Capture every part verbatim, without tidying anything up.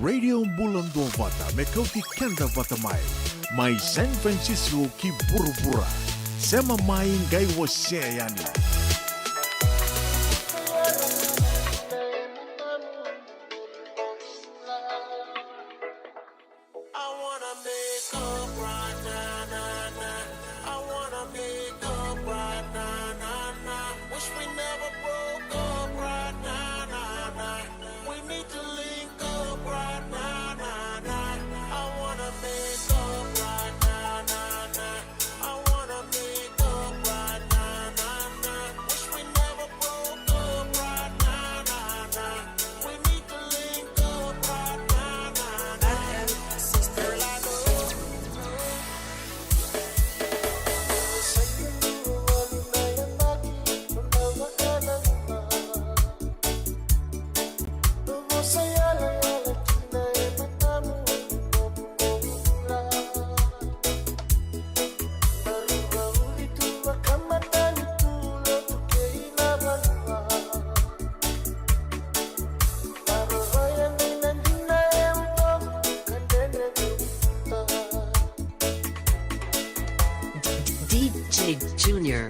Radio Bula Duavata, me kauti keda vata mai. Mai San Francisco ki vuravura. Sema mai qai wasea yani. I wanna make up right now, nah, nah. I wanna make up right now, nah, nah. Wish we never broke up right now, nah, nah. We need to link up right now, nah, nah. I wanna make up right now, nah, nah. I wanna make up right now, nah, nah. Wish we never broke up right now, nah, nah. We need to link up right now, nah, nah. Girl, I know. D J Junior.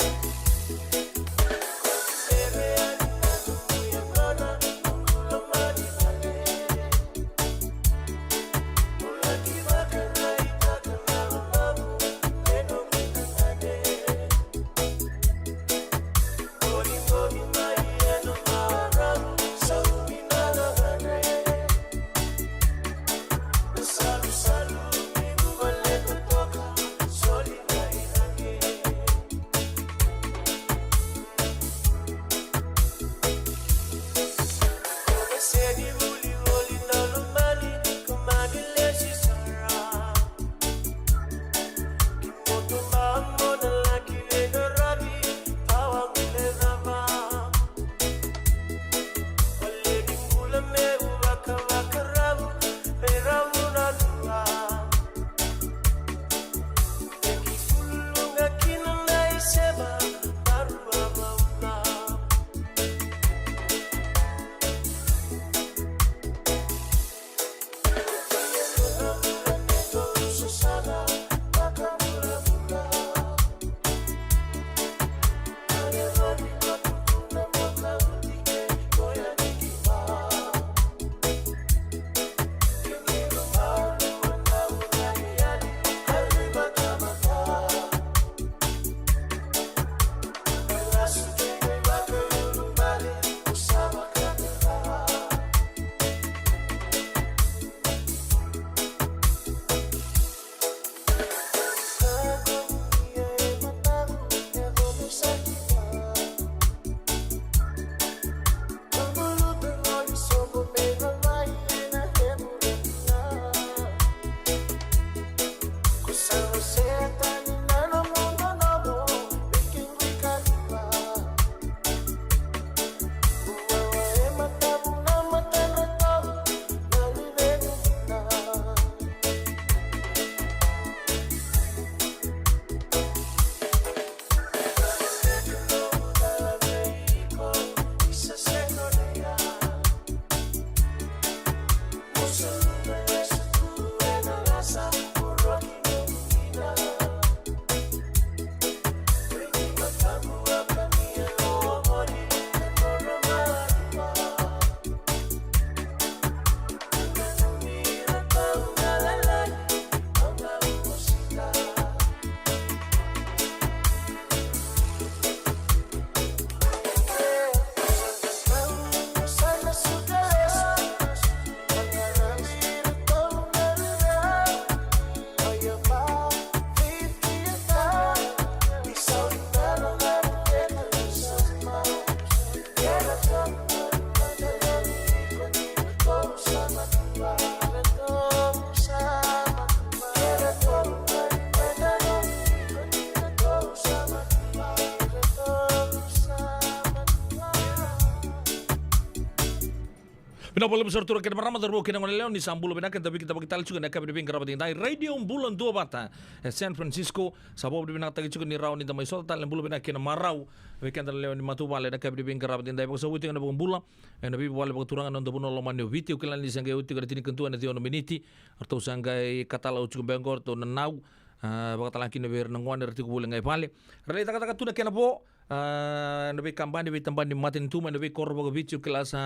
Na bula levu sara tu na kena marama, cauravou kei na goneyalewa, ni sa bula vinaka, eda veikitabaki tale tiko ena yakavi ni veiqaravi edaidai. Radio Bula Duavata e San Francisco. Sa vakavinavinakataki tiko ni rawa ni da mai sota tale na bula vinaka kei na marau vei keda na lewe ni matavuvale ena yakavi ni veiqaravi edaidai. Vakasavuti tiko na vakabula ena veivuvale vakaturaga ena noda vanua lomani o Viti. Au kila ni sa qai oti tiko na tinikadua ena ciwa na miniti. Ratou sa qai katalau tiko beka qo, ratou nanau. A, vakatalega kina vei ira na gone era tiko voli ga i vale. Ra lai cakacaka tu na kena vo. A, na veikabani, veitabani ni matanitu mai na veikoro vakaviti, au kila sa,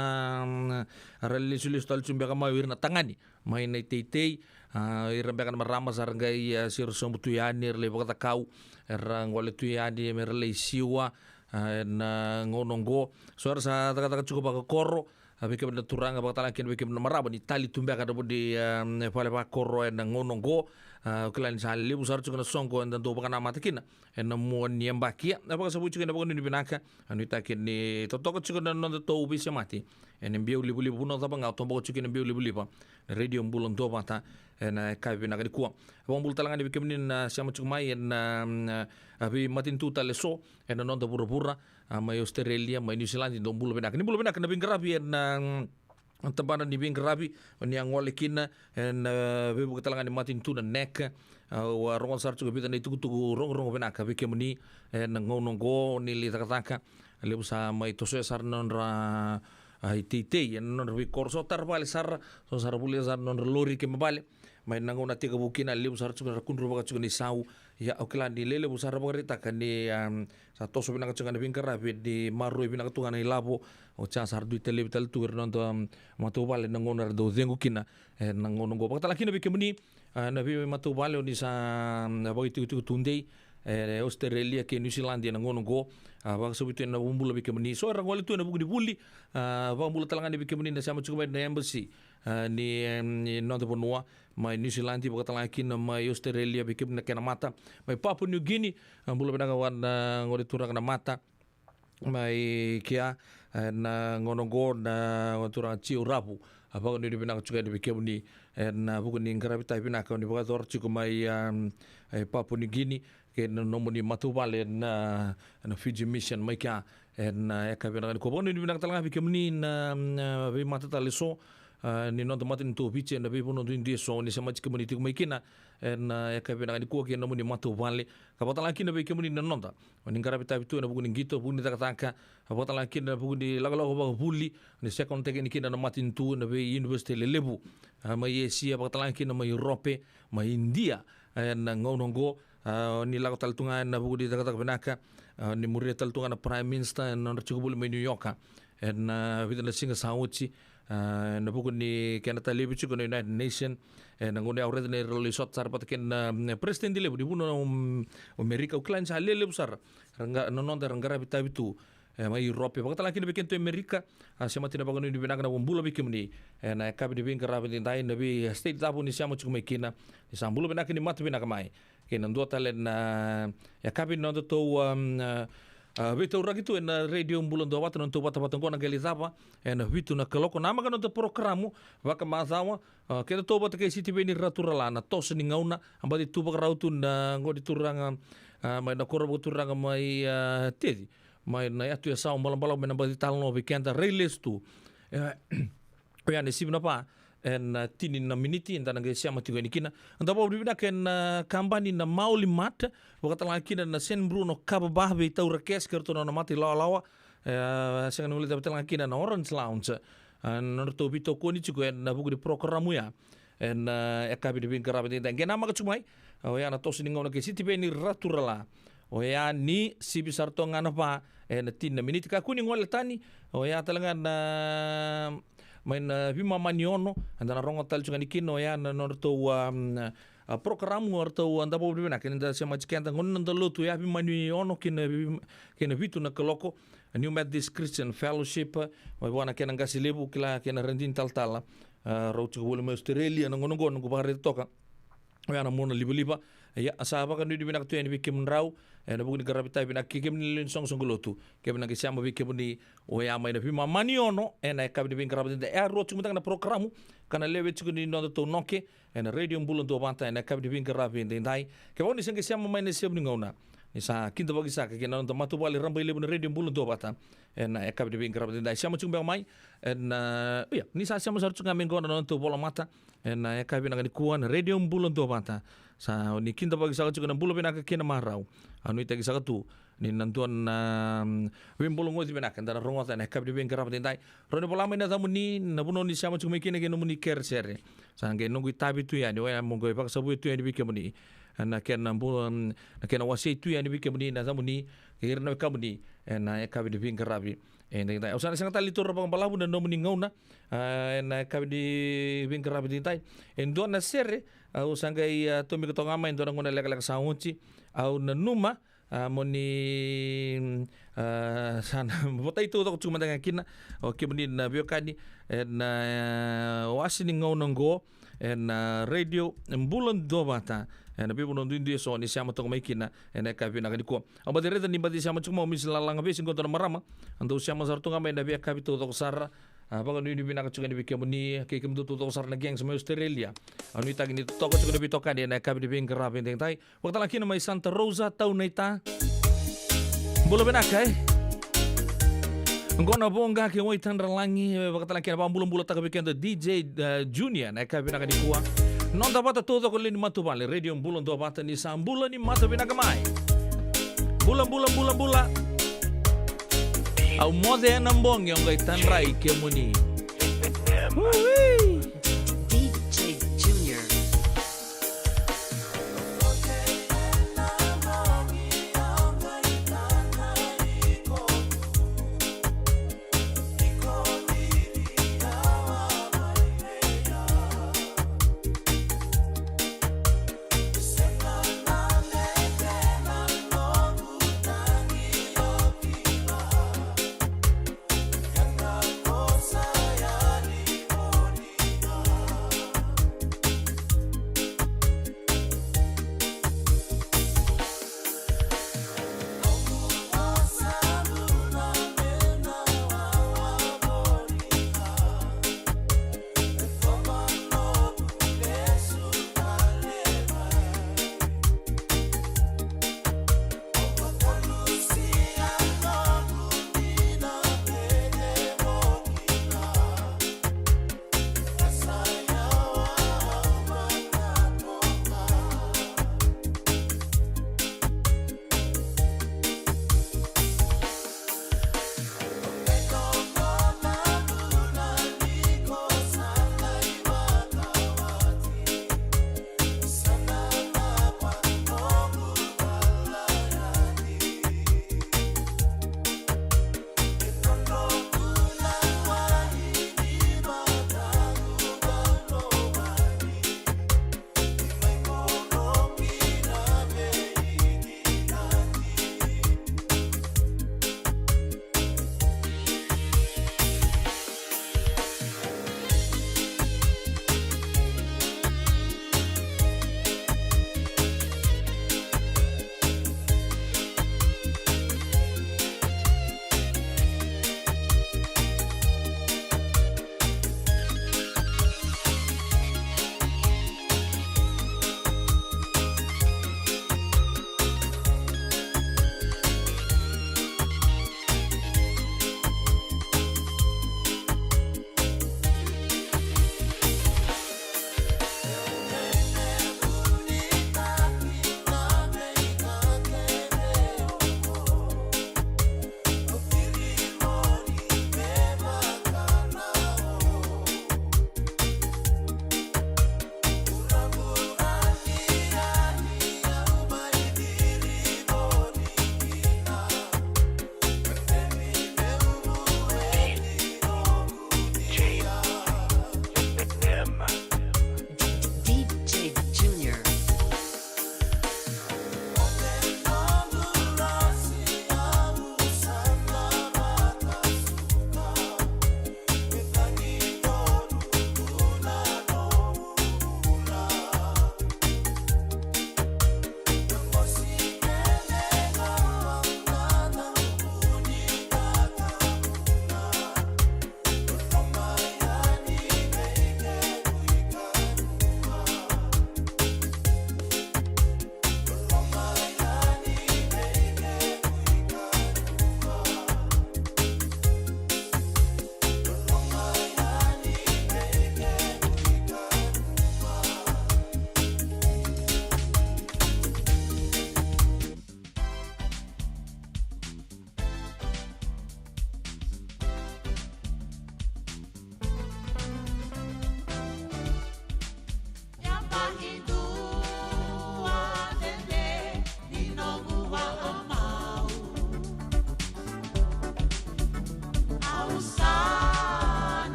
mm, ra lesulesu tale tu beka mai o ira na tagane mai na iteitei. A, ira beka na marama sa ra qai, a, siro sobu tu yani, era lai vakacakau, era gole tu yani me ra lai siwa, a, ena gauna oqo. So era sa cakacaka tiko vakakoro, a, vei kemuni na turaga, vakatalega kina vei kemuni na marama, ni tali tu beka na vuni, a, vale vakoro ena gauna oqo. A, au kila ni sa levu sara tiko na soqo eda dau vakanamata kina ena mua ni yabaki. Ia, e vakasavuti tiko ena vakanuinui vinaka, a, nuitaki ni totoka tiko na nodatou veisemati ena biau livaliva, vanua cava ga o toboka tiko ena biau livaliva, na Radio Bula Duavata ena yakavi vinaka nikua. Vakabula tale ga ni vei kemuni na sema tiko mai ena, mm, a, veimatanitu tale eso ena noda vuravura, a, mai Australia, mai New Zealand, dou bula vinaka. Ni bula vinaka na veiqaravi ena, mm, tabana ni veiqaravi o ni a gole kina ena, e, veivuke tale ga ni matanitu na NEC. A, au a rogoca sara tiko e vica na itukutuku rogorogo vinaka vei kemuni ena gauna oqo, ni lai cakacaka. Levu sa mai tosoya sara na nodra, a, iteitei ena nodra veikoro, so tara vale sara, so sa ra volia sara na nodra lori ke me vale. Mai na gauna tekivu kina, levu sara tiko na ra kudruvaka tiko na isau. Ia, au kila ni lelevu sara vakaraitaka ni, am, sa toso vinaka tiko ga na veiqaravi, ni maroroi vinaka tu ga na ilavo. Oti ya sa ra dui talevi tale tu ira na noda, am, matavuvale na gauna era dau cegu kina ena gauna oqo. Vakatalega kina vei kemuni, a, na veimatavuvale o ni sa, am, vakaitikotiko tudei e Australia kei New Zealand ena gauna oqo. A, vakasavuti tu ena vakabula vei kemuni so era gole tu ena vuku ni vuli. A, vakabula tale ga ni vei kemuni na sema tiko mai na embassy, a, ni, em, ni noda vanua mai New Zealand, vakatalega kina mai Australia, vei kemuni na kena mata mai Papua New Guinea. A, bula vinaka vua na gone turaga na mata mai kea ena gauna oqo, na gone turaga Jiu Ravu. A, vakanuinui vinaka tiko yani vei kemuni ena vuku ni qaravi tavi vinaka o ni vakayacora tiko mai, am, e Papua New Guinea, kei na nomuni matavuvale na, na Fiji Mission mai kea ena yakavi vinaka nikua. Vakanuinui vinaka tale ga vei kemuni na, na veimata tale eso, a, ni noda matanitu o Viti ena veivanua duidui eso o ni semati kemuni tiko mai kina ena yakavi vinaka nikua kei na nomuni matavuvale. Ka vakatalega kina vei kemuni na noda o ni qaravi tavi tu ena vuku ni qito, vuku ni cakacaka, vakatalega kina na vuku ni lakolako vakavuli, ni second teki yani kina na matanitu ena veiuniversity lelevu, a, mai Esia, vakatalega kina mai Europe, mai India, ena gauna oqo. A, ni lako tale tu ga ena vuku ni cakacaka vinaka, a, ni muria tale tu ga na Prime Minister ena nodra tiko voli mai New York ena, a, vica na siga sa oti, a, ena vuku ni kena talevi tiko na United Nation. Ena gauna ya au raica ni ra lai sota sara vata kei na, mm, president levu ni vanua, mm, o Amerika. Au kila ni sa lelevu sara ra qa-, na noda era qaravi tavi tu e mai Europe, vakatalega kina vei kedatou e Amerika. A, semati na vakanuinui vinaka, na vakabula vei kemuni ena yakavi ni veiqaravi edaidai, na vei state cava o ni sema tiko mai kina. Ni sa bula vinaka, ni mata vinaka mai kei na dua tale na yakavi ni nodatou, am, a, a, veitauraki tu ena Radio Bula Duavata, na nodatou vatavata oqo na qai lai cava ena vitu na kaloko. Namaka na noda porokaramu vakamacawa, a, kedatou vata kei Sitiveni Raturala, na toso ni gauna. A, baci tu vakarau tu na gone turaga, a, mai na koro vakaturaga mai, a, Teci, mai na yatu Yasawa, balabalavu me na baci talanoa vei keda, rai lesu tu. E, oya na sivi na va ena, a, tini na miniti, eda na qai sema tiko yani kina. Da vakavinavinaka ena, a, kabani na Maoli Mart, vakatalega kina na San Bruno Kava Bar, veitaura cash kei ratou na nona mata ilawalawa. E, a, sega ni guilecavi talega kina na Orange Lounge, a, na nodratou veitokoni tiko ena vuku ni porokaramu ya ena, a, yakavi ni veiqaravi edaidai. Qai namaka tiko mai, oya na toso ni gauna kei Sitiveni Raturala. Oya ni sivi sara toka ga na va ena tini na miniti. Kakua ni gole tani, oya tale ga na, mai na veimama ni ono, eda na rogo tale tiko ga ni kina, oya na nodratou, am, a, porokaramu, o ratou, a, da vakavinavinaka ni da semati keda, gauna ni noda lotu, oya veimama ni ono kei na vei-, kei na vitu na kaloko. A, New Methodist Christian Fellowship, mai vua na kena qase levu, kila kei na radini talatala, a, rau tiko voli mai Australia na gauna oqo, noqu vakaraica toka. Oya na mona livaliva. Ia, sa vakanuinui vinaka tu yani vei kemudrau ena vuku ni qaravi tavi vinaka, kei kemuni na lewe ni soqosoqo lotu, kemuni na qai sema vei kemuni oya mai na veimama ni ono ena yakavi ni veiqaravi edaidai. E a rua tiko mada ga na porokaramu ka na lewe tiko ni nodatou noke ena Radio Bula Duavata ena yakavi ni veiqaravi edaidai. Kevaka ni se qai sema mai na isevu ni gauna, Ni sa kidavaki saka kei na noda matavuvale rabailevu na Radio Bula Duavata ena yakavi ni veiqaravi edaidai. Sema tiko beka mai ena, ia, ni sa sema sara tiko ga mai qo na noda volamata ena yakavi vinaka nikua na Radio Bula Duavata. Sa ni kidavaki saka tiko na bula vinaka kei na marau. Au nuitaki saka tu ni na dua na, mm, veibologoti vinaka eda na rogoca ena yakavi ni veiqaravi edaidai. Rawa ni vola mai na yacamuni, na vanua ni sema tiko mai kina kei na nomuni kerekere. Sa qai noqu itavi tu yani, oya mo qai vakasavuya tu yani vei kemuni. Na kena bu-, na kena wasei tu yani vei kemuni na yacamuni kei ira na wekamuni ena yakavi ni veiqaravi edaidai. Au sa na sega tale ni taura vakabalavu na nomuni gauna, a, ena yakavi ni veiqaravi edaidai. E dua na sere au sa qai, a, tomika toka ga mai e dua na gauna lekaleka sa oti. Au nanuma, a, mo ni, a, sa na votai taucoko tiko mada ga kina o kemuni na veiwekani ena, a, wase ni gauna oqo ena Radio Bula Duavata ena veivanua duidui eso ni sema toka mai kina ena yakavi vinaka nikua. Au baci raica ni baci sema tiko mai o Miss Lalaga Vesi qo, dua na marama. A dau sema sara tu ga mai ena veiyakavi taucoko sara. A, vakanuinui vinaka tiko yani vei kemuni kei kemudou taucoko sara na gangs mai Australia. Au nuitaki ni totoka tiko na veitokani ena yakavi ni veiqaravi edaidai. Vakatala kina mai Santa Rosa, Taunaita. Bula vinaka, e? Qo na Voqa kei Waitadralagi, e, vakatala kina, vakabulabulataka vei keda D J, e, Junior, na yakavi vinaka nikua. Noda vata taucoko lewe ni matavuvale, Radio Bula Duavata, ni sa bula ni mata vinaka mai. Bula, bula, bula, bula. Au moce ena bogi, au qai tadrai kemuni. Ui. D J Junior.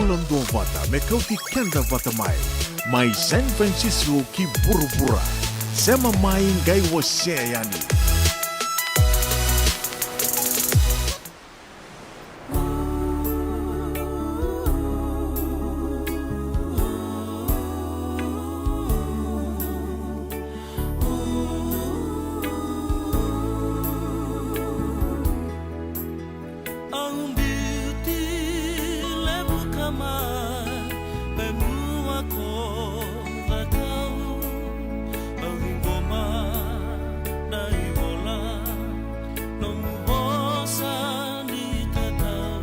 Duavata me kauti keda vata mai, mai San Francisco ki vuravura. Sema mai, qai wasea yani. Au biuti levu ka mai, me mua ko cakau. Au ciqoma na ivola, nomu vosa ni tatau.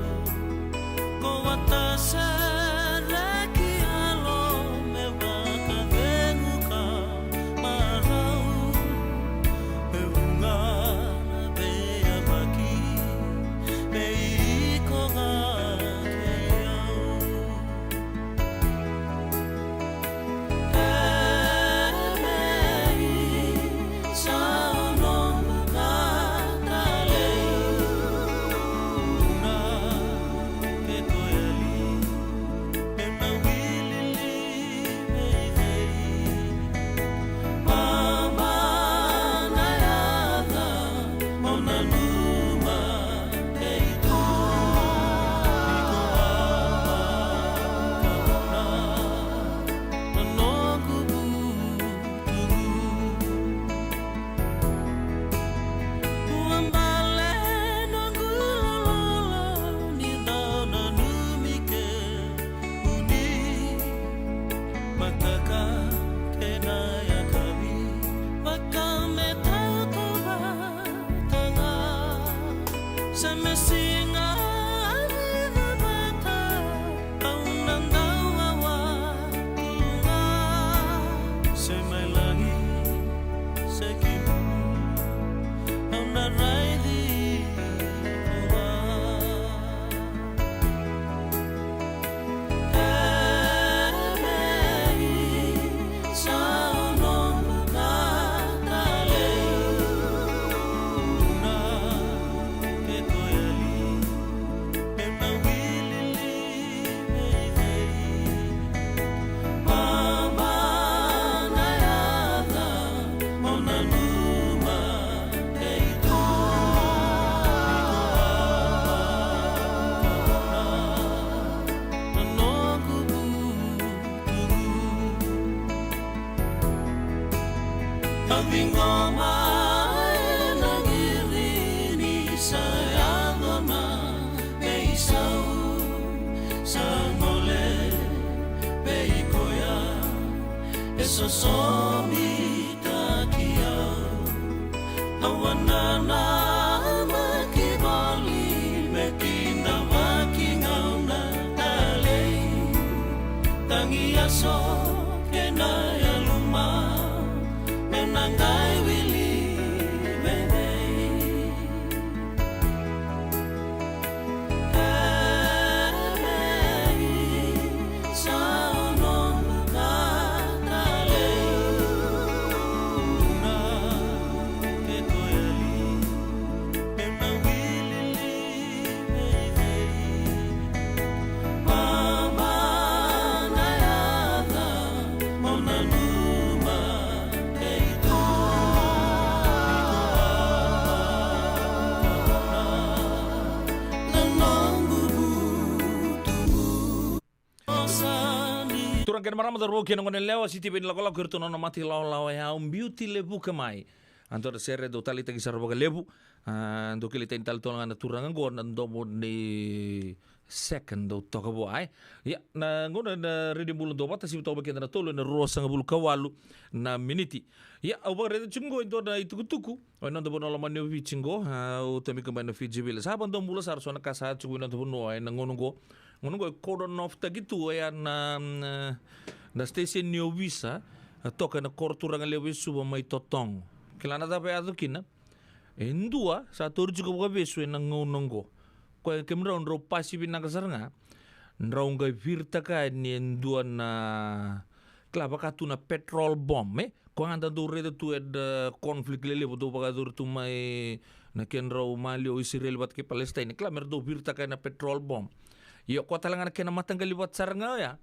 Ko vata sara ki yalo me vakacegu ka marau. Me vuqa na veiyabaki, me iko ga kei au. Ua bale noqu lololo ni dau nanumi kemuni. Mataka kei na yakavi, vaka me tautuba taga. Se me siga ni cavata, au na dau wawa tu ga. Se mai lagi se ki bulu, au na raici iko ga. Au ciqoma e na qiri ni sa yaco na veisau. Sa gole vei koya e sosomitaki au. Au a nanamaki voli me kidavaki gauna talei. Tagi yaso kei na yaluma me na qai wili vei cei. Turaga kei na marama, cauravou kei na goneyalewa, Sitiveni Lakolako, iratou na nona mata ilawalawa ya, Au Biuti Levuka Mai. A dua na sere dau taleitaki sara vakalevu. A, dau kilai tani tale tu ga na turaga oqo na domo ni second dau toka vua, e. Ia, na gauna na Radio Bula Duavata, sivi toka vei keda na tolu ena ruasagavulu ka walu na miniti. Ia, au vakaraica tiko oqo e dua na itukutuku o ena noda vanua lomani o Viti oqo, a, au tomika mai na Fiji Village. Sa vakadomobula sara so na ka sa tiko ena noda vanua ena gauna oqo. Gauna oqo e cordon off taki tu oya na, na, na station ni ovisa, a, toka ena koro turaga levu e Suva mai Totogo. Kila na cava e yaco kina? E dua sa tauri tiko vakavesu ena gauna oqo. Koya kemudrau drau pasi vinaka sara ga, drau qai viritaka yani e dua na, kila, vaka tu na petrol bomb, e? Koya ga da dau raica tu ena conflict lelevu dau vakayacori tu mai na kedrau maliwa o Isireli vata kei Palestine. Kila, me ra dau viritaka yani na petrol bomb. Io, koya tale ga na kena mataqali vata sara ga oya.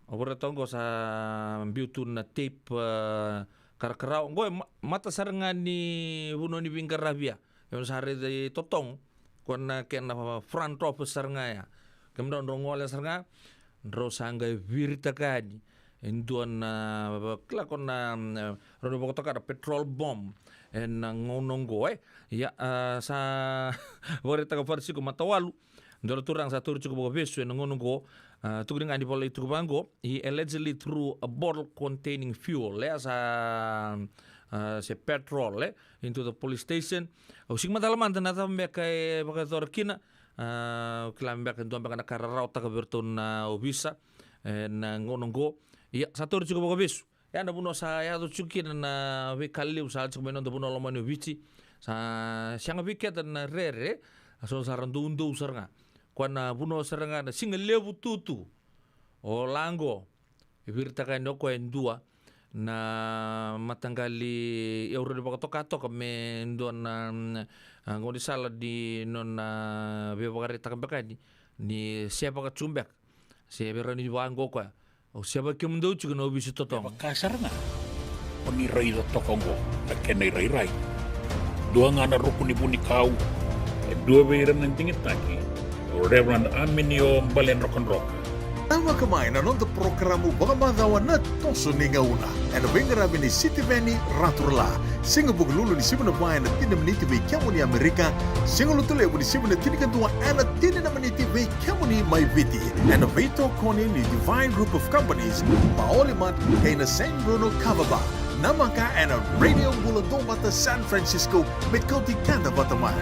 Au vakaraitaka oqo sa biu tu na tape, e, karakarawa. Oqo e ma-, mata sara ga ni vanua ni veiqaravi ya. Au sa raica i Totogo. Koya na kena front office sara ga ya. Kemudrau drau gole sara ga, drau sa qai viritaka yani e dua na, kila ko na, mm, rau ni vakatoka na petrol bomb ena gauna oqo, e. Ia, a, sa vakaraitaka Farisiko Matawalu, dua na turaga sa tauri tiko vakavesu ena gauna oqo, a, tukuni ga ni volai tiko vaqo, he allegedly threw a bottle containing fuel, e, sa, a, se petrol, e, into the police station. Au sega ni macala mada na cava beka e vakayacora kina, a, au kila beka e dua beka na ka e rarawataka vei iratou na ovisa, e, na gauna oqo. Ia, sa tauri tiko vakavesu. Ia na vanua sa yaco tiko kina na veika levu sa yaco tiko mai noda vanua lomani o Viti. Sa sega vei keda na rere, a so sa ra doudou sara ga. Koya na vanua sara ga na siga levu tutu. O laqo, e viritaka yani o koya e dua na mataqali, e, au rau ni vakatoka toka me dua na, mm, a, gaunisala ni nona veivakaraitaka beka yani ni sevaka tu beka. Se vei rau ni vaqo koya. Au seva kemudou tiko na ovisa i Totogo. Vaka sara ga o ni raica toka oqo na kena irairai. Dua ga na ruku ni vunikau, e dua vei ira na digitaki, o Reverend Aminio Baledrokadroka. Namaka mai na noda porokaramu vakamacawa Na Toso ni Gauna ena veiqaravi ni Sitiveni Raturala. Siga Vukelulu ni sivi na va ena tini na miniti vei kemuni Amerika. Siga Lotulevu ni sivi na tinikadua ena tini na miniti vei kemuni mai Viti. Ena veitokoni ni Divine Group of Companies, Maoli Mart, kei na San Bruno Kava Bar. Namaka ena Radio Bula Duavata San Francisco, me kauti keda vata mai.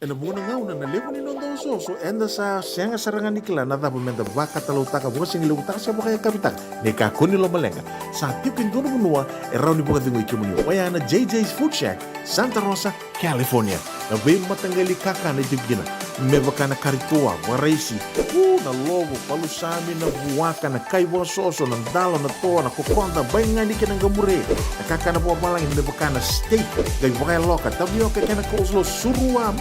Ena vuqa na gauna na levu ni noda osooso, eda sa sega sara ga ni kila na cava meda vakatalautaka, vakasigalevu taka se vakayakavi taka. Ni kakua ni lomaleqa, sa tiko e dua na vanua e rawa ni vakacegui kemuni. Oya na J J's Food Shack, Santa Rosa, California. Na veimataqali kakana e tiko kina, me vaka na kari toa, vakaraisi, u, na lovo, palusami, na vuaka, na kai vakasoso, na dalo, na toa, na kokoda, baigani kei na qamure. Na kakana vakavalagi me vaka na steak, qai vakayaloka, tavioka kei na coleslaw, surua, mm,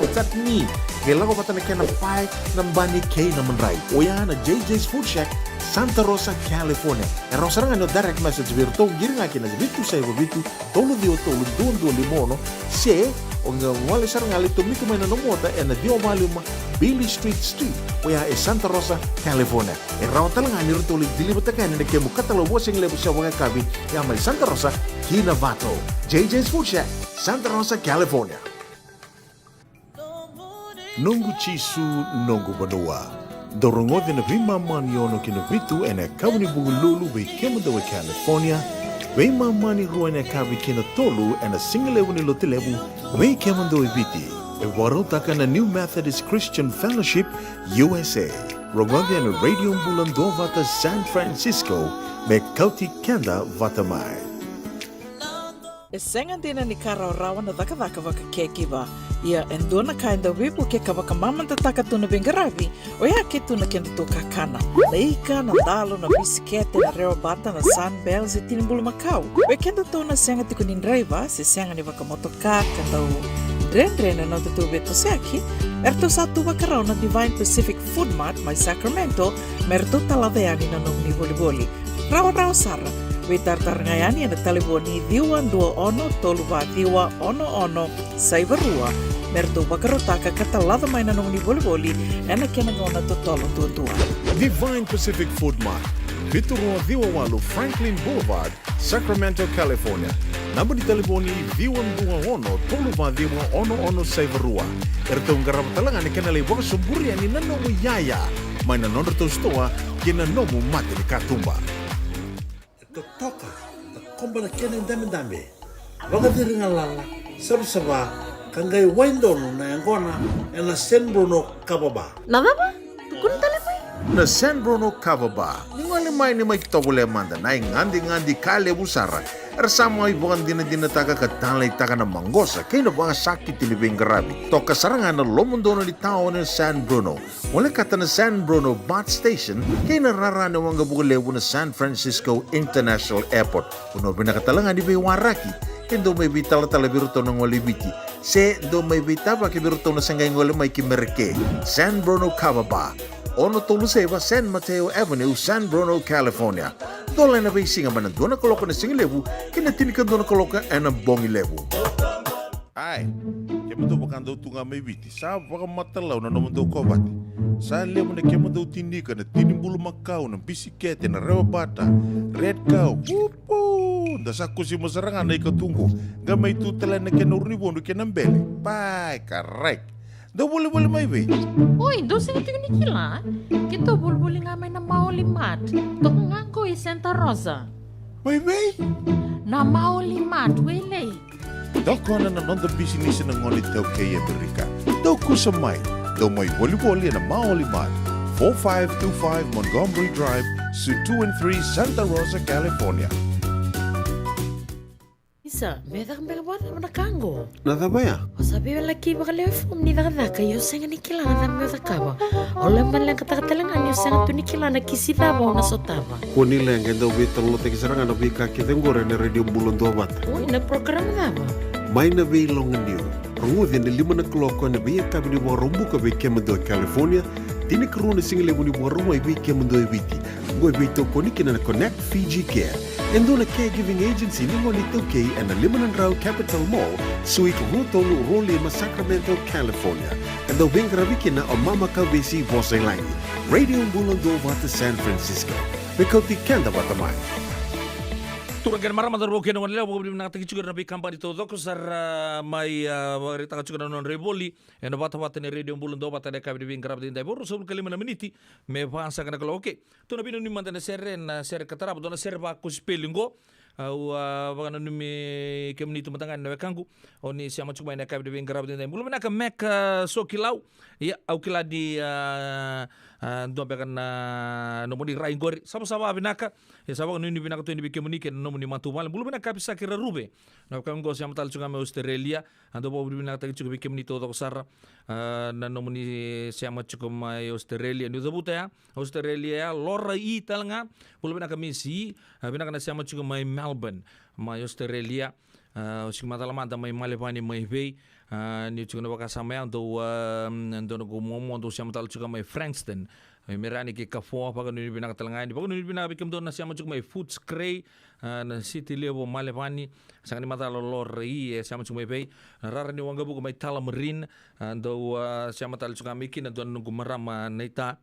o chutney. Qai lako vata na kena pae, na bani kei na madrai. Oya na J J's Food Shack, Santa Rosa, California. E rawa sara ga ni o direct message vei iratou, qiri ga kina vitu saiva vitu, tolu ciwa tolu, dua dua lima ono, se o qai gole sara ga, lai tomika mai na nomu ota ena ciwa walu lima Beale Street Suite, oya e Santa Rosa, California. E rawa tale ga ni ratou lai deliver-taka yani na kemu katalau vakasigalevu se vakayakavi, ya mai Santa Rosa ki Novato. J J's Food Shack, Santa Rosa, California. Noqu Jisu, noqu vanua. Dou rogoci na veimama ni ono ki na vitu ena yakavi ni Vukelulu vei kemudou e California, veimama ni rua ena yakavi ki na tolu ena sigalevu ni Lotulevu vei kemudou e Viti. E vakarautaka na New Methodist Christian Fellowship U S A. Rogoci ena Radio Bula Duavata San Francisco, me kauti keda vata mai. E sega dina ni ka rawarawa na cakacaka vaka caregiver. Ia e dua na ka e dau veivukea ka vakamamadataka tu na veiqaravi, oya ke tu na kedatou kakana. Na ika, na dalo, na bisikete, na rewabata, na Sunbell, se tini bulumakau. Vei kedatou na sega tiko ni draiva se sega ni vakamotoka ka dau dredre na nodatou veitosoyaki, eratou sa tu vakarau na Divine Pacific Food Mart mai Sacramento me ratou talaca yani na nomuni volivoli. Rawarawa sara. Veitaratara ga yani ena talevoni ciwa dua ono tolu va ciwa ono ono saiva rua me ratou vakarautaka ka talaca mai na nomuni volivoli ena kena gauna totolo duadua. Divine Pacific Food Mart, vitu rua ciwa walu Franklin Boulevard, Sacramento, California. Naba ni talevoni ciwa dua ono tolu va ciwa ono ono saiva rua. Eratou qarava tale ga na kena lai vakasoburi yani na nomu iyaya mai na nodratou sitoa ki na nomu mata ni katuba. E totoka, takoba na kena idabedabe, vakaciri galala, savasava, ka qai wai donu na yaqona ena San Bruno Kava Bar. Na cava? Tukuna tale mai. Na San Bruno Kava Bar. Ni gole mai, ni mai tovolea mada na igadegade ka levu sara era sa mai vakadinadinataka ka taleitaka na maqosa kei na vakasakiti ni veiqaravi. Toka sara ga na lomodonu ni taoni o San Bruno. Volekata na San Bruno Bus Station kei na rara ni waqa vakalevu na San Francisco International Airport. Vanua vinaka tale ga ni veiwaraki E dou mai veitalatala vei iratou na gole i Viti, se dou mai veitavaki vei iratou na se qai gole mai ki Mereke. San Bruno Kava Bar, ono tolu saiva San Mateo Avenue, San Bruno, California. Dola ena veisiga mai na dua na kaloko ena sigalevu ki na tinikadua na kaloko ena bogi levu. Ai, kemudou vaka dou tu ga mai Viti, sa vakamatalau na nomudou kovate. Sa levu na kemudou tinika, na tini bulumakau, na bisikete, na rewa bata, red cow, pupu. Da sa kusima sara ga na ika tu qo. Qai mai tu tale na kena uru ni vodu kei na bele. Pai, karai. Dou volivoli mai vei? Oi, dou sega tiko ni kila? Keitou volivoli ga mai na Maoli Mart. Toka ga qo i Santa Rosa. Mai vei? Na Maoli Mart, Wailei. Tokona na noda bisinisi na gone iTaukei e Amerika. Dou kusa mai. Dou mai volivoli ena Maoli Mart, four five two five Montgomery Drive, Suite two and three, Santa Rosa, California. Isa, me caka beka vakacava na ka qo? Na cava ya? O sa veiwalaki vakalewe fomu ni cakacaka, ia o sega ni kila na cava me o cakava. O laiva leqataka tale ga ni o sega tu ni kila na kisi cava o na sotava. Kua ni leqa, e dau veitalanoataki sara ga na veika kece qori ena Radio Bula Duavata. Oi, na program cava? Mai na Veiloganiu. Rogoci ena lima na kaloko ena veiyakavi ni Vakaraubuka vei kemudou e California, tinikarua na sigalevu ni Vakarauwai vei kemudou e Viti. Qo e veitokoni kina na Connect Fiji Care, e dua na caregiving agency ni gone iTaukei, ena lima na drau Capitol Mall, Suite rua tolu rua lima, Sacramento, California. E dau veiqaravi kina o Mama Kauvesi Vosailagi. Radio Bula Duavata, San Francisco. Me kauti keda vata mai. Turaga kei na marama, cauravou kei na goneyalewa, vakavinavinakataki tiko ira na veikabani taucoko sara mai, a, vakaraitaka tiko na nodra ivoli ena vatavata ni Radio Bula Duavata ena yakavi ni veiqaravi edaidai. Vakarua sagavulu ka lima na miniti me va saka na kaloko. Okei. Tou na veinanumi mada na sere, na sere ka tarava, dua na sere vakosipeli qo. Au, a, vakananumi kemuni tu mada ga na wekaqu o ni sema tiko mai ena yakavi ni veiqaravi edaidai. Bula vinaka Meka Sokilau. Ia, au kila ni, a, a, dua beka na nomuni rai qori. Savasava vinaka. Ia, sa vakanuinui vinaka tu yani vei kemuni kei na nomuni matavuvale. Bula vinaka Kapisaki Raruve. Na wekaqu qo sema tale tiko ga mai Australia. A, dau vakavinavinakataki tiko vei kemuni taucoko sara, a, na nomuni sema tiko mai Australia. Niu cavuta ya, Australia ya, Lora I tale ga. Bula vinaka Miss I, a, vinaka na sema tiko mai Melbourne, mai Australia. A, o siki macala mada mai Malevani mai vei. A, niu tiko na vakasama ya, dou, a, dou na gu momo, dou sema tale tiko mai Frankston. E Merani kei Kafua, vakanuinui vinaka tale ga yani. Vakanuinui vinaka vei kemudou na sema tiko mai Footscray, a, na siti levu o Malevani. Sega ni macala Lora I e sema tiko mai vei. Na rara ni waqavuka mai Tullamarine, a, dou, a, sema tale tiko ga mai kina, dua na noqu marama naita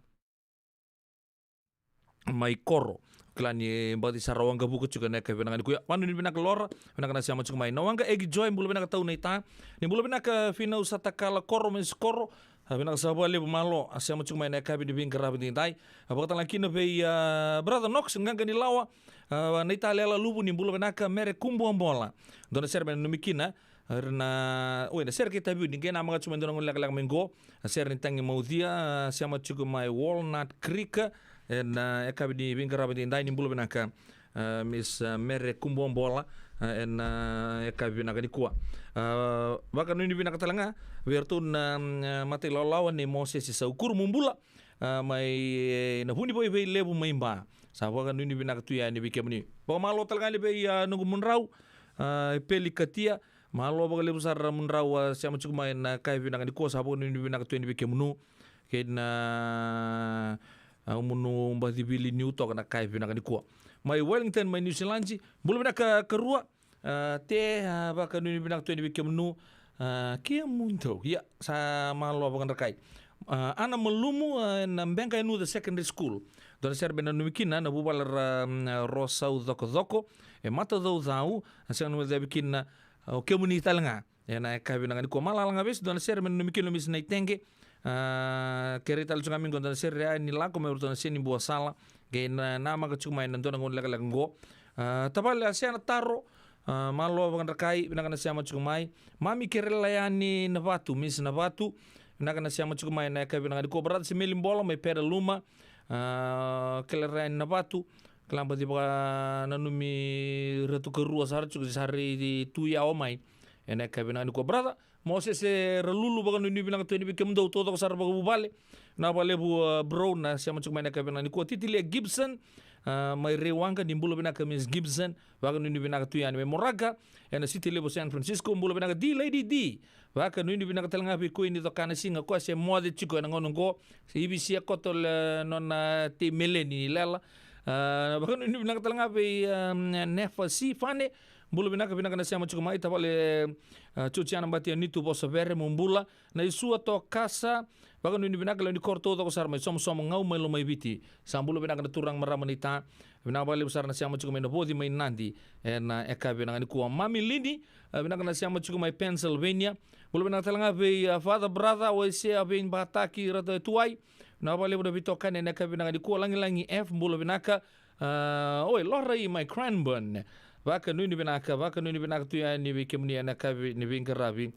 mai Koro. Kila ni baci sara waqavuka tiko ena yakavi vinaka nikua. Vakanuinui vinaka Lora, vinaka na sema tiko mai. Na waqa Egi Joy, bula vinaka tau naita. Ni bula vinaka Finau Satakala Koro, mai Sikoro. A, vinaka saka vakalevu, malo, a, sema tiko mai ena yakavi ni veiqaravi edaidai. A, vakatalega kina vei, a, Brother Knox, Qaqa ni Lawa, a, naita Lela Luvu, ni bula vinaka, Mere Kubuabola. Dua na sere me nanumi kina, a, ira na, oi, na sere kei Taviu, ni qai namaka tiko mai dua na gauna lekaleka mai qo. A, sere ni Tagi Maucia, a, sema tiko mai Walnut Creek, ena, a, yakavi ni veiqaravi edaidai, ni bula vinaka. A, Miss, a, Mere Kubuabola, a, ena, a, yakavi vinaka nikua. A, vakanuinui vinaka tale ga vei iratou na, mm, a, mata ilawalawa nei Mosese Saukuru, mo bula, a, mai, e, na Vunivaivai Levu mai Ba. Sa vakanuinui vinaka tu yani vei kemuni. Vakamalo tale ga yani vei, a, noqu mudrau, a, Peli Katia. Malo vakalevu sara mudrau, a, sema tiko mai ena yakavi vinaka nikua, sa vakanuinui vinaka tu yani vei kemunu. Kei na, a, umunu bacivili niu toka na yakavi vinaka nikua. Mai Wellington, mai Niusiladi, bula vinaka karua, a, Te, a, vakanuinui vinaka tu yani vei kemunu, a, kemudou. Ia, sa malo vakadrakai. A, Ana Malumu, a, ena Beqa Yanuca Secondary School. Dua na sere me nanumi kina na vuvale ra, mm, Rosau Cokocoko. E Matacaucau, a, sega ni guilecavi kina, a, o kemuni tale ga. Ena yakavi vinaka nikua, Malala Gavesi, dua na sere me nanumi kina o Miss Naitege. A, kerei tale tiko ga mai qo dua na sere yani lako mai o ratou na Seni Buasala. Qai na, namaka tiko mai ena dua na gauna lekaleka qo. A, tavale Asea Nataro, a, malo vakadrakai, vinaka na sema tiko mai. Mami Kerela yani Navatu, Miss Navatu, vinaka na sema tiko mai ena yakavi vinaka nikua. Brother Semeli Bola mai Pedaluma, a, Kerela yani Navatu. Kila baci vakananumi iratou karua sara tiko, sa rui tu yawa mai ena yakavi vinaka nikua. Brother, Moses, e, Ralulu, vakanuinui vinaka tu yani vei kemudou taucoko sara vakavuvale. Vinaka vakalevu, a, bro, na sema tiko mai na yakavi vinaka nikua. Titilia Gibson, a, mai Reiwaqa, ni bula vinaka Miss Gibson. Vakanuinui vinaka tu yani mai Moraga, ena siti levu o San Francisco, bula vinaka D Lady D. Vakanuinui vinaka tale ga vei koya ni coka na siga, koya se moce tiko ena gauna oqo, se ivisia koto le nona tei meleni ni lela. A, vakanuinui vinaka tale ga vei, a, Nefa C Fane, bula vinaka, vinaka na sema tiko mai, tavale, a, Tiotiana Batianitu Vosavere, mo bula, na Isua Tokasa, vakanuinui vinaka lewe ni koro taucoko sara mai Somosomo, Gau mai Lomaiviti. Sa bula vinaka na turaga marama ni ta. Vinaka vakalevu sara na sema tiko mai na Voci mai Nadi ena yakavi vinaka nikua. Mami Lini, a, vinaka na sema tiko mai Pennsylvania. Bula vinaka tale ga vei, a, Father Brother Waisea Veibataki Rata Tuai. Vinaka vakalevu na veitokani ena yakavi vinaka nikua. Lagilagi F, bula vinaka. A, oi, Lora i mai Cranbourne. Vakanuinui vinaka, vakanuinui vinaka tu yani vei kemuni ena yakavi ni veiqaravi.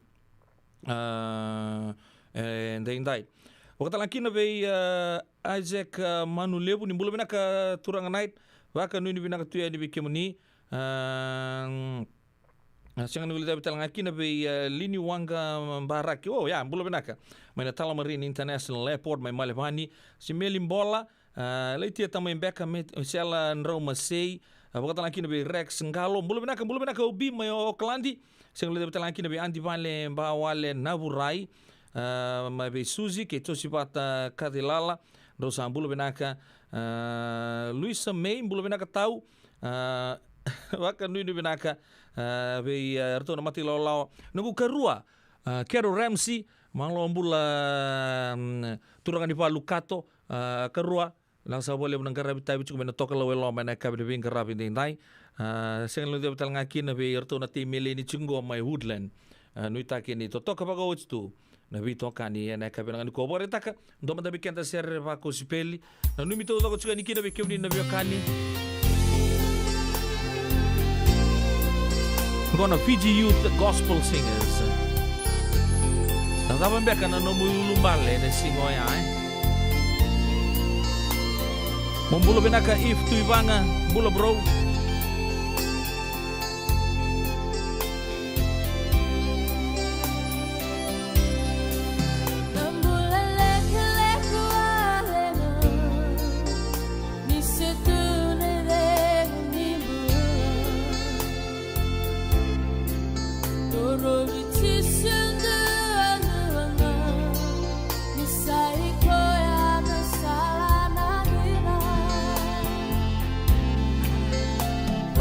A, e, daidai. Vakatalega kina vei, a, Isaac, a, Manulevu, ni bula vinaka turaga Knight. Vakanuinui vinaka tu yani vei kemuni. A, a, sega ni guilecavi tale ga kina vei, a, Lini Waqa Baraki. O, ya, bula vinaka. Mai na Tullamarine International Airport, mai Melevani. Simeli Bola, a, Laitia Tamai Beka, me, Sela Draumasei, a, vakatalega kina vei Rex Qalo. Bula vinaka, bula vinaka Obi mai Okaladi. Sega ni guilecavi tale ga kina vei Adi Vale Bawale Navurai, a, mai vei Susi kei Josivata Kacilala. Drau sa bula vinaka, a, Luisa Mei, bula vinaka tau. A, vakanuinui vinaka, a, vei, a, ratou na mata ilawalawa. Noqu karua, a, Carol Ramsey, malo bula, mm, turaga ni valu kato, a, karua, na sa vakalevu na qaravi tavi tiko mai na Tokalau e Loma ena yakavi ni veiqaravi daidai. A, sega ni guilecavi tale ga kina vei iratou na tei meleni tiko qo mai Woodland. A, nuitaki ni totoka vakaoti tu na veitokani ena yakavi vinaka nikua. Vakaraitaka, dua mada vei keda sere vakosipeli. Nanumi taucoko tiko yani kina vei kemuni na veiwekani. Qo na Fiji Youth Gospel Singers. Na cava beka na nomu iulubale ena siga oya, e? Mo bula vinaka Eve Tuivaga, bula bro. Na bula lekaleka wale ga, ni se tu na icegu ni bula. Torovi Jisu duadua ga, ni sa i koya na sala na dina.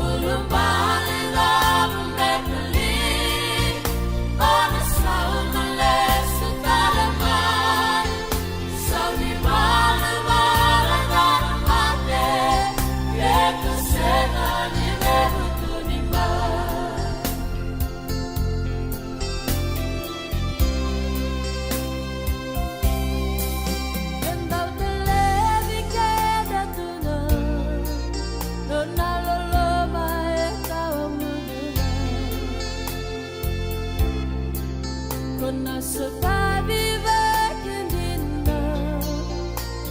Ulubale cava beka li o na sauma lesu tale mai? Sau ni valavala ca na mate, ke ko sega ni veivutuni mai. Eda dau levi keda tu ga, nona loloma e tawa mudu ga. Ko na sotavi vaka dina,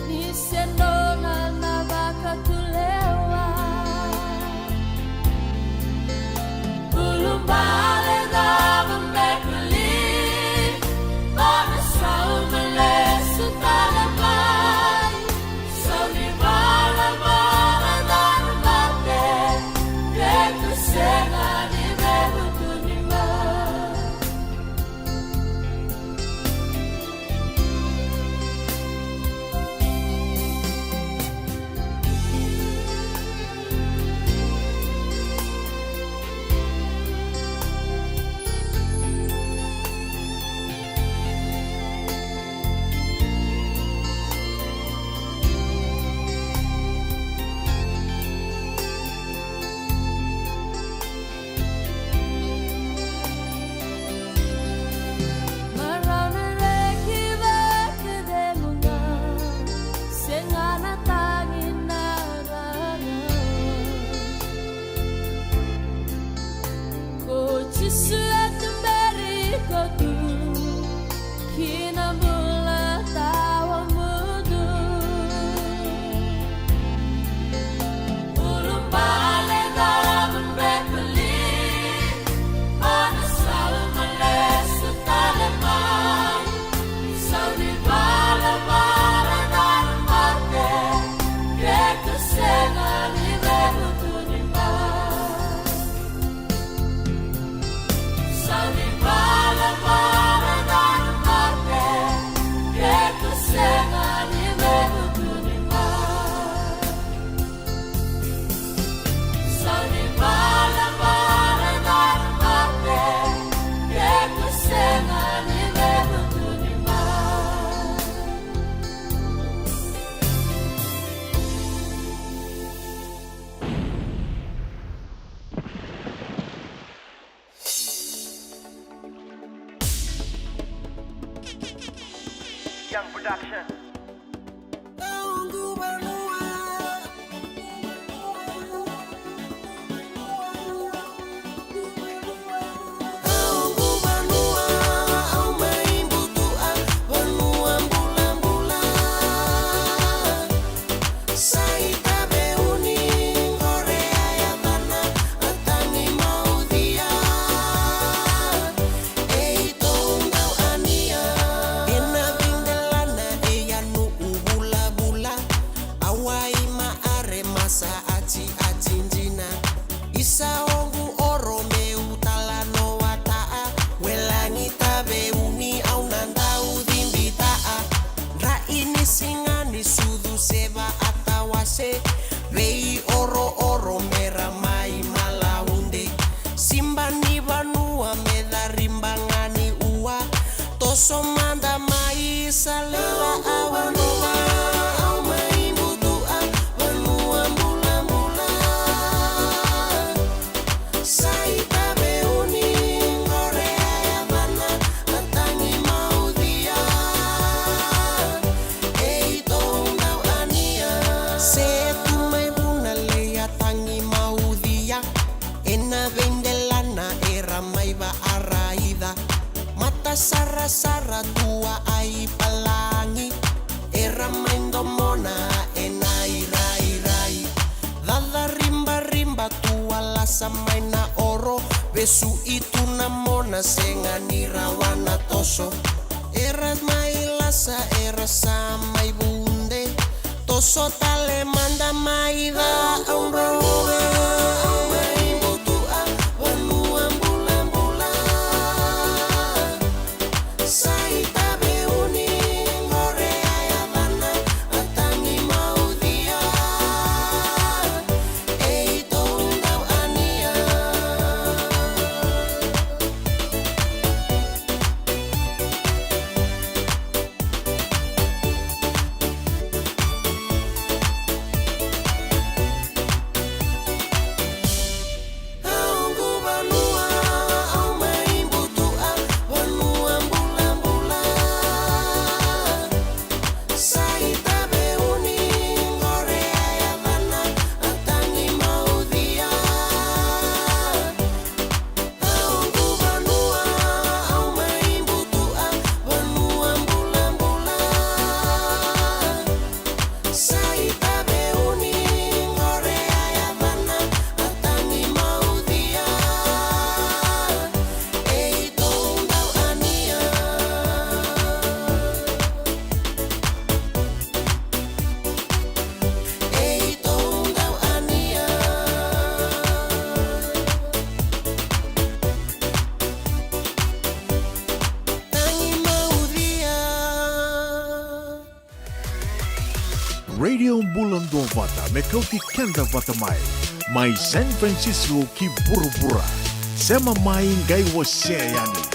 ni se nona na vakatulewa. Ulubale cava beka li o na sauma lesu tale mai? Sau ni valavala ca na mate, ke ko sega ni veivutuni mai. Marau na reki vakacegu ga, sega na tagi na rara. Ko Jisu e tuberi iko tu ki na bula tawa mudu. Ulubale cava beka li o na sauma lesu tale Action. Ena veidelana e a nu'u vulavula, a wai ma are masa ati ati dina. Isa oqu oro meu talanoa ta'a, welagi taveuni au na dau cibi ta'a. Dra ini siga ni sucu se va'atawase, vei oro oro me ra mai malaude. Siba ni vanua me cariba ga ni ua, toso mada mai sa lewa a vanua. Au mai butu'a vanua bulabula. Sa i taveuni qore a yavana a tagi maucia. E i tou dau ania. Se tu mai vuna lei a tagi maucia. Ena veidelana era mai va'araica. Mata sarasara tua ai palagi. Era mai domona ena irairai. Caca ribariba tua lasa mai na oro. Vesu i tu na mona sega ni rawa na toso. Era mai lasa era sa mai vude. Toso tale mada mai ca au drau. Au mai butu'a vanua bulabula. Sa i taveuni qore a yavana a tagi maucia. E i tou dau ania. Radio Bula Duavata, me kauti keda vata mai. Mai San Francisco ki vuravura. Sema mai qai wasea yani.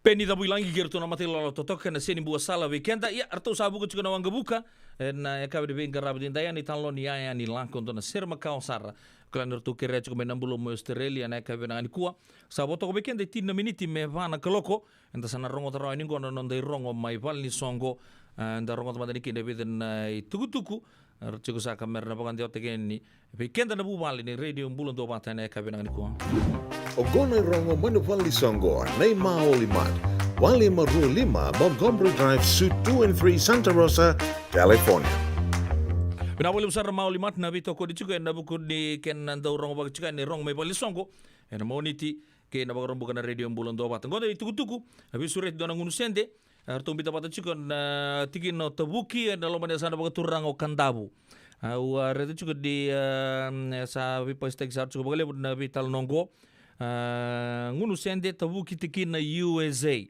Peni Cavuilagi kei ratou na mata ilawalawa totoka ena seni bua sala vei keda. Ia, ratou sa vuka tiko na waqavuka ena yakavi ni veiqaravi edaidai, ena italanoa ni yaya ni lako, dua na sere makawa sara. Kila ni ratou kerea tiko mai na bula mai Australia ena yakavi vinaka nikua. Sa vo toka vei keda e tini na miniti me va na kaloko. Eda sa na rogoca rawa yani qo na noda irogo mai valenisoqo. Eda rogoca mada nikua e vica na itukutuku era tiko saka me ra na vakadewataki yani vei keda na vuvale ni Radio Bula Duavata ena yakavi vinaka nikua. Oqo na irogo mai na valenisoqo nei Maoli Mart, walu lima rua lima Montgomery Drive, Suite two and three, Santa Rosa, California. Vinaka vakalevu sara Maoli Mart na veitokoni tiko ena vuku ni kena dau rogovaki tiko yani na irogo mai valenisoqo ena Moniti kei na Vakaraubuka na Radio Bula Duavata. Qo na itukutuku, a veisureti dua na gunu sede, a, ratou biuta vata tiko na tikina o Tavuki ena loma ni yasana vakaturaga o Kadavu. Au a raica tiko ni, a, sa veipasitaki sara tiko vakalevu na veitalanoa oqo. A, gunu sede Tavuki tikina U S A.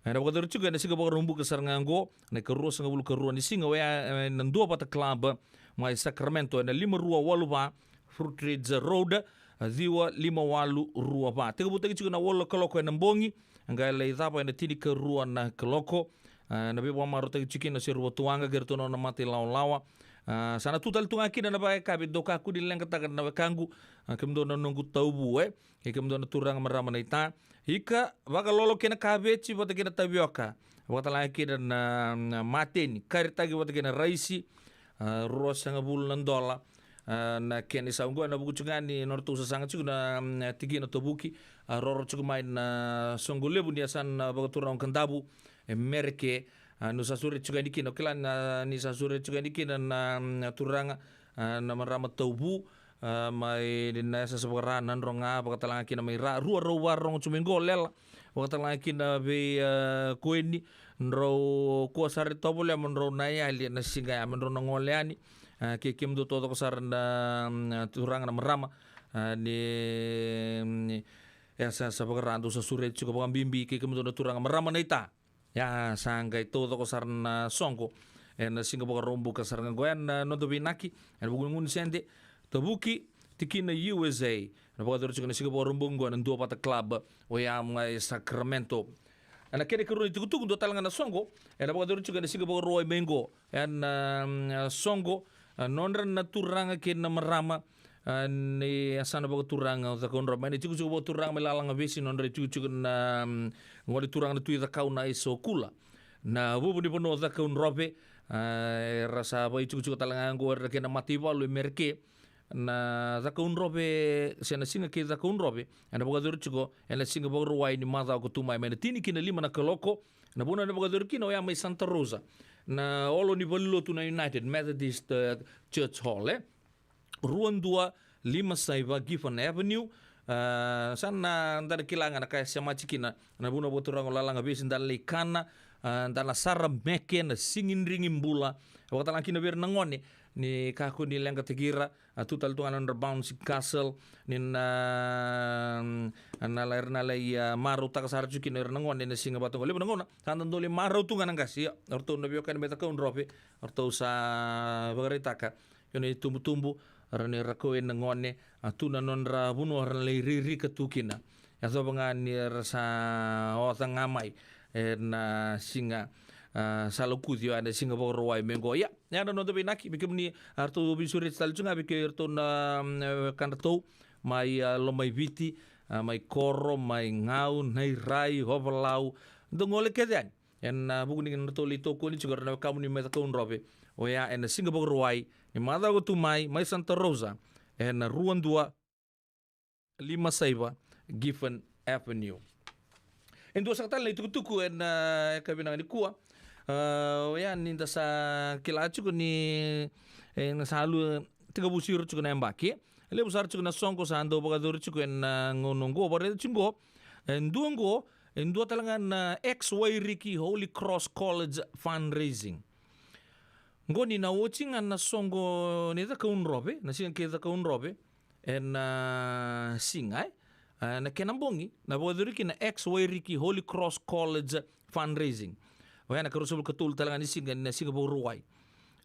Ena vakayacori tiko ena siga Vakaraubuka sara ga oqo, na ikaruasagavulu karua ni siga, oya ena Duavata Club mai Sacramento, ena lima rua walu va Fruitridge Road, ciwa lima walu rua va. Tekivutaki tiko ena walu na kaloko ena bogi, qai lai cava ena tinikarua na kaloko. A, na veivakamarautaki tiko kina o Serua Tuwaqa kei ratou na nona mata ilawalawa. A, sa na tu tale tu ga kina na vakayakavi, dou kakua ni leqataka na wekaqu, a, kemudou na noqu tauvu, e. Kei kemudou na turaga, marama naita. Ika, vakalolo kei na kaveji vata kei na tavioka. Vakatalega kina na, na mateni, karitaki vata kei na raisi, a, ruasagavulu na dola. A, na kena isau qo ena vuku tiko ga ni nodratou sasaga tiko na, mm, tikina o Tavuki, a, roro tiko mai na soqo levu ni yasana vakaturaga o Kadavu e Mereke. A, niu sa sureti tiko yani kina, o kila na, ni sa sureti tiko yani kina na, mm, turaga, a, na marama tauvu, a, mai na yasayasa vaka-Ra, Nadroga, vakatalega kina mai Ra, rua rau vakarorogo tu mai qo, Lela, vakatalega kina vei, a, Koeni, drau kua sara i tovolea mo drau na yali ena siga ya, mo drau na gole yani. A, kei kemudou taucoko sara na, mm, turaga, na marama, a, ni, ni yasayasa vaka-Ra, dou sa sureti tiko vakabibi, kei kemudou na turaga, marama naita. Ia, sa qai taucoko sara na soqo ena siga Vakaraubuka sara ga qo, ena noda veiinaki ena vuku ni gunu sede Tavuki tikina U S A. Ena vakayacori tiko ena siga Vakaraubuka qo ena Duavata Club, oya mai Sacramento. Ena kena ikarua ni tukutuku, dua tale ga na soqo ena vakayacori tiko ena siga Vakarauwai mai qo. Ena, mm, soqo, a, nodra na turaga kei na marama, a, ni yasana vakaturaga o Cakaudrove, mai na itikotiko vakaturaga mai Lalagavesi, nodra itikotiko na, mm, gone turaga na Tui Cakau, na Aisokula, na vuvu ni vanua o Cakaudrove. A, era sa vakaitikotiko tale ga qo era kei na mataivalu e Mereke. Na Cakaudrove, se na siga kei Cakaudrove, ena vakayacori tiko ena siga Vakarauwai ni macawa ka tu mai, mai na tini ki na lima na kaloko. Na vanua ena vakayacori kina oya mai Santa Rosa, na olo ni valenilotu na United Methodist, e, Church Hall, e, rua dua lima saiva Gifford Avenue. A, sa na, da na kila ga na ka e semati kina na vanua vakaturaga o Lalagavesi, da na lai kana, a, da na sarameke na sigidrigi bula. Vakatalega kina vei ira na gone ni kakua ni leqataki ira, a, tu tale tu ga na nodra bouncy castle, ni na, na lai, era na lai, a, marautaka sara tu kina o ira na gone ena siga vata oqo. Levu na gauna sa da dau lai marau tu ga na qase, ia, o ratou na veiwekani mai Cakaudrove, o ratou sa vakaraitaka, ia, na itubutubu, era na, era kau ena gone, a, tu na nodra vanua era na lai ririka tu kina. Yacova ga ni ra sa oca ga mai ena siga, a, sa lokuci, oya na siga Vakarauwai mai qo. Ia, ya na noda veiinaki vei kemuni, a, ratou veisureti tale tu ga vei kei ratou na, mm, e, wekadratou mai, a, Lomaiviti, a, mai Koro, mai Gau, Nairai, Ovalau, dou gole kece yani. Ena, a, vuku ni nodratou lai tokoni tiko era na wekamuni mai Cakaudrove, oya ena siga Vakarauwai ni macawa ka tu mai, mai Santa Rosa, ena rua dua lima saiva Gifford Avenue. E dua saka tale na itukutuku ena, e, yakavi vinaka nikua. A, oya ni da sa kila tiko ni, e, na sa lua, tekivu siro tiko na yabaki. E levu sara tiko na soqo sa dau vakayacori tiko ena, a, gauna oqo, vakaraica tiko qo. E dua oqo, E dua tale ga na X Wairiki Holy Cross College Fundraising. Qo ni na oti ga na soqo ni Cakaudrove, na siga kei Cakaudrove, ena siga, e? A, na kena bogi, na vakayacori kina na X Wairiki Holy Cross College Fundraising. Oya na ka ruasagavulu ka tolu tale ga ni siga, na siga Vakarauwai.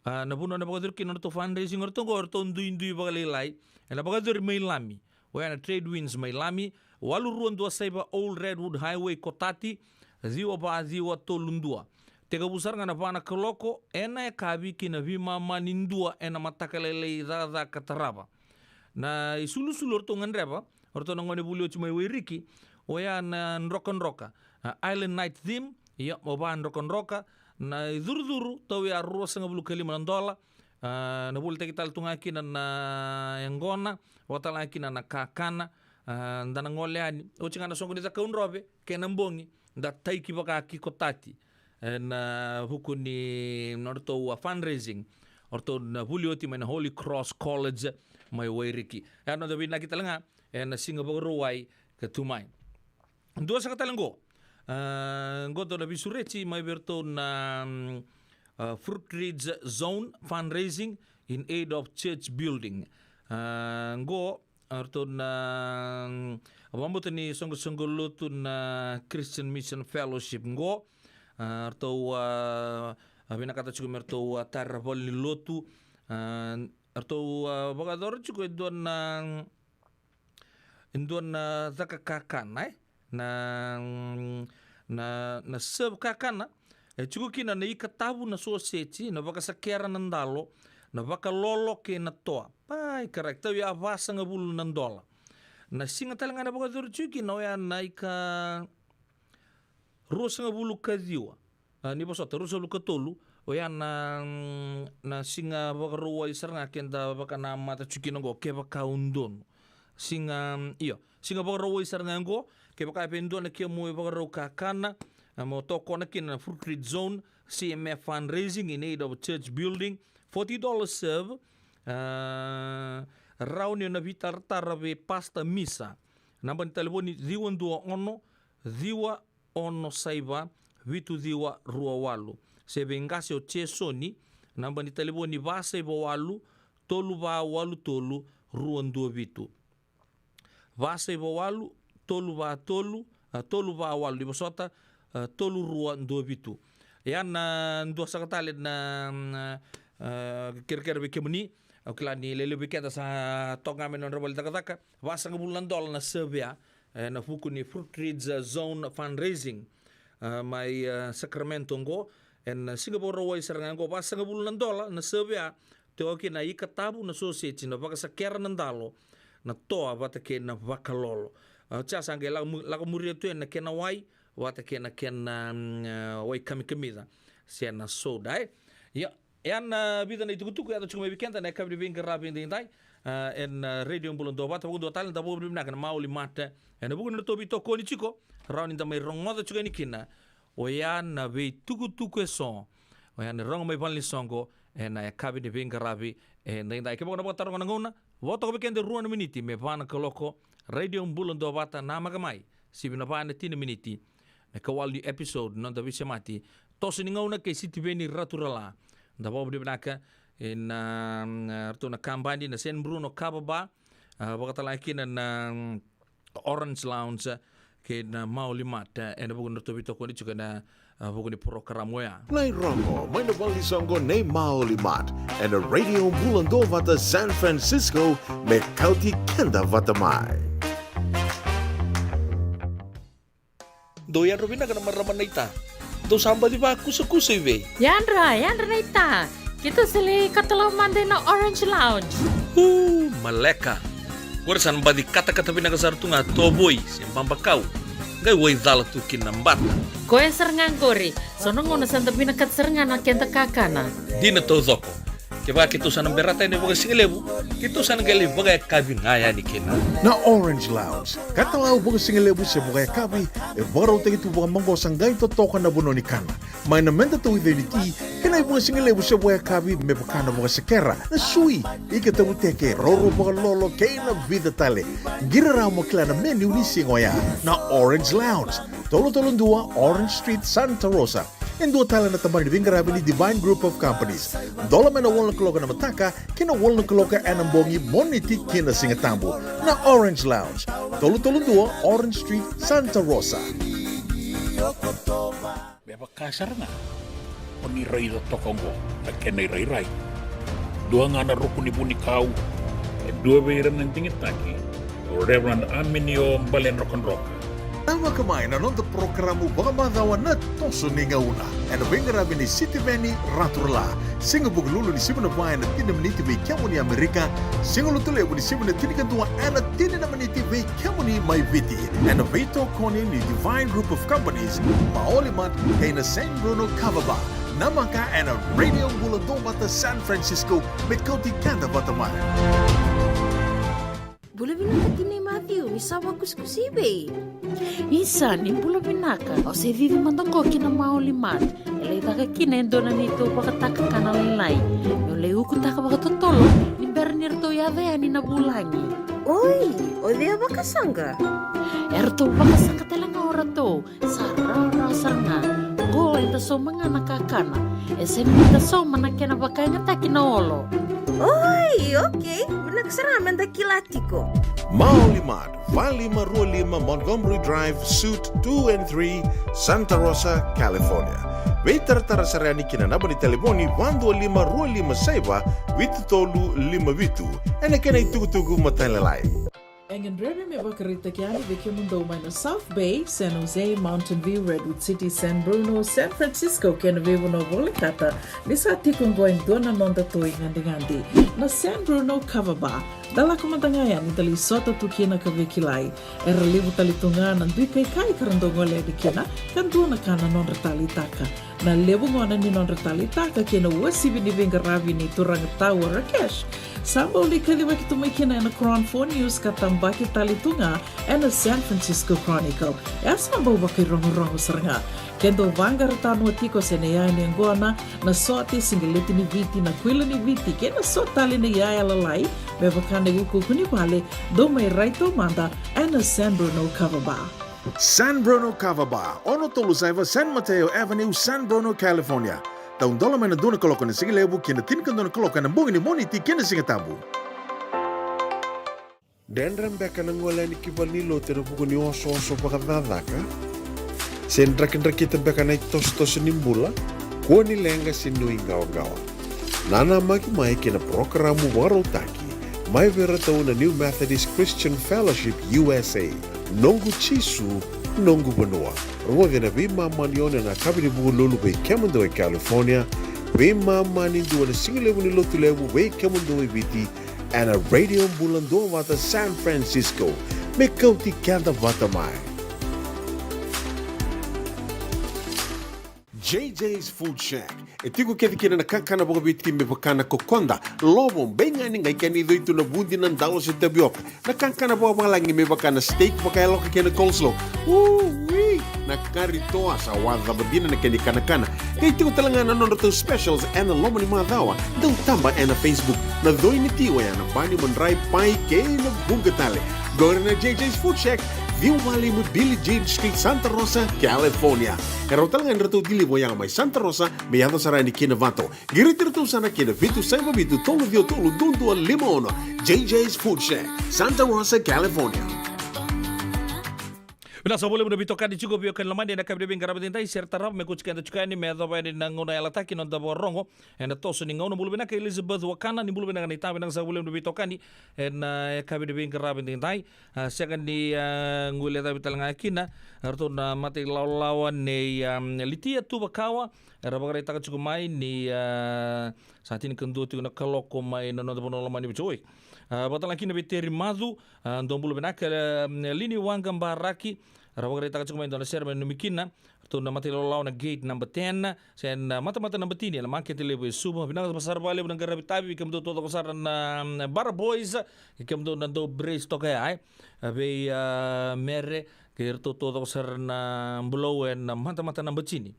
A, na vanua na vakayacori kina na nodratou fundraising, o ratou qo, o ratou duidui vakalailai. Ena vakayacori mai Lami. Oya na Trade Winds mai Lami, walu rua dua saiva Old Redwood Highway, Cotati, ciwa va ciwa tolu dua. Tekivu sara ga na va na kaloko ena yakavi ki na veimama ni dua ena mataka lailai cakacaka tarava. Na isulusulu o ratou gadreva, o ratou na gone vuli oti mai Wairiki, oya na drokadroka, a, Island Night Theme, ia, mo va drokadroka, na icurucuru, tauya ruasagavulu ka lima na dola, a, na volitaki tale tu ga kina na yaqona, vakatalega kina na kakana, a, da na gole yani. Oti ga na soqo ni Cakaudrove, kena bogi, da taiki vaka ki Cotati. Ena vuku ni nodratou, a, fundraising, o ratou na vuli oti mai na Holy Cross College mai Wairiki. E, noda veinaki tale ga, ena siga Vakarauwai ka tu mai. Dua saka tale qo. A, qo dua na veisureti mai vei iratou na, mm, a, Fruit Ridge Zone Fundraising in Aid of Church Building. A, qo, a, ratou na, mm, a, vakabauta ni soqosoqo lotu na Christian Mission Fellowship qo. A, ratou, a, a, vinakata tiko me ratou, a, tara vale ni lotu. A, ratou, a, vakayacora tiko e dua na, e dua na caka kakana, e? Na, na, na serve kakana. E tiko kina na ikatavu, na soseti, na vakasakera, na dalo, na vakalolo kei na toa. Pai, correct. Tauya vasagavulu na dola. Na siga tale ga na vakayacori tiko kina oya na ika ruasagavulu ka ciwa. A, ni vosota, ruasagavulu ka tolu, oya na, mm, na siga Vakarauwai sara ga keda vakanamata tiko kina qo, kevaka au donu. Siga, mm, io, siga Vakarauwai sara ga qo, kevaka e dua na kemu ivakarau kakana, a, mo tokona kina na Fruit Ridge Zone, C M F Fundraising in Aid of Church Building, forty dollars serve, a, rawa ni o na veitaratara vei Pastor Misa. Naba ni talevoni ciwa dua ono, ciwa ono saiva, vitu ciwa rua walu. Se vei qase o Jesoni, naba ni talevoni va saiva walu, tolu va walu tolu, rua dua vitu. Va saiva walu, tolu va tolu, a, tolu va walu, ni vosota, a, tolu rua dua vitu. Ia na dua saka tale na, na, a, kerekere vei kemuni, au kila ni lewe levu vei keda sa toka ga mai na nodra vale ni cakacaka, vasagavulu na dola na serve ya, e, na vuku ni Fruit Ridge, a, Zone Fundraising, a, mai, a, Sacramento qo, ena siga Vakarauwai sara ga qo, vasagavulu na dola na serve ya, tiko kina na ikatavu, na soseti, na vakasakera, na dalo, na toa vata kei na vakalolo. A, oti ya sa qai lako mu-, lako muria tu ena kena wai, vata kei na kena, mm, a, wai kamikamica, se na soda, e. Ia, ia na vica na itukutuku e yaco tiko mai vei keda ena yakavi ni veiqaravi edaidai, a, ena, a, Radio Bula Duavata. Vakadua tale, da vakavinavinaka na Maoli Mart ena vuku ni nodratou veitokoni tiko, rawa ni da mai rogoca tiko yani kina oya na veitukutuku eso, oya na rogo mai valenisoqo ena yakavi ni veiqaravi edaidai. Kevaka o na vakataroga na gauna, vo toka vei keda e rua na miniti me va na kaloko. Radio Bula Duavata, namaka mai, sivi na va ena tini na miniti, na ikawalu ni episode, noda veisemati, toso ni gauna kei Sitiveni Raturala. Da vakavinavinaka ena, mm, ratou na kabani na San Bruno Kava Bar, a, vakatalega kina na, mm, Orange Lounge, kei na Maoli Mart, ena vuku ni nodratou veitokoni tiko ena, a, vuku ni porokaramu oya. Na irogo mai na valenisoqo nei Maoli Mart ena Radio Bula Duavata San Francisco, me kauti keda vata mai. Dou yadra vinaka na marama naita. Dou sa baci vakusakusa i vei? Yadra, yadra naita. Keitou sa lai katalau mada ina Orange Lounge. U, maleka. Qori sa na baci katakata vinaka sara tu ga tovoi se babakau, qai wai cala tu kina na bata. Koya sara ga qori. So na gauna sa da vinakata sara ga na keda kakana. Dina taucoko. Kevaka keitou sa na berata yani vakasigalevu, keitou sa na qai lai vakayakavi ga yani kina. Na Orange Lounge, katalau vakasigalevu se vakayakavi, e vakarautaki tu vakamaqosa, qai totoka na vanua ni kana. Mai na meda tauica ni ti, kei na ivakasigalevu se vakayakavi me vaka na vakasekera, na sui, ika tavuteke, roro vakalolo kei na vica tale. Qiri rawa mo kila na menu ni siga oya. Na Orange Lounge, Tolu tolu dua Orange Street, Santa Rosa. E dua tale na tabana ni veiqaravi ni Divine Group of Companies. Dola mai na walu na kaloko ena mataka ki na walu na kaloko ena bogi, Moniti ki na Sigatabu. Na Orange Lounge, tolu tolu dua Orange Street, Santa Rosa. Me vaka sara ga o ni raica toka oqo na kena irairai. Dua ga na ruku ni vunikau, e dua vei ira na digitaki, o Reverend Aminio Baledrokadroka. Namaka mai na noda porokaramu vakamacawa Na Toso ni Gauna, ena veiqaravi ni Sitiveni Raturala. Siga Vukelulu ni sivi na va ena tini na miniti vei kemuni Amerika. Siga Lotulevu ni sivi na tinikadua ena tini na miniti vei kemuni mai Viti, ena veitokoni ni Divine Group of Companies, Maoli Mart kei na San Bruno Kava Bar. Namaka ena Radio Bula Duavata San Francisco, me kauti keda vata mai. Bula vinaka tinai Matthew, ni sa vakusikusi i vei? Isa, ni bula vinaka. Au se cici mada qo ki na Maoli Mart. E lai caka kina e dua na neitou vakatakakana lailai. Meu lai ukutaka vakatotolo ni bera ni ratou yaco yani na vulagi. Oi, o cei a vakasaqa? E ratou vakasaqa tale ga o ratou. Sa rawarawa sara ga. Qo eda sauma ga na kakana. E sega ni da sauma na kena vakayagataki na olo. Oi, okei. Vinaka sara ga meda kila tiko. Maoli Mart, va lima rua lima Montgomery Drive, Suite two and three, Santa Rosa, California. Veitaratara sara yani ki na naba ni talevoni va dua lima rua lima saiva vitu tolu lima vitu. Ena kena itukutuku matailalai. E gadrevi me vakaraitaki yani vei kemudou mai na South Bay, San Jose, Mountain View, Redwood City, San Bruno, San Francisco kei na veivanua volekata, ni sa tiko oqo e dua na nodatou igadigadi, na San Bruno Kava Bar. Da lako mada ga yani da lai sota tu kina ka veikilai. Era levu tale tu ga na dui kaikai ka ra dau gole yani kina, ka dua na ka na nodra taleitaka. Na levu gona ni nodra taleitaka kei na uasivi ni veiqaravi ni turaga Tau o Rakesh, sa bau lai kacivaki tu mai kina ena Cron Four News ka tabaki tale tu ga ena San Francisco Chronicle. E a sa bau vakairogorogo sara ga. Ke dou vaqara tanua tiko se na iyaya ni yaqona, na sote, siqeleti ni Viti, na kuila ni Viti kei na so tale na iyaya lalai, me vaka na iukuuku ni vale, dou mai rai taumada ena San Bruno Kava Bar. San Bruno Kava Bar, ono tolu saiva San Mateo Avenue, San Bruno, California. Taudola mai na dua na kaloko ena sigalevu ki na tinikadua na kaloko ena bogi ni Moniti kei na Sigatabu. Dredre beka na gole yani ki valenilotu ena vuku ni osooso vakacakacaka? Se drakidrakita beka na itosotoso ni bula? Kua ni leqa se nuiqawaqawa. Nanamaki mai ki na parokaramu vakarautaki mai vei iratou na New Methodist Christian Fellowship U S A, Noqu Jisu, Noqu Vanua. Rogoci ena veimama ni ono ena yakavi ni Vukelulu vei kemudou e California, veimama ni dua ena sigalevu ni Lotulevu vei kemudou e Viti, ena Radio Bula Duavata San Francisco, me kauti keda vata mai. J J's Food Shack. E tiko kece kina na kakana vakaviti me vaka na kokoda, lovo, beigani, qai kena icoi tu na vudi, na dalo se tavioka. Na kakana vakavalagi me vaka na steak vakayaloka kei na coleslaw. Ui! Na kari toa sa waca cava dina na kena ikanakana. Qai tiko tale ga na nodratou specials ena loma ni macawa. Dau taba ena Facebook. Na coi ni ti oya na bani, madrai, pai kei na vuqa tale. Qori na J J's Food Shack, ciwa walu lima Billie Jean Street, Santa Rosa, California. E rawa tale ga ni ratou deliver oya mai Santa Rosa me yaco sara yani ki Navato. Qiriti iratou sara ki na vitu saiva vitu tolu ciwa tolu dua dua lima ono. J J's Food Shack, Santa Rosa, California. Vinaka saka vakalevu na veitokani tiko vei kemuni lomani ena yakavi ni veiqaravi edaidai. Se ra tarava me kauti keda tiko yani me yacova yani na gauna yalataki na noda vakarorogo ena toso ni gauna. Bula vinaka Elizabeth Wakana, ni bula vinaka naita, vinaka saka vakalevu na veitokani ena yakavi ni veiqaravi edaidai. A, sega ni, a, guilecavi tale ga kina, a, ratou na matailawalawa nei, a, Litia Tuvakawa, era vakaraitaka tiko mai ni, a, sa tinikadua tiko na kaloko mai na noda vanua lomani Viti. Oi. A, vakatalega kina vei Teri Macu, a, dou bula vinaka, e, Lini Waqa Baraki, era vakaraitaka tiko mai dou na sere me nanumi kina, ratou na matailawalawa na gate number ten, se na matamata number tini, ena makete levu e Suva. Vinaka sara vakalevu na qaravi tavi, vei kemudou taucoko sara na, mm, Bara Boys, kei kemudou na dou brace toka ya, e. A, vei, a, Mere, kei iratou taucoko sara na Bulou ena matamata number tini.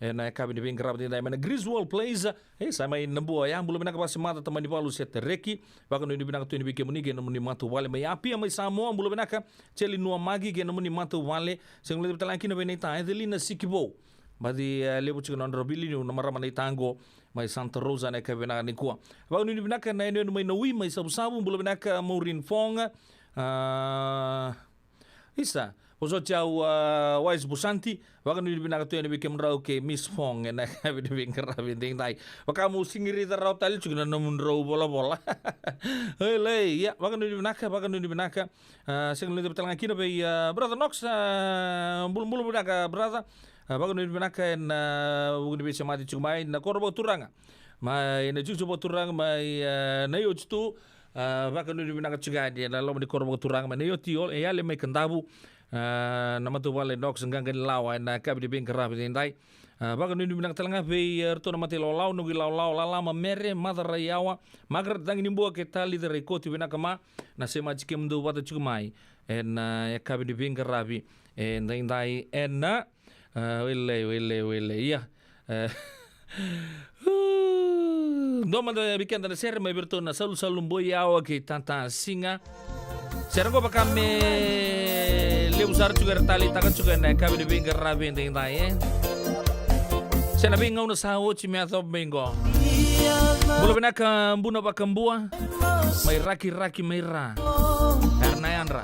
E na yakavi ni veiqaravi edaidai mai na Greece World Place. E sa mai na bua ya, bula vinaka Vasemata, Tamanivalu se Tereki. Vakanuinui vinaka tu yani vei kemuni kei na nomuni matavuvale mai Apia mai Samoa, bula vinaka. Jeli Nuamaki kei na nomuni matavuvale. Sega ni levu tale ga kina vei naita Edelina Sikivou. Baci e levu tiko na nodra veiliutaki na marama naita qo mai Santa Rosa na yakavi vinaka nikua. Vakanuinui vinaka na yanuyanu mai Naui mai Savusavu, bula vinaka Maureen Fong. A, isa, vosoti au, a, Wise Busanti, vakanuinui vinaka tu yani vei kemudrau kei Miss Fong ena yakavi ni veiqaravi edaidai. Vaka meu sigirita rawa tale tiko na nomudrau volavola. Oi lai, ia, vakanuinui vinaka, vakanuinui vinaka. A, sega ni levu tale ga kina vei, a, brother Knox, a, bulabula vinaka brother. A, vakanuinui vinaka ena, a, vuku ni veisemati tiko mai na koro vakaturaga mai na Juju vakaturaga mai, a, na Iotitu. A, vakanuinui vinaka tiko yani ena loma ni koro vakaturaga mai na Ioti, e yale mai Kadavu. A, na matavuvale Knox Qaqanilawa ena yakavi ni veiqaravi edaidai. A, vakanuinui vinaka tale ga vei, e, ratou na mata ilawalawa, noqu ilawalawa Lala ma Mere, Maca Raiyawa, Margaret Cagi ni Bua kei Talica Raikoti, vinaka ma na semati kemudou vata tiko mai ena, e, yakavi ni veiqaravi edaidai ena, a, wele, wele, wele, ia. E, dua mada vei keda na sere mai vei ratou na Salusalu Boiyawa kei Tata Siga. Sere qo vaka me levu sara tiko era taleitaka tiko ena yakavi ni veiqaravi edaidai, e. Se na veigauna sa oti me yacova mai qo. Bula vinaka Buna Vakabua mai Rakiraki mai Ra. Era na yadra.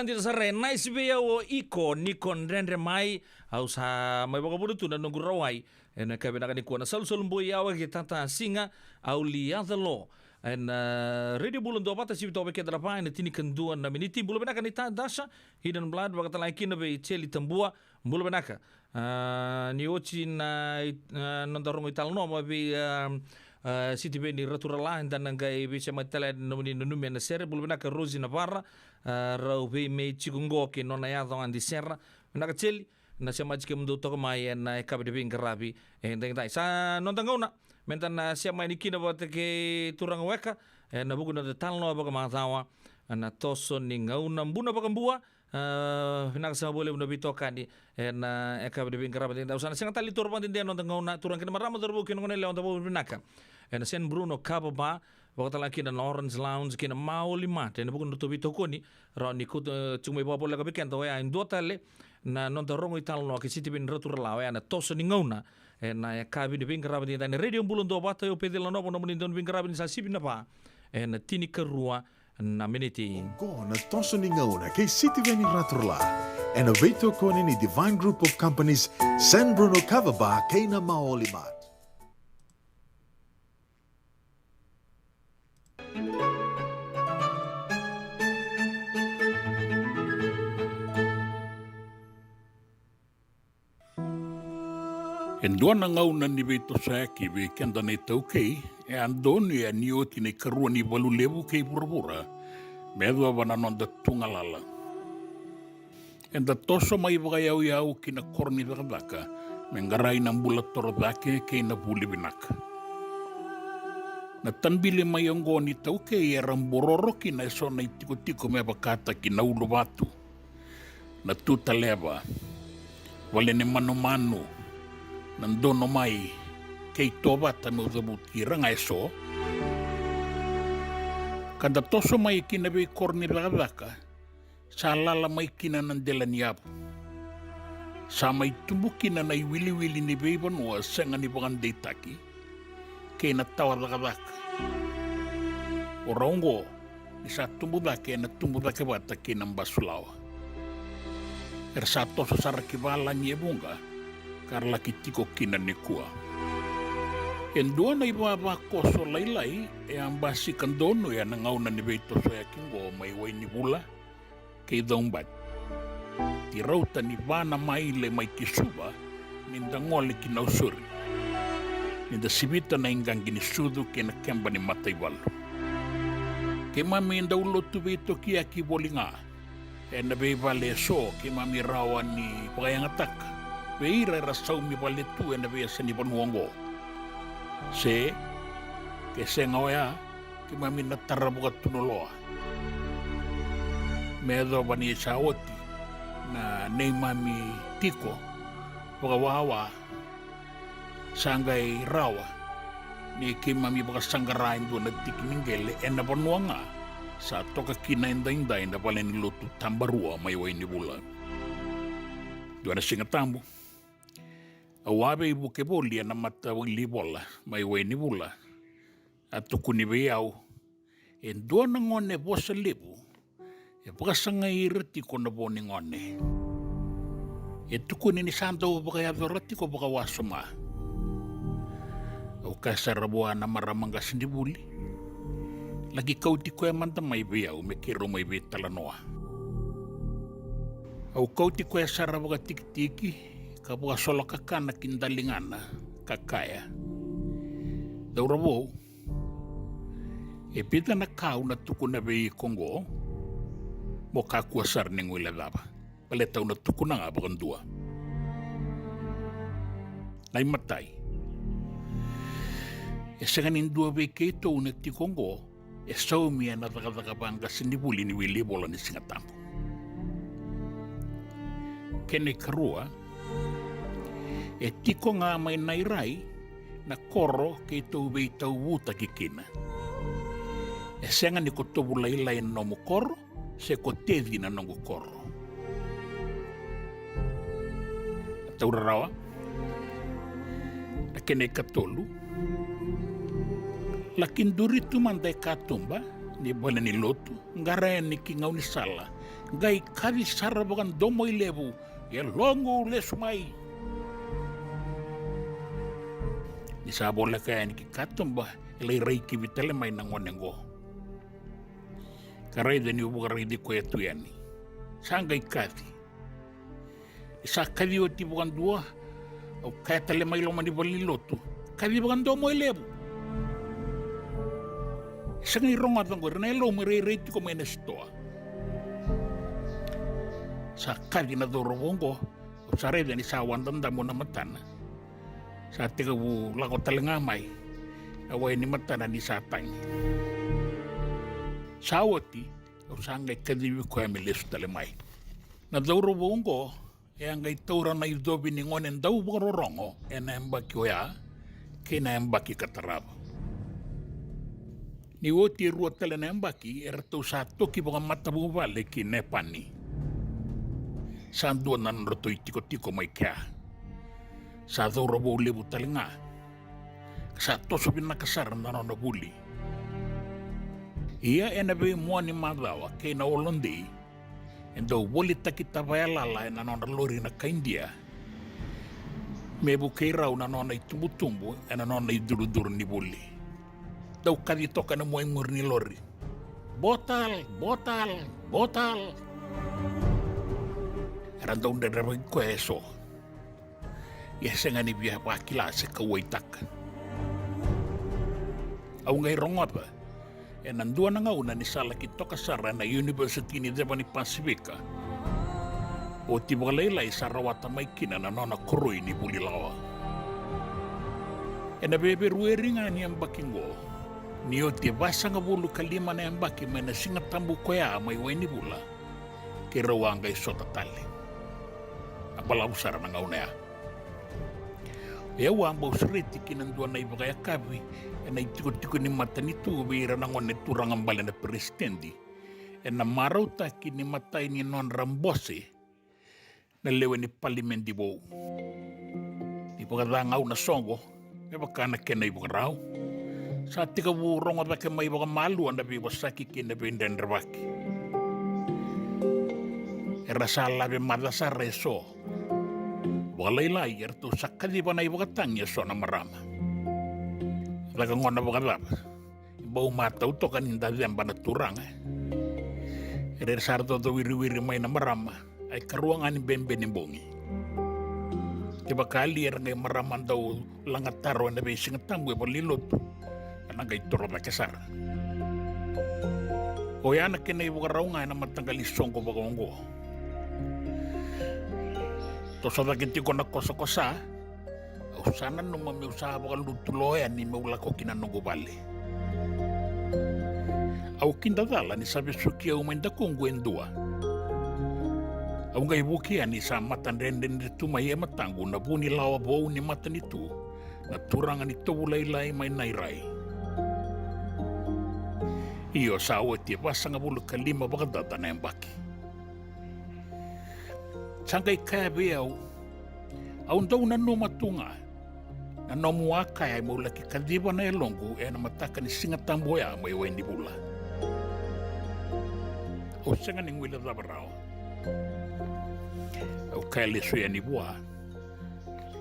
Dina sara, e nice vei au o iko ni ko dredre mai. Au sa mai vakavuna tu na noqu rawai ena ka vinaka nikua. Na salusalu boi au e ke tata siga, au li aca lo. Ena, uh, Radio Bula Duavata, sivi toka vei keda na va ena tinikadua na miniti. Bula vinaka ni ta dasa, Hidden Blood, vakatalega kina vei Jeli Tabua. Bula vinaka. Ah, ni oti na, ah, noda rogo italanoa mai vei, ah, ah, Sitiveni Raturala, eda na qai veisemati tale na nomuni nanumi ena sere. Bula vinaka Rosi Navara, ah, rau vei me tiko qo kei nona yaco Adi Sera. Vinaka Jeli, na semati kemudou toka mai ena yakavi ni veiqaravi edaidai. Sa noda gauna meda na sema yani kina vata kei turaga weka ena vuku ni noda talanoa vakamacawa, na toso ni gauna. Buna vakabua. Ah, vinaka sara vakalevu na veitokani ena yakavi ni veiqaravi edaidai. Au sa na sega tale ni toro vakadede ena noda gauna, turaga kei na marama, cauravou kei na goneyalewa, da vakavinavinaka ena San Bruno Kava Bar, vakatalega kina na Orange Lounge kei na Maoli Mart ena vuku ni nodratou veitokoni, rawa ni kauta, eh, tiko mai vakavoleka vei keda. Oya e dua tale na noda rogo italanoa kei Sitiveni Raturala, oya na toso ni gauna ena yakavi ni veiqaravi edaidai ena Radio Bula Duavata. Io, Peceli Nanovo nomuni dau ni veiqaravi ni sa sivi na va ena tinikarua na miniti. Qo na toso ni gauna kei Sitiveni Raturala ena veitokoni ni Divine Group of Companies, San Bruno Kava Bar kei na Maoli Mart. E dua na gauna ni veitosoyaki vei keda na iTaukei, e a donuya ni oti na ikarua ni valu levu kei vuravura me yacova na noda tugalala. Eda toso mai vakayauyau ki na koro ni cakacaka me qarai na bula torocake kei na vuli vinaka. Na tabili mai oqo ni iTaukei era bororo kina eso na itikotiko me vakataki na uluvatu, na tutaleva, vale ni manumanu, na donomai, kei tovata, meu cavuti ira ga eso. Ka da toso mai ki na veikoro ni cakacaka, sa lala mai kina na dela ni yavu. Sa mai tubu kina na iwiliwili ni veivanua sega ni vakadeitaki kei na tawa cakacaka. O rau oqo ni sa tubu cake ena tubu cake vata kei na basulawa. Era sa toso sara ki valagi e vuqa ka ra laki tiko kina nikua. E dua na ivavakoso lailai e a basika donuya na gauna ni veitosoyaki oqo mai Wainivula kei Caubati. Ti rauta ni va na maile mai ki Suva ni da gole ki Nausori, ni da sivita na iqaqi ni sucu kei na keba ni mataivalu. Keimami dau lotu veitokiyaki voli ga. Ena veivale eso keimami rawa ni vakayagataka vei ira era saumi vale tu ena veiyasa ni vanua oqo. Se ke sega oya, keimami na tara vakatunuloa. Me yacova ni sa oti na neimami tiko vakawawa, sa qai rawa ni keimami vakasaqara e dua na tiki ni qele ena vanua ga sa toka kina edaidai na valenilotu Tabarua mai Wainivula. Dua na Siga Tabu, au a veivuke voli ena matawilivola mai Wainivula. A tukuni vei au e dua na gone vosa levu e vakasagai ira tiko na vo ni gone. E tukuni ni sa dau vakayacora tiko vakawasoma. Au kaya sara vua na marama qasenivuli, laki kauti koya mada mai vei au me keirau mai veitalanoa. Au kauti koya sara vakatikitiki ka vakasolokakana ki daligana ka kaya, cauravou, e vica na ka au na tukuna vei iko oqo, mo kakua sara ni guilecava. Baleta au na tukuna ga vakadua. Na imatai, e sega ni dua vei keitou na tiko oqo e saumi ena cakacaka vaqasenivuli ni wili vola ni Siga Tabu. Kena ikarua, e tiko ga mai Nairai na koro keitou veitauvutaki kina. E sega ni ko Tovulailai na nomu koro, se ko Teci na noqu koro. Taura rawa. Na kena ikatolu, laki duri tu mada e katuba ni valenilotu, qara yani ki gaunisala Qai kaci sara vakadomoilevu, "E loqu, lesu mai." Ni sa voleka yani ki katuba, e lai raikivi tale mai na gone oqo. Ka raica niu vakaraici koya tu yani, sa qai kaci. Ni sa kaci oti vakadua, au kaya tale mai loma ni valenilotu, "Kaci vakadomoilevu." E sega ni rogoca oqori, na yalomu e rairai tiko mai na sitoa. Sa kaci na cauravou oqo, au sa raica ni sa wadadamu na matana. Sa tekivu lako tale ga mai na wai ni matana ni sa tagi. Sa oti, au sa qai kacivi koya me lesu tale mai. Na cauravou oqo e a qai taura na icovi ni gone dau vakarorogo ena yabaki oya kei na yabaki ka tarava. Ni oti e rua tale na yabaki, eratou sa toki vakamatavuvale ki Nepani. Sa dua na nodratou itikotiko mai kea. Sa cauravou levu tale ga, ka sa toso vinaka sara na nona vuli. Ia ena veimua ni macawa kei na holodei, e dau volitaki tavayalala ena nodra lori na kai Idia me vukei rau na nona itubutubu ena nona icurucuru ni vuli. Dau kaci toka ena mua i muri ni lori, "Botal, botal, botal." Era dau dredrevaki koya eso. Ia e sega ni via vakila se kauwaitaka. Au qai rogoca ena dua na gauna ni sa laki toka sara ena Univesiti ni Ceva ni Pasifika. Oti vakalailai sa rawata mai kina na nona koroi ni vuli lawa. Ena Feperueri ga ni yabaki oqo, ni oti e vasagavulu ka lima na yabaki mai na Siga Tabu koya mai Wainivula, keirau a qai sota tale. A balavu sara na gauna ya. O yau a bau sureti ki na dua na ivakayakavi ena itikotiko ni matanitu vei ira na gone turaga bale na peresitedi, ena marautaki ni matai ni nodra bose na lewe ni palimedi vou. Ni vakacagau na soqo, me vaka na kena ivakarau, sa tekivu rogo cake mai vakamalua na veivosaki kei na veidredrevaki. Era sa lave maca sara eso. Vakalailai eratou sa kaciva na ivakatagi eso na marama. Caka gona vakacava? E bau matau toka ni da ceba na turaga. Era sa ra cocowiriwiri mai na marama. A ikarua ga ni bebe ni bogi. Kevaka li era qai marama dau lagataro ena veisiga tabu e valenilotu, ena qai toro cake sara. Oya na kena ivakarau ga ena mataqali soqo vakaoqo. Toso cake tiko na kosakosa, au sa nanuma meu sa vakalutu lo yani meu lako ki na noqu vale. Au kidacala ni sa vesuki au mai dakuqu e dua. Au qai vuki yani sa matadredredre tu mai e mataqu na vu ni lawa vou ni matanitu, na turaga ni tovu lailai mai Nairai. Io, sa oti e vasagavulu ka lima vakacaca na yabaki. Sa qai kaya vei au, "Au dau nanuma tu ga na nomu a kaya meu laki kaciva na yaloqu ena mataka ni Siga Tabu oya mai Wainivula." Au sega ni guilecava rawa. Au kaya lesu yani vua,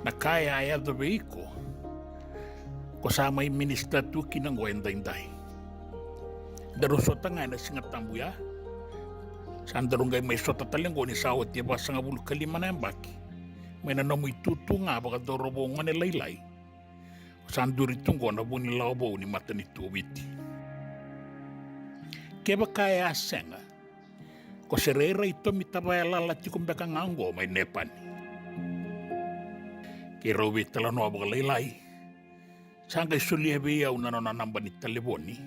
"Na ka e a yaco vei iko, ko sa mai minisita tu kina oqo edaidai. Daru sota ga ena Siga Tabu ya. Sa daru qai mai sota tale oqo ni sa oti e vasagavulu ka lima na yabaki, mai na nomu itutu ga vakacauravou gone lailai. Ko sa duri tu oqo na vu ni lawa vou ni matanitu o Viti. Kevaka e a sega, ko se rairai tomi tavayalala tiko beka ga oqo mai Nepani." Keirau veitalanoa vakalailai. Sa qai solia vei au na nona naba ni talevoni,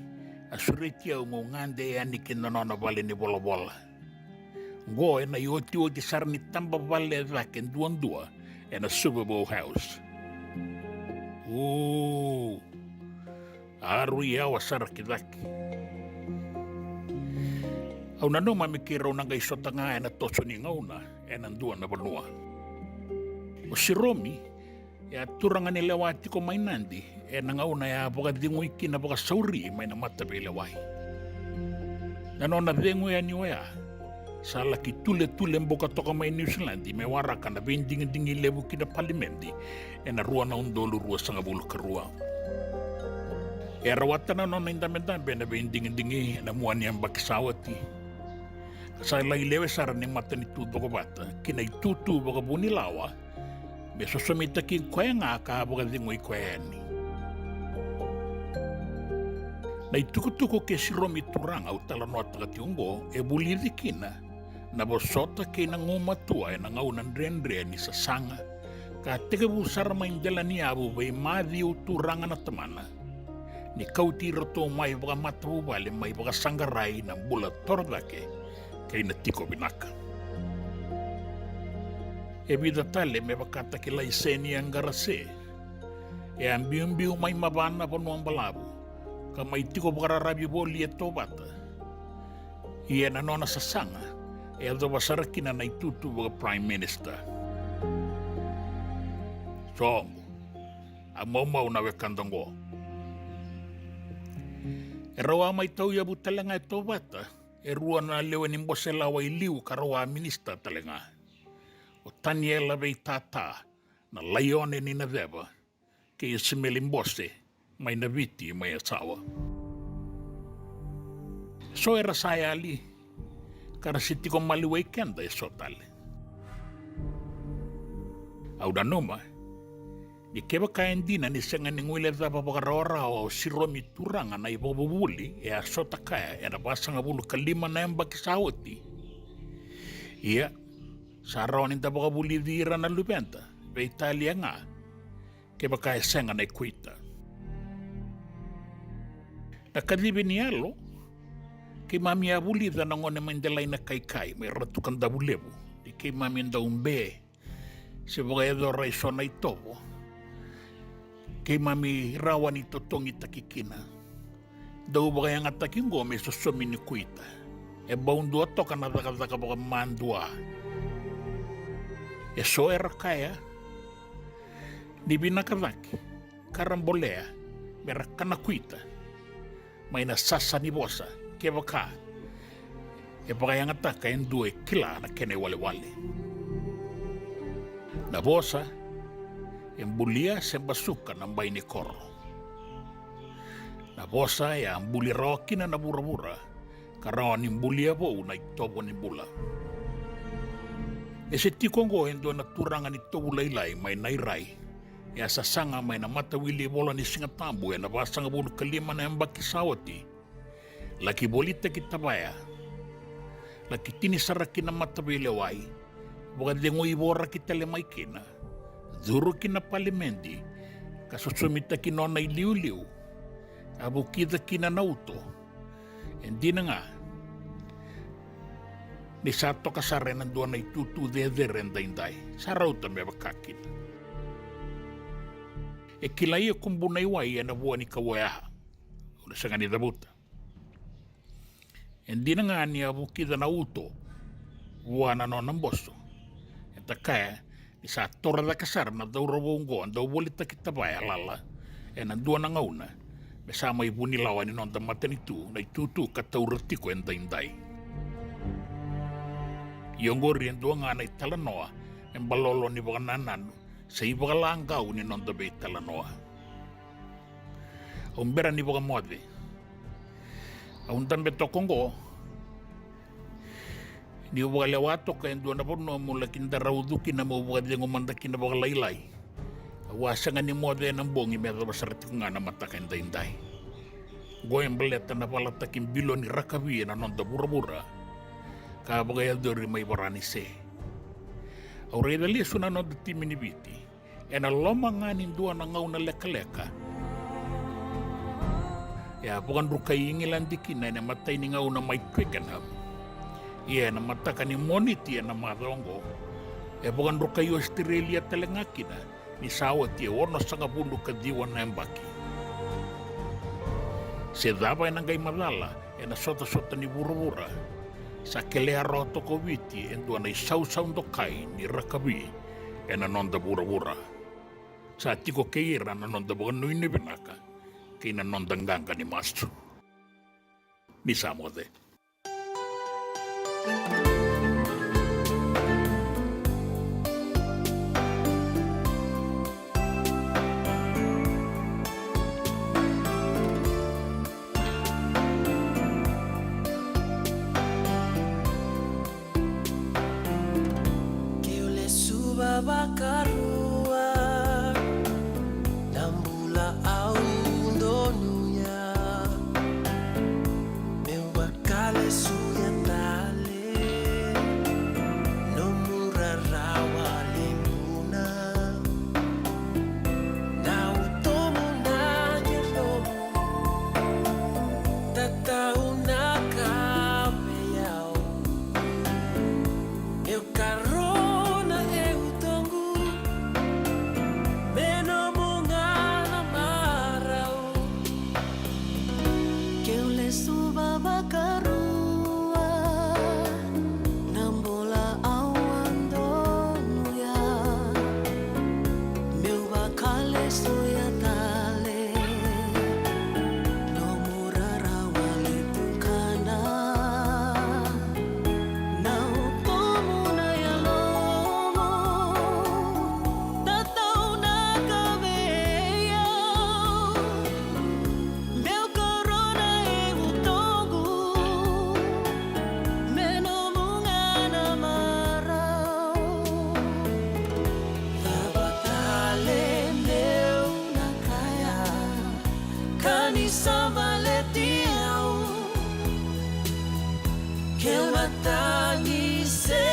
a sureti au meu gade yani ki na nona vale ni volavola. Oqo ena iotioti sara ni taba vale e cake duadua ena Suva House. Uu, a rui yawa sara ki cake. Au nanuma me keirau na qai sota ga ena toso ni gauna ena dua na vanua. O Siromi e a turaga ni lewa tiko mai Nadi ena gauna e a vakacegui kina vakasauri mai na mataveilewai. Na nona cegu yani oya sa laki tuletule buka toka mai Niusiladi me waraka na veidigidigi levu ki na palimedi ena rua na udolu ruasagavulu ka rua. E rawata na nona idabedabe ena veidigidigi ena mua ni yabaki sa oti, ka sa lai lewe sara ni matanitu cokovata ki na itutu vakavunilawa me sosomitaki koya ga ka a vakacegui koya yani. Na itukutuku ke siromi turaga au talanoataka tiko oqo e vulici kina na vosota kei na gumatua ena gauna dredre ni sasaga, ka tekivu sara mai dela ni yavu vei Maciu Turaga na tamana, ni kauti iratou mai vakamatavuvale mai vakasaqarai na bula torocake kei na tiko vinaka. E vica tale me vakataki Laisenia Qarase, e a biubiu mai Mavana, Vanua Balavu, ka mai tiko vakararavi voli e Tovata. Ia na nona sasaga e yacova sara kina na itutu vaka Prime Minister. Soqo, a maumau na wekada oqo. E rau a mai tauyavu tale ga e Tovata e rua na lewe ni bose lawa i liu ka rau a minisita tale ga, o Taniela Veitata, na Laione ni Naceva, kei Isimeli Bose mai Naviti mai Yasawa. So era sa yali, ka ra se tiko maliwai keda e so tale. Au nanuma ni kevaka e dina ni sega ni guilecava vakarawarawa o siromi turaga na ivakavuvuli e a sota kaya ena vasagavulu ka lima na yabaki sa oti, ia sa rawa ni da vakavulici ira na luveda veitalia ga kevaka e sega na ikuita. Na kacivi ni yalo, keimami a vulica na gone mai Delaina Kaikai mai Ratu Kadavulevu ni keimami dau be se vakayacora e so na itovo keimami rawa ni totogitaki kina. Dau vakayagataki oqo me sosomi ni kuita. E bau dua toka na cakacaka vakamadua. E so era kaya ni vinaka cake ka ra bolea me ra kana kuita mai na sasa ni vosa kevaka e vakayagataka e dua e kila na kena iwalewale. Na vosa e bulia se basuka na bai ni koro. Na vosa e a buli rawa kina na vuravura ka rawa ni bulia vou na itovo ni bula. E se tiko oqo e dua na turaga ni tovu lailai mai Nairai e a sasaga mai na matawili ivola ni Sigatabu ena vasagavulu ka lima na yabaki sa oti. Laki volitaki tavaya, laki tini sara ki na mataveilewai, vakacegui voraki tale mai kina, curu ki na palimedi ka sosomitaki nona iliuliu, a vukica kina na uto. E dina ga ni sa toka sara ena dua na itutu cecere edaidai, sa rauta me vaka kina. E kilai e kubu na iwai ena vua ni kauoyaha. Au na sega ni cavuta. E dina ga ni a vukica na uto vua na nona boso, e takaya ni sa toro cake sara na cauravou oqo a dau volitaki tavaya lala ena dua na gauna me sa mai vunilawa ni noda matanitu na itutu ka taura tiko edaidai. Ia oqori e dua ga na italanoa me balolo ni vakanananu se ivakalagau ni noda veitalanoa. Au bera ni vakamoce. Au dabe toka oqo niu vakalewa toka e dua na vanua meu laki darau cu kina meu vakacegu mada kina vakalailai. Au a sega ni moce ena bogi me yacova sara tiko ga na mataka edaidai. Oqo e baleta na valataki biloni rakavi ena noda vuravura ka vakayacori mai Varanise. Au raica lesu na noda timi ni Viti ena loma ga ni dua na gauna lekaleka. E a vakadrukai Igiladi kina ena matai ni gauna mai Twickenham. Ia ena mataka ni Moniti ena macawa oqo e vakadrukai Ositerelia tale ga kina ni sa oti e onosagavulu ka ciwa na yabaki. Se cava ena qai macala ena sotasota ni vuravura, sa kelea rawa toka o Viti e dua na isausau dokai ni rakavi ena noda vuravura. Sa tiko kei ira na noda vakanuinui vinaka kei na noda qaqa ni masu. Ni sa moce. sa baleti au. Keu na tagi se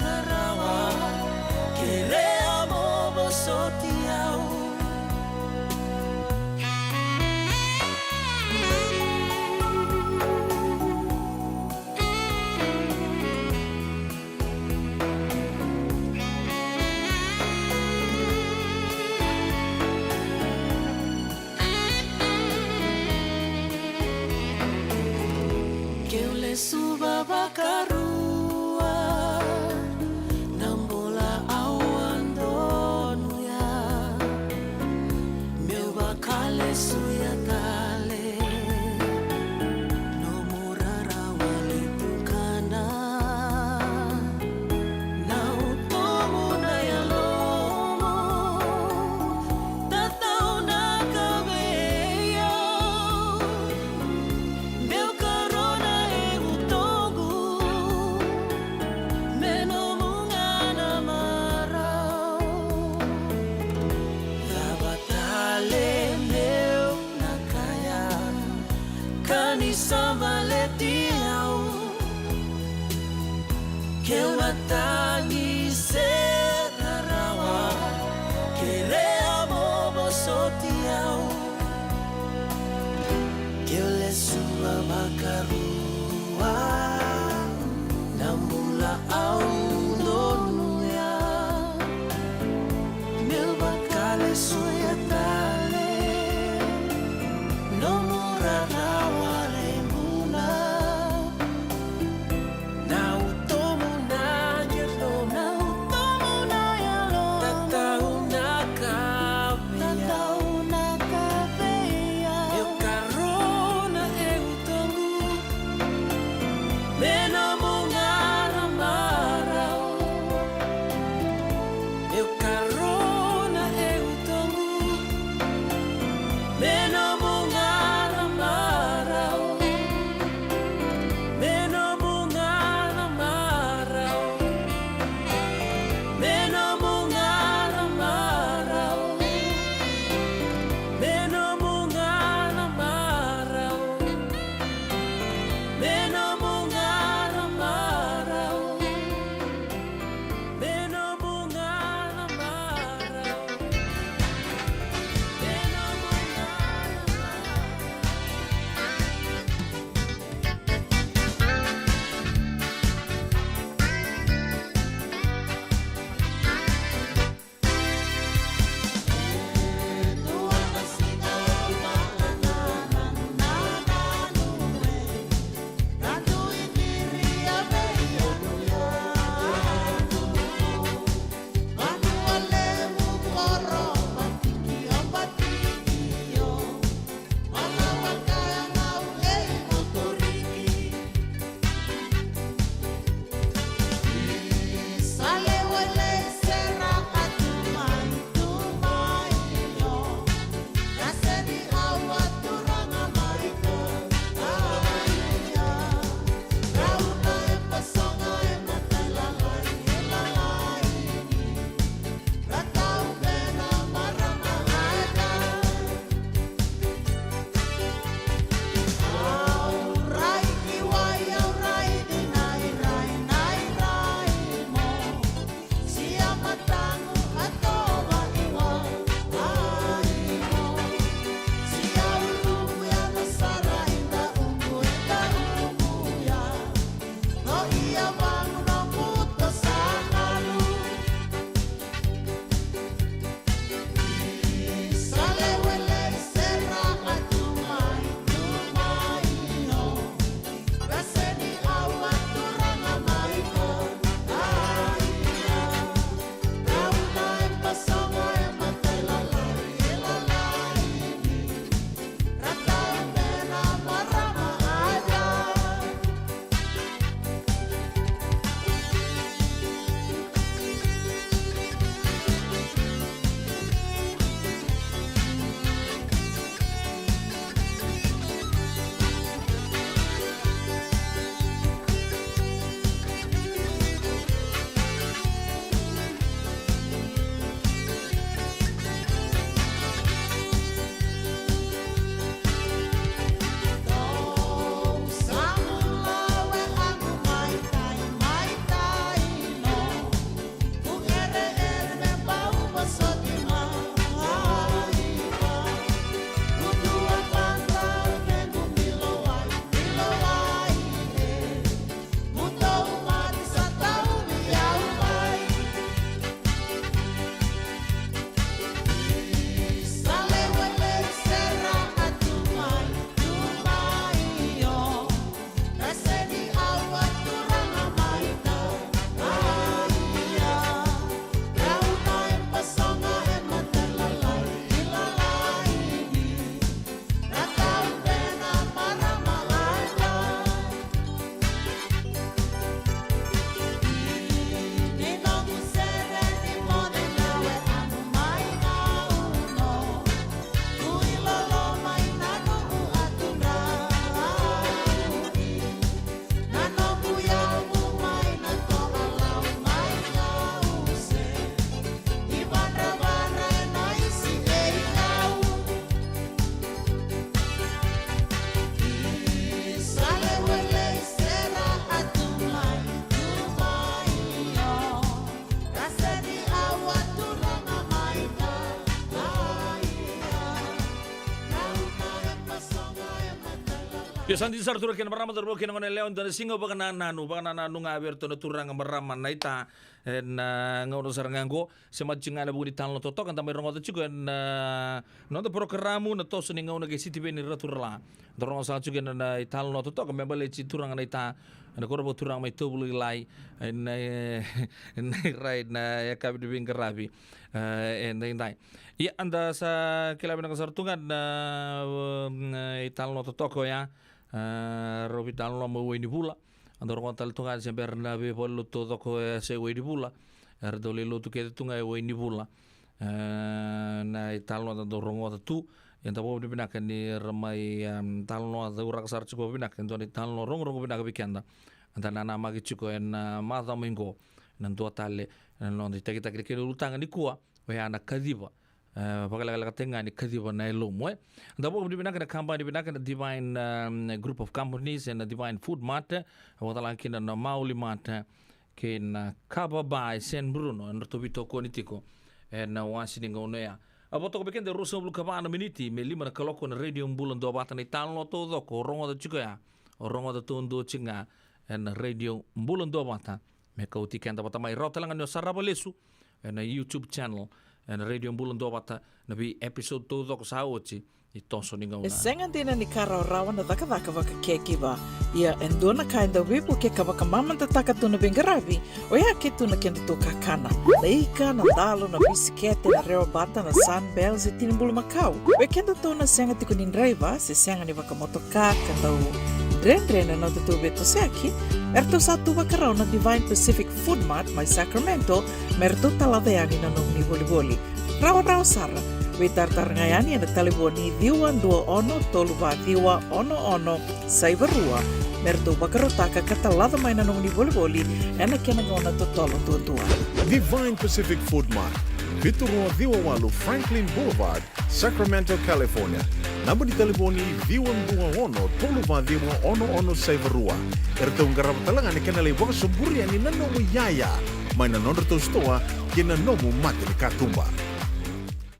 ka rawa, kerea mo vosoti au. Keu lesuva vakarua na bula au a donuya, meu vakalesuya tale. Nomu rarawa ni tukana, na utomu na yalomu, tataunaka vei au. Meu karona e utoqu me nomu ga na marau. Cava tale meu na kaya? Io, sa dina sara turaga kei na marama, cauravou kei na goneyalewa, dua na siga vakanananu, vakanananu ga vei iratou na turaga, marama, naita, ena gauna sara ga oqo. Se mada tiko ga ena vuku ni talanoa totoka eda mai rogoca tiko ena noda porokaramu na toso ni gauna kei Sitiveni Raturala. Da rogoca sara tiko ena italanoa totoka me baleti turaga naita, ena koro vakaturaga mai Tauvulailai, ena, ena irai na yakavi ni veiqaravi, e, edaidai. Ia, eda sa kila vinaka sara tu ga na, e, italanoa totoka oya, e, rau veitalanoa mai Wainivula. Eda rogoca tale tu ga se bera na veivalenilotu taucoko e yasa i Wainivula. Era dau lai lotu kece tu ga e Wainivula. E, na italanoa eda dau rogoca tu, eda vakavinavinaka ni ra mai, em, talanoa cauraka sara tiko vakavinaka e dua na italanoa rogorogo vinaka vei keda. Eda nanamaki tiko ena, e, macawa mai qo, na dua tale na noda itakitaki ni kena ulutaga nikua, oya na kaciva. E, vakalekalekataki ga ni kaciva na yalomu, e. Da vakavinavinaka na kabani vinaka na Divine, um, Group of Companies, ena Divine Food Mart, e, vakatalega kina na Maoli Mart, e, kei na Kava Bar e San Bruno, e, na nodratou veitokoni tiko ena wase ni gauna oya. A vo toka vei keda e ruasagavulu ka va na miniti me lima na kaloko na Radio Bula Duavata, na italanoa taucoko o rogoca tiko ya, o rogoca taudua tiko ga ena Radio Bula Duavata. Me kauti keda vata mai, rawa talega ni o sarava lesu ena YouTube channel, ena Radio Bula Duavata, na vei episode taucoko sa oti ni toso ni gauna. E sega dina ni ka rawarawa na cakacaka vaka caregiver. Ia e dua na ka e dau veivukei ka vakamamadataka tu na veiqaravi, oya ke tu na kedatou kakana. Na ika, na dalo, na bisikete, na rewabata, na Sunbells, e tini bulumakau. Vei kedatou na sega tiko ni draiva, se sega ni vakamotoka, ka dau dredre na nodatou veitosoyaki, eratou sa tu vakarau na Divine Pacific Food Mart mai Sacramento, me ratou talaca yani na nomuni volivoli. Rawarawa sara, veitaratara ga yani ena talevoni ciwa dua ono tolu va ciwa ono ono saiva rua, me ratou vakarautaka ka talaca mai na nomuni volivoli ena kena gauna totolo duadua. Divine Pacific Food Mart, vitu rua ciwa walu Franklin Boulevard, Sacramento, California. Naba ni talevoni ciwa dua ono tolu va ciwa ono ono saiva rua. Eratou qarava talega na kena lai vakasoburi yani na nomu iyaya mai na nodratou sitoa kei na nomu mata ni katuba.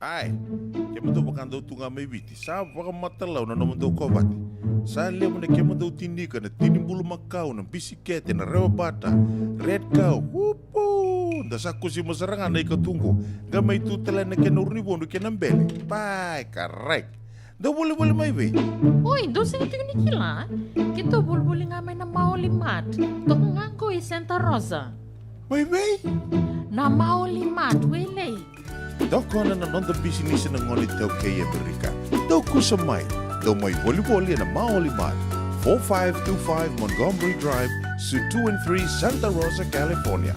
Ai, kemudou vakadau tu ga mai Viti, sa vakamatalau na nomudou kovate. Sa levu na kemudou tini ika, na tini bulumakau, na bisikete, na rewabata, Red Cow, upu! Da sa kusima sara ga na ika tu qo, qai mai tu tale na kena urunivodu kei na bele. Pai, karai. Dou volivoli mai vei? Oi, dou sega tiko ni kila? Keitou volivoli ga mai na Maoli Mart. Toka ga qo i Santa Rosa. Mai vei? Na Maoli Mart, Wailei. Tokona na noda bisinisi na gone iTaukei e Amerika. Dou kusa mai. Dou mai volivoli ena Maoli Mart, four five two five Montgomery Drive, Suite two and three, Santa Rosa, California.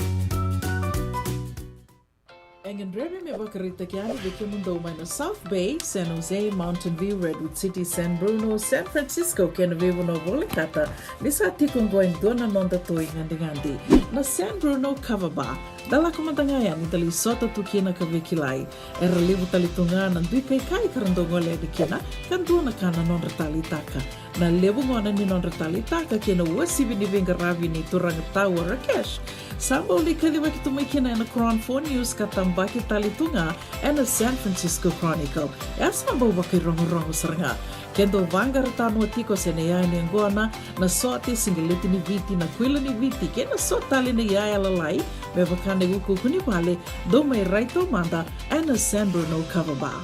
E gadrevi me vakaraitaki yani vei kemudou mai na South Bay, San Jose, Mountain View, Redwood City, San Bruno, San Francisco kei na veivanua volekata, ni sa tiko oqo e dua na nodatou igadigadi, na San Bruno Kava Bar. Da lako mada ga yani da lai sota tu kina ka veikilai. Era levu tale tu ga na dui kaikai ka ra dau gole yani kina, ka dua na ka na nodra taleitaka. Na levu gona ni nodra taleitaka kei na uasivi ni veiqaravi ni turaga Tau Rakesh, sa bau lai kacivaki tu mai kina ena Chron Four News ka tabaki tale tu ga ena San Francisco Chronicle. E a sa bau vakairogorogo sara ga. Ke dou vaqara tanoa tiko se na iyaya ni yaqona, na sote, siqeleti ni Viti, na kuila ni Viti kei na so tale na iyaya lalai, me vaka na iukuuku ni vale, dou mai rai taumada ena San Bruno Kava Bar.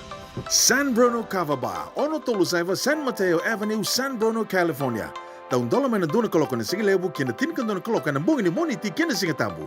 San Bruno Kava Bar, ono tolu saiva San Mateo Avenue, San Bruno, California. Taudola mai na dua na kaloko na sigalevu ki na tinikadua na kaloko ena bogi ni Moniti kei na Sigatabu.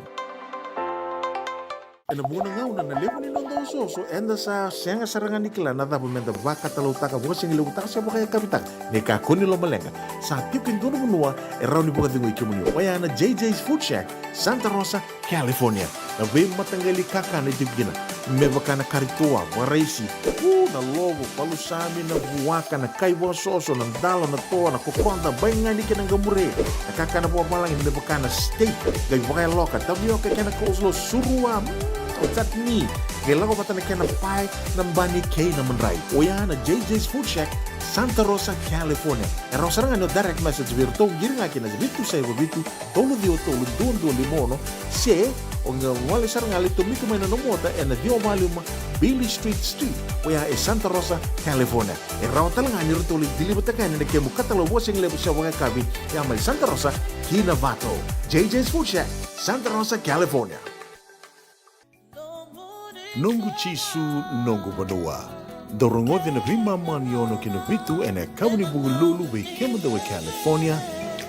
Ena vuqa na gauna na levu ni noda osooso eda sa sega sara ga ni kila na cava meda vakatalautaka, vakasigalevu taka se vakayakavi taka. Ni kakua ni lomaleqa, sa tiko e dua na vanua e rawa ni vakacegui kemuni, oya na J J's Food Shack, Santa Rosa, California. Na veimataqali kakana e tiko kina, me vaka na kari toa, vakaraisi, u, na lovo, palusami, na vuaka, na kai vakasoso, na dalo, na toa, na kokoda, baigani kei na qamure. Na kakana vakavalagi me vaka na steak, qai vakayaloka, tavioka kei na coleslaw, surua, mm, chutney. Qai lako vata na kena pae, na bani kei na madrai. Oya na J J's Food Shack, Santa Rosa, California. E rawa sara ga ni o direct message vei iratou, qiri ga kina vitu saiva vitu, tolu ciwa tolu, dua dua lima ono, se O qai gole sara ga lai tomika mai na nomu ota ena ciwa walu lima Beale Street Suite, oya e Santa Rosa, California. E rawa tale ga ni ratou lai deliver-taka yani na kemu katalau vakasigalevu se vakayakavi, ya mai Santa Rosa ki Novato. J J's Food Shack, Santa Rosa, California. Noqu Jisu, noqu vanua. Dou rogoci na veimama ni ono ki na vitu ena yakavi ni Vukelulu vei kemudou e California,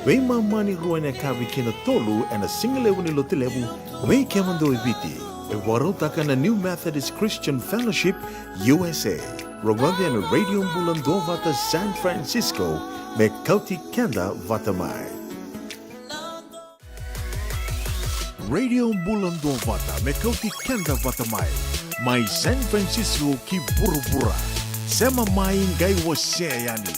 veimama ni rua ena yakavi ki na tolu ena sigalevu ni Lotulevu vei kemudou e Viti. E vakarautaka na New Methodist Christian Fellowship U S A. Rogoci ena Radio Bula Duavata San Francisco, me kauti keda vata mai. Radio Bula Duavata, me kauti keda vata mai, mai San Francisco ki vuravura. Sema mai, qai wasea yani.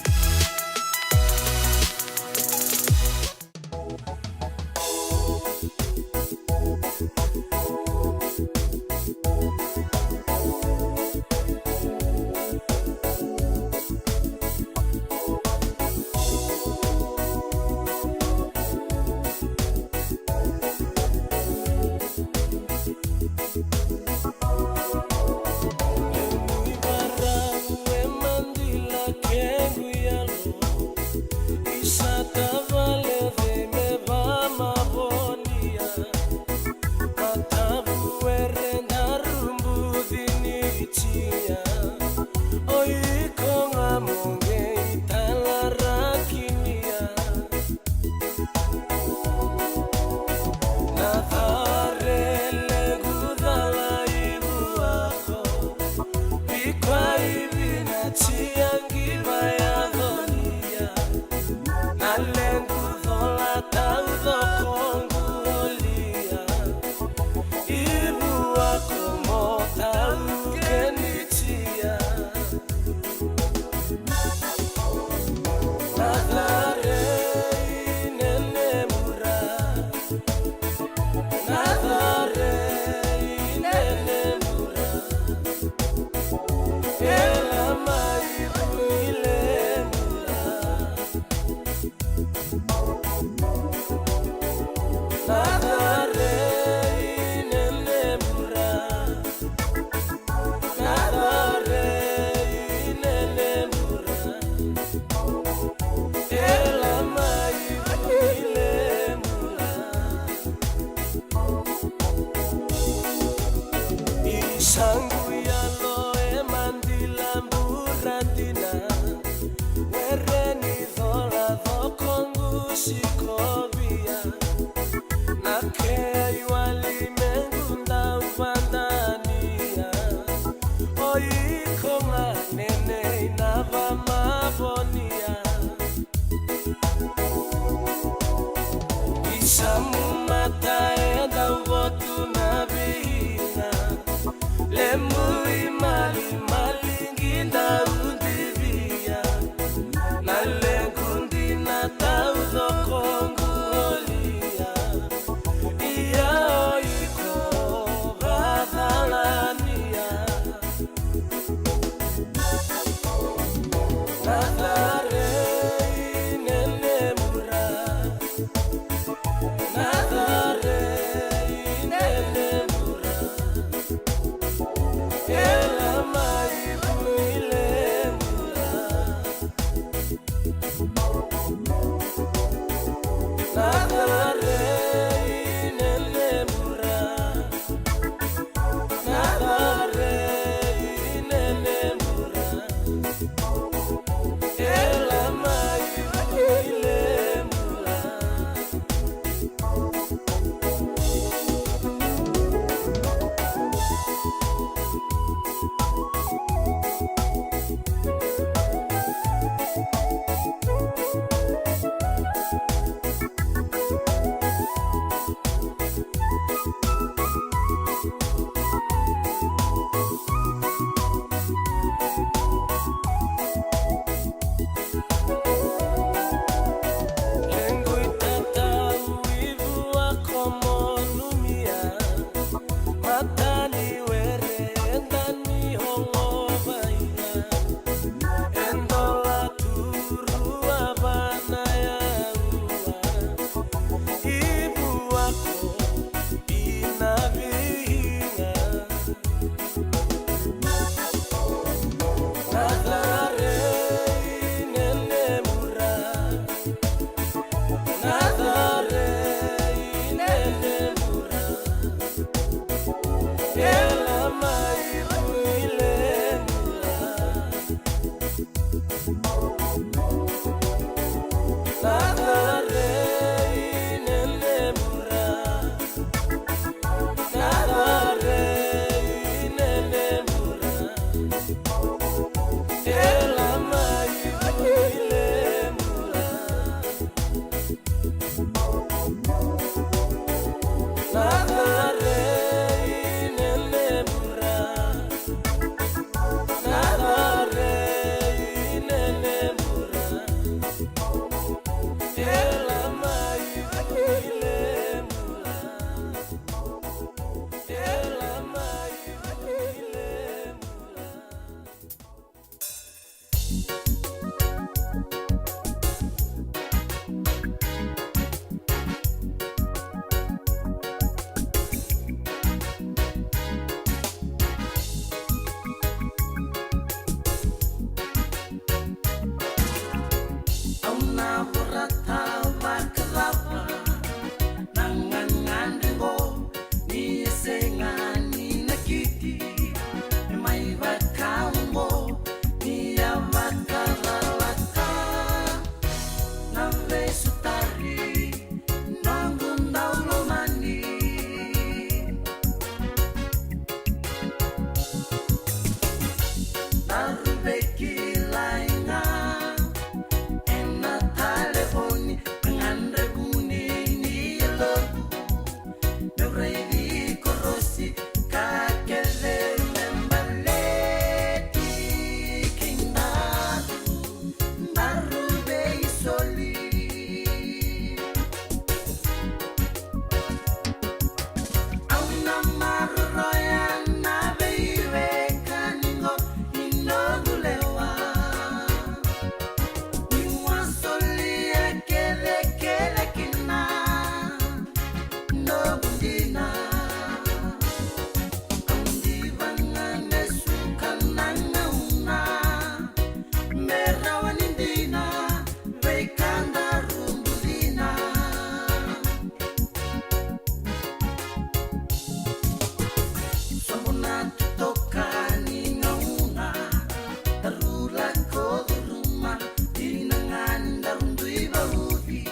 Ko curuma, dina ga ni daru dui vauci.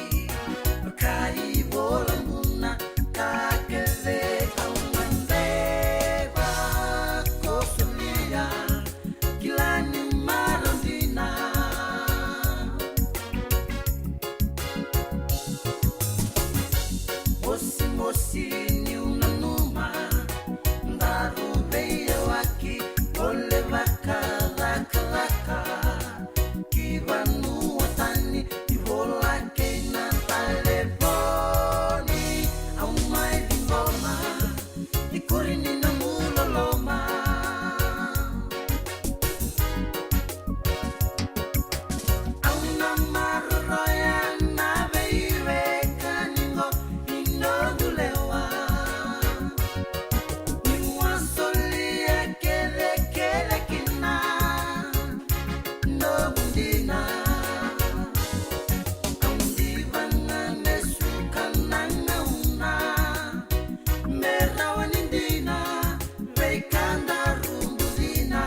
Ka ivola buna, ka kece au gadreva. Ko solia, kila ni marau dina. Mosimosi niu nanuma, daru veiyawaki, o le vakacakacaka. Ki vanua tani, i vola kei na talevoni, au mai ciqoma. Ikuri ni nomu loloma. Au na maroroya na veiwekani qo i noqu lewa. Niu a solia kecekece kina noqu dina. Au diva ga me suka na gauna. Me rawa ni dina, veika daru bucina.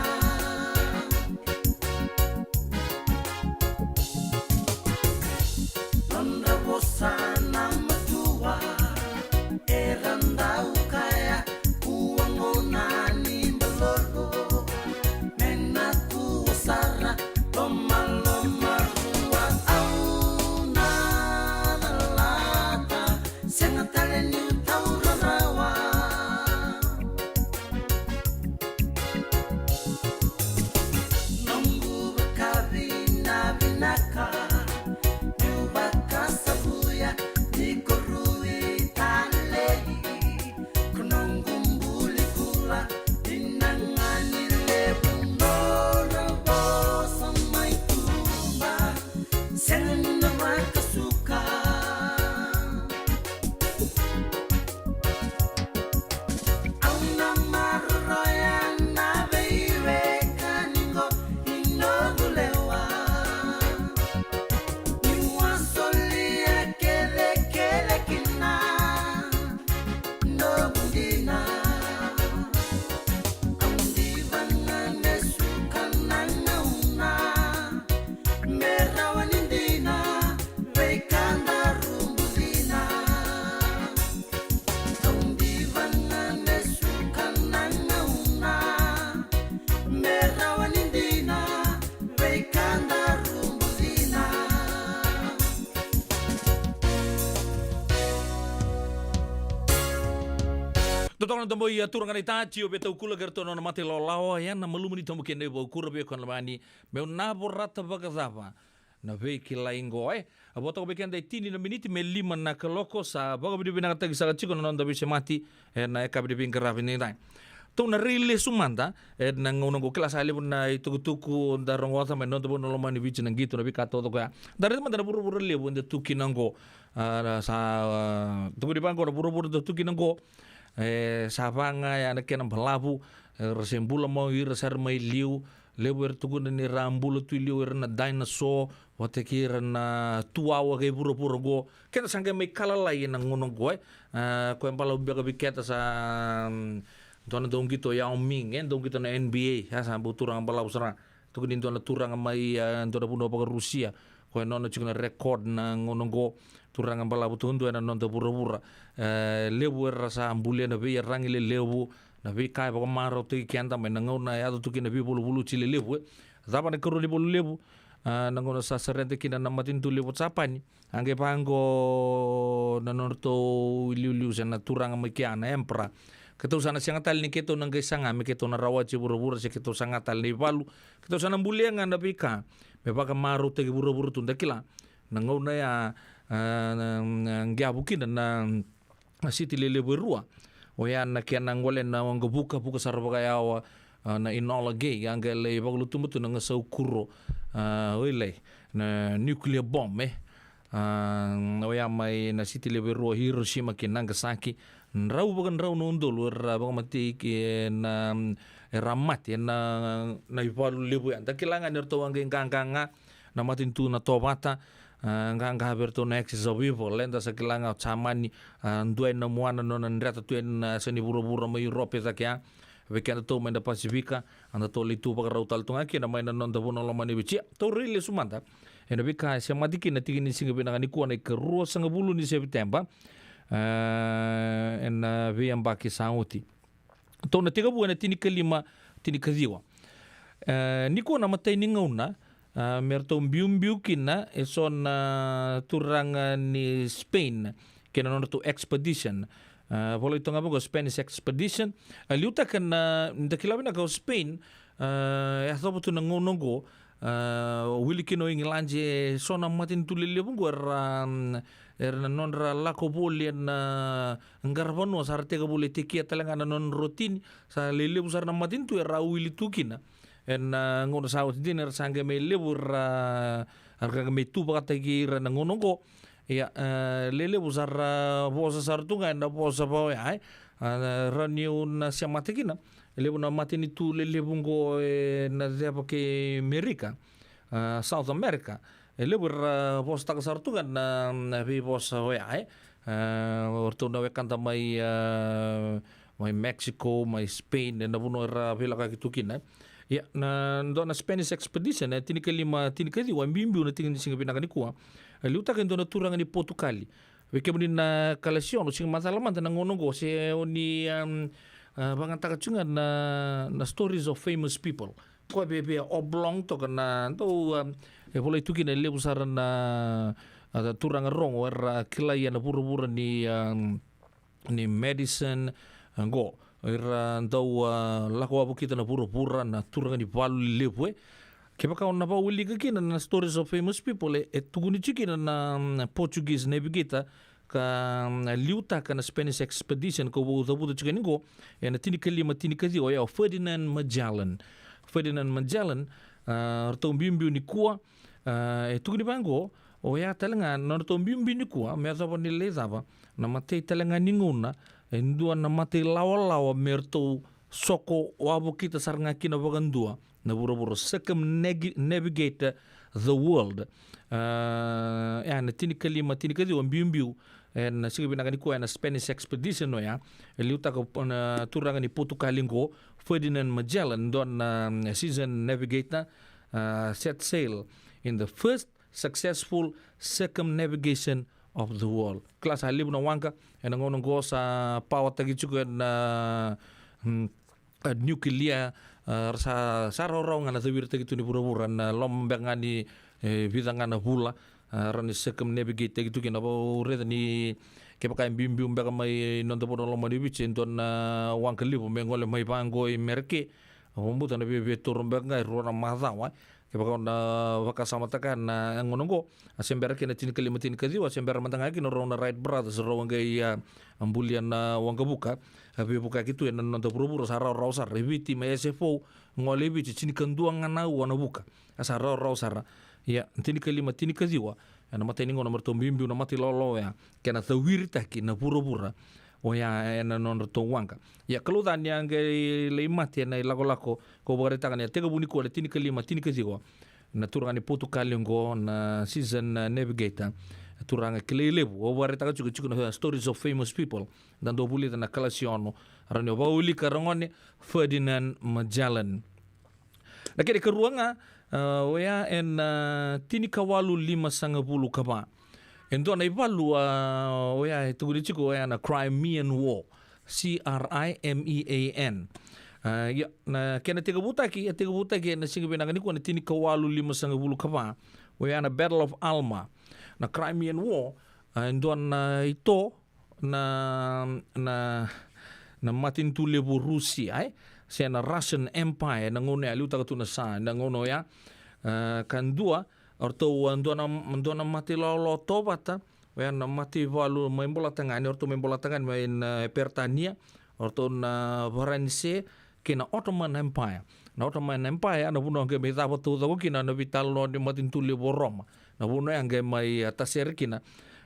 Nodra vosa na matua, era dau kaya, kua gauna ni balolo. Me na kua sara, lomaloma rua au na calata. Sega tale niu taura rawa. Noqu vakavinavinaka niu vakasavuya ni ko rui talei. Ko noqu buli kula, dina ga ni levu nodra vosa mai tuba. Sega ni na vakasuka. Au na maroroya na veiwekani qo i noqu lewa. Niu a solia kecekece kina noqu dina. Au diva ga me suka na gauna. Me rawa ni dina, veika daru bucina. Au diva ga me suka na gauna. Me rawa ni dina, veika daru bucina. Totoka na tobo i a turaga na ita, Tio Vetaukula kei ratou na nona mata ilawalawa, ya na malumu ni tobo kei na ivaukura vei koya na lomani. Meu na vorata vakacava na veikilai qo, e? A vo toka vei keda e tini na miniti me lima na kaloko, sa vakavinavinakataki saka tiko na noda veisemati ena yakavi ni veiqaravi ni dai. Tou na rai lesu mada ena gauna qo, kila sa levu na itukutuku da rogoca mai na noda vanua lomani Viti na qito na veika taucoko ya. Da raica mada na vuravura levu eda tu kina qo. A, sa, a, tukuni vaqo na vuravura da tu kina qo. E, sa va ga ya na kena balavu, e, ra se bula mai o ira sara mai liu, levu era tukuna ni ra bula tu i liu, era na dinosaur, vata kei ira na tuwawa kei vuravura qo. Keda sa qai mai kalalai ena gauna qo, e. A, koya balavu beka vei keda sa, mm, dua na dauqito Yao Ming, e, dauqito na N B A, ya sa bau turaga balavu sara. Tukuni dua na turaga mai, a, dua na vanua vakaRusia, koya nona tiko na record na gauna qo, turaga balavu duadua ena noda vuravura. E, levu era sa bulia na veiyaragi lelevu, na veika e vakamarautaki keda mai na gauna e yaco tu kina na veivaluvaluti lelevu, e. Cava na ikarua ni valu levu, a, na gauna sa surrender kina na matanitu levu o Japani. A qai vaqo na nodratou iliuliu se na turaga mai kea, na emperor. Keitou sa na sega tale ni keitou na qai saga me keitou na rawati e vuravura, se keitou saga tale na ivalu. Keitou sa na bulia ga na veika me vakamarautaki vuravura tu, da kila. Na gauna ya, a, na, na qiavu kina na na siti lelevu e rua. Oya na kena gole na waqavuka, vuka sara vakayawa, a, na Enola Gay, a qai lai vakalutuba tu na gasau kuro, a, oilei, na nuclear bomb, e. A, oya mai na siti levu e rua, Hiroshima kei Nagasaki. Drau vakadrau na udolu era vakamatei kei na, era mate ena, na ivalu levu ya. Da kila ga ni ratou a qai qaqa ga na matanitu na Tovata, a, qaqa vei ratou na Axis of Evil, eda sa kila ga o Jamani, a, dua e na muana nona dreta tu ena yasa ni vuravura mai Europe cake ya. Vei kedatou mai na Pasifika, a datou lai tu vakarau tale tu ga kina mai na noda vanua lomani Viti. Ia, tou rai lesu mada ena veika e semati kina na tiki ni siga vinaka nikua na ikaruasagavulu ni Seviteba, e, ena veiyabaki sa oti. Tou na tekivu ena tinikalima, tinikaciwa. E, nikua na imatai ni gauna, e, me ratou biubiu kina eso na turaga ni Spain kei na nodratou expedition. E, volai tu ga vaqo Spanish Expedition. E, liutaka na, da kila vinaka o Spain, e, e yacova tu na gauna oqo, e, wili kina o Igiladi eso na matanitu lelevu oqo era, mm, era na nodra lako voli ena, e, qaravanua sa ra tekivu lai tekia tale ga na nodra rotini, sa lelevu sara na matanitu era wili tu kina. Ena, e, gauna sa oti dina era sa qai mai levu ira, era qai mai tu vakataki ira ena gauna oqo. Ia, e, lelevu sara, e, vosa sara tu ga ena vosa va oya, e. E, rawa niu na semata kina, e levu na matanitu lelevu oqo ena ceva kei Merika, e, South America. E levu era, e, vosataka sara tu ga na, na veivosa oya, e. E, o ratou na wekada mai, e, mai Mexico, mai Spain, ena vanua era veilakoyaki tu kina. Ia, na dua na Spanish Expedition, e, tinikalima, tinikaciwa, e biubiu na tiki ni siga vinaka nikua. E, liutaka e dua na turaga ni Potukali. Vei kemuni na kalasiono, sega ni macala mada na gauna oqo, se o ni, em, e, vakayagataka tu ga na, na stories of famous people. Koya via, via oblong toka na dau, em, e volai tu kina e levu sara na, a, turaga rogo era kilai ena vuravura ni, em, ni medicine, e, qo. Era dau, a, lako wavokita na vuravura, na turaga ni valu lelevu, e. Kevaka o na vakawilika kina na stories of famous people, e, e tukuni tiko kina na, mm, Portuguese navigator, ka, mm, liutaka na Spanish expedition, kau vau cavuta tiko yani qo, ena tinikalima, tinikaciwa, oya o Ferdinand Magellan. Ferdinand Magellan, a, ratou biubiu nikua, a, e tukuni vaqo, oya tale ga, na nodratou biubiu nikua, me yacova ni lai cava, na imatai tale ga ni gauna, e dua na imatai lawalawa me ratou soko wavokita sara ga kina vakadua na vuravura, circumnavigate the world. A, e, na tinikalima, tinikaciwa, biubiu, ena siga vinaka nikua, ena Spanish expedition oya, e liutaka na turaga ni Potukali qo, Ferdinand Magellan, dua na, mm, seasoned navigator, a, set sail in the first successful circumnavigation of the world. Kila sa levu na waqa, ena gauna qo sa pawataki tiko ena, mm, a, nuclear, a, ra sa, sa rawarawa ga na caviritaki tu ni vuravura, na loma beka ga ni, e, vica ga na vula, a, rawa ni circumnavigate taki tu kina. Vau raica ni kevaka e biubiu beka mai noda vanua lomani Viti e dua na waqa levu me gole mai vaqo i Mereke, a, vabauta na viavia toro beka ga e rua na macawa, e. Kevaka o na vakasamataka na gauna oqo, a se bera kina tinikalima, tinikaciwa, a se bera mada ga kina o rau na Wright Brothers, rau a qai, a, a bulia na waqavuka, a veivukaki tu ena noda vuravura, sa rawarawa sara. E Viti mai Asefou, gole i Viti, tinikadua ga na aua na vuka. A sa rawarawa sara. Ia, tinikalima, tinikaciwa, ena imatai ni gauna me ratou biubiu na imatai lawalawa oya, kena caviritaki na vuravura oya ena nodratou waqa. Ia, kalouca ni a qai lai mate ena ilakolako, kau vakaraitaka ni a tekivu nikua na tinikalima, tinikaciwa, na turaga ni Potukali oqo, na seasoned, a, navigator, turaga kilai levu. Au vakaraitaka tiko, tiko na stories of famous people, da dau vulica na kalasiono, rawa ni o vakawilika, ragone, Ferdinand Magellan. Na kena ikarua ga, a, oya ena, a, tinikawalu limasagavulu ka va. E dua na ivalu, a, oya e tukuni tiko oya na Crimean War, C R I M E A N. A, ia, na kena tekivutaki, a tekivutaki ena siga vinaka nikua na tinikawalu limasagavulu ka va, oya na Battle of Alma. Na Crimean War, a, e dua na ito, na, na, na matanitu levu o Rusia, e? Se na Russian Empire, na gauna ya, liutaka tu na sa, na gauna oya, a, ka dua, o ratou, a, dua na, dua na imatai lawalawa tovata, oya na imatai valu mai Bolatagane, o ratou mai Bolatagane mai na Peritania, o ratou na Varanise, kei na Ottoman Empire. Na Ottoman Empire, na vanua qai mai cava taucoko kina na veitalanoa ni matanitu levu o Roma. Na vanua ya qai mai, a, tasere kina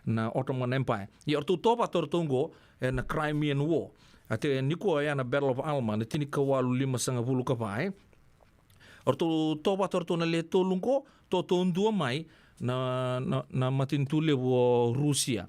na Ottoman Empire. Ia o ratou tovata o ratou qo, e, na Crimean War. A te nikua ya na Battle of Alma, na tinikawalu limasagavulu ka va, e. O ratou tovata o ratou na le tolu qo, totou dua mai na, na, na matanitu levu o Rusia.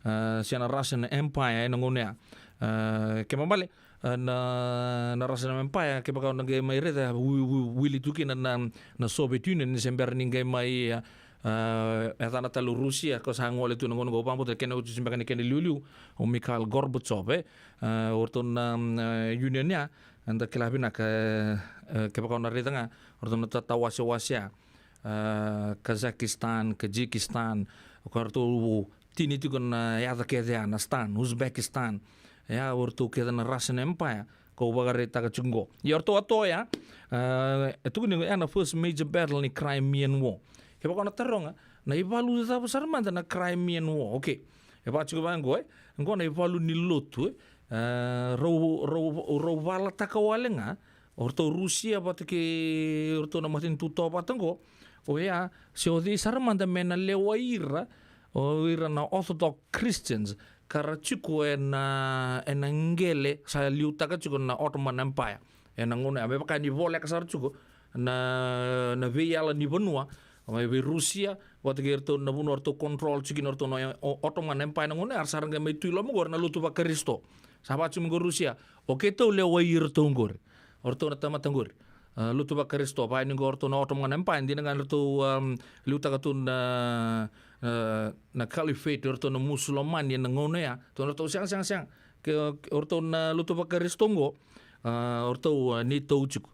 A, se na Russian Empire, e, na gauna ya. A, kena ibalebale, A, na, na Russian Empire, kevaka o na qai mai raica, wi-, wi-, wili tu kina na, na Soviet Union, ni se bera ni qai mai, a, a, yacana tale o Rusia, ko sa gole tu na gauna qo, vakabauta kena oti se beka ni kena iliuliu o Mikhail Gorbachev, e. A, o ratou na, a, Union ya, eda kila vinaka, e, e, kevaka o na raica ga, o ratou na ta-, tawasewase ya, a, Kazakhstan, Kyrgyzstan, ko ratou tini tiko na yaca kece ya, na Stan, Uzbekistan. Ia, o ratou kece na Russian Empire, kau vakaraitaka tiko qo. Ia, o ratou a toya, a, e tukuni ya na first major battle ni Crimean War. Kevaka o na taroga, na ivalu cava sara mada na Crimean War? Okay. E vaka tiko vaqo, e. Qo na ivalu ni lotu, e. A, rau, rau, rau valataka wale ga o ratou Rusia vata kei o ratou na matanitu Tovata qo. Oya, se o cei sara mada me na lewai ira, o ira na Orthodox Christians, ka ra tiko ena, ena qele sa liutaka tiko na Ottoman Empire. Ena gauna ya, me vaka ni voleka sara tiko na, na veiyala ni vanua, mai vei Rusia, vata kei iratou na vanua ratou control tiko kina o ratou na O-, Ottoman Empire na gauna ya, era sa ra qai mai tu i loma qori na lotu vaKarisito. Sa vaka tiko mai qo Rusia, o keitou lewai iratou qori. O ratou na tamata qori. A, lotu vaKarisito, vaka yani qo o ratou na Ottoman Empire, dina ga ni ratou, um, liutaka tu na, na, na caliphate, o ratou na Musulomani ena gauna ya. Ratou na ratou sega, sega, sega. Ke, ke o ratou na lotu vaKarisito qo, a, o ratou, a, ni tau tiko.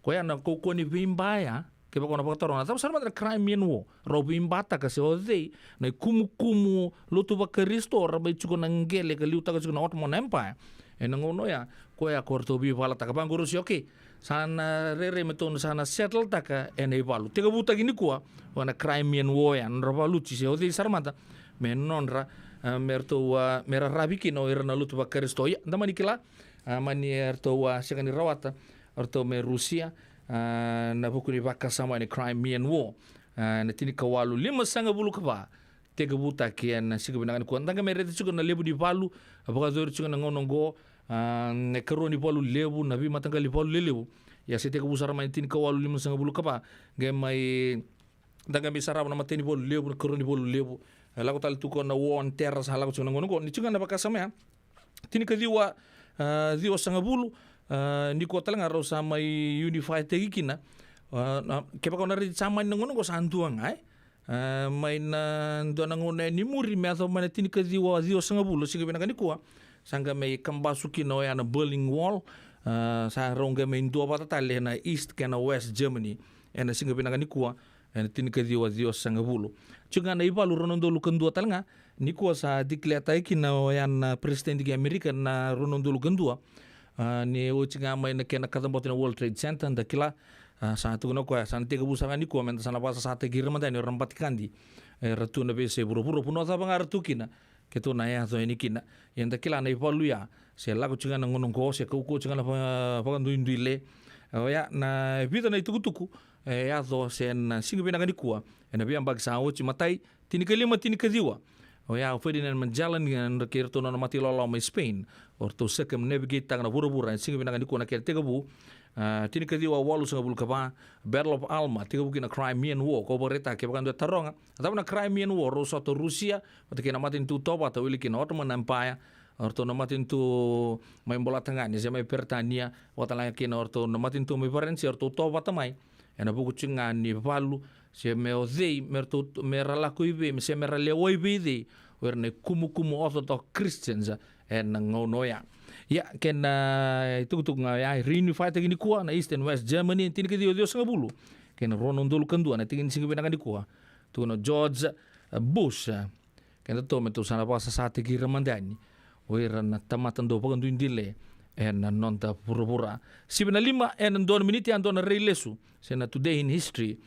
Koya na kaukauwa ni veiba ya, kevaka o na vakataroga, na cava sara mada na Crimean War, rau veibataka se o cei na ikumukumu lotu vaKarisito ra mai tiko na qele ka liutaka tiko na Ottoman Empire. Ena gauna oya, koya ko ratou veivalataka. Vaqo Rusia, okay, sa na rairai me tou sa na settle-taka ena ivalu. Tekivutaki nikua, o na Crimean War ya, nodra valuti se o cei sara mada me nodra, a, me ratou, a, me raravi kina o ira na lotu vaKarisito. Ia, da mani kila, a, mani, e, ratou, a, sega ni rawata o ratou mai Rusia, a, na vuku ni vakasama ni Crimean War, a, na tinikawalu limasagavulu ka va, tekivutaki ena siga vinaka nikua. Da qai mai raica tiko na levu ni valu, a, vakayacori tiko na gauna oqo, a, na ikarua ni valu levu, na veimataqali valu lelevu. Ia se tekivu sara mai na tinikawalu limasagavulu ka va, qai mai, da qai mai sarava na imatai ni valu levu, na ikarua ni valu levu. E lako tale tu ko na war on terror sa lako tiko na gauna oqo. Ni tiko ga na vakasama ya, tinikaciwa, a, ciwasagavulu, a, nikua tale ga rau sa mai unify-taki kina. A, na, kevaka o na raica sa mai na gauna oqo sa dua ga, e. A, mai na dua na gauna e ni muri me yacova mai na tinikaciwa ciwasagavulu, siga vinaka nikua. Sa qai mai kabasu kina oya na Berlin Wall, a, sa rau qai mai duavata tale na East kei na West Germany. Ena siga vinaka nikua, ena tinikaciwa ciwasagavulu. Tiko ga na ivalu rua na udolu ka dua tale ga, nikua sa declare-taki kina oya na president kei Amerika na rua na udolu ka dua. A, ni oti ga mai na kena kacabote na World Trade Center, da kila, a, sa tukuna o koya, sa na tekivu sara ga nikua, me da sa na vakasasataki ira mada yani o ira na batikadi era tu ena veiyasai vuravura, vanua cava ga era tu kina, keitou na yaco yani kina. Ia da kila na ivalu ya, se lako tiko ga na gauna oqo, se kaukauwa tiko ga na va-, vakaduiduile. Oya, na vica na itukutuku e yaco se na siga vinaka nikua, ena veiyabaki sa oti, matai, tinikalima, tinikaciwa. Oya o Ferdinand Magellan, e, kei iratou na nona mata ilawalawa mai Spain, o ratou circumnavigate-taka na vuravura, ena siga vinaka nikua na kena tekivu. A, tinikaciwa walusagavulu ka va, Battle of Alma, tekivu kina na Crimean War, kau vakaraitaka kevaka dua e taroga, a cava na Crimean War, rau sota o Rusia vata kei na matanitu Tovata, wili kina Ottoman Empire, o ratou na matanitu mai Bolatagane se mai Peritania, vata tale ga kina o ratou na matanitu mai Varanise, o ratou Tovata mai. Ena vuku tiko ga ni valu, se me o cei, me ratou, me ra lako i vei, se me ra lewai vei cei o ira na ikumukumu Orthodox Christians ena gauna oya. Ia, kena itukutuku ga oya, e reunify-taki nikua na East and West Germany, tinikaciwa ciwasagavulu kei na rua na udolu ka dua, na tiki ni siga vinaka nikua. Tukuna o George Bush, kedatou me tou sa na vakasasataki ira mada yani o ira na tamata dau vakaduiduile ena noda vuravura. Sivi na lima ena dua na miniti, a dua na rai lesu se na Today in History,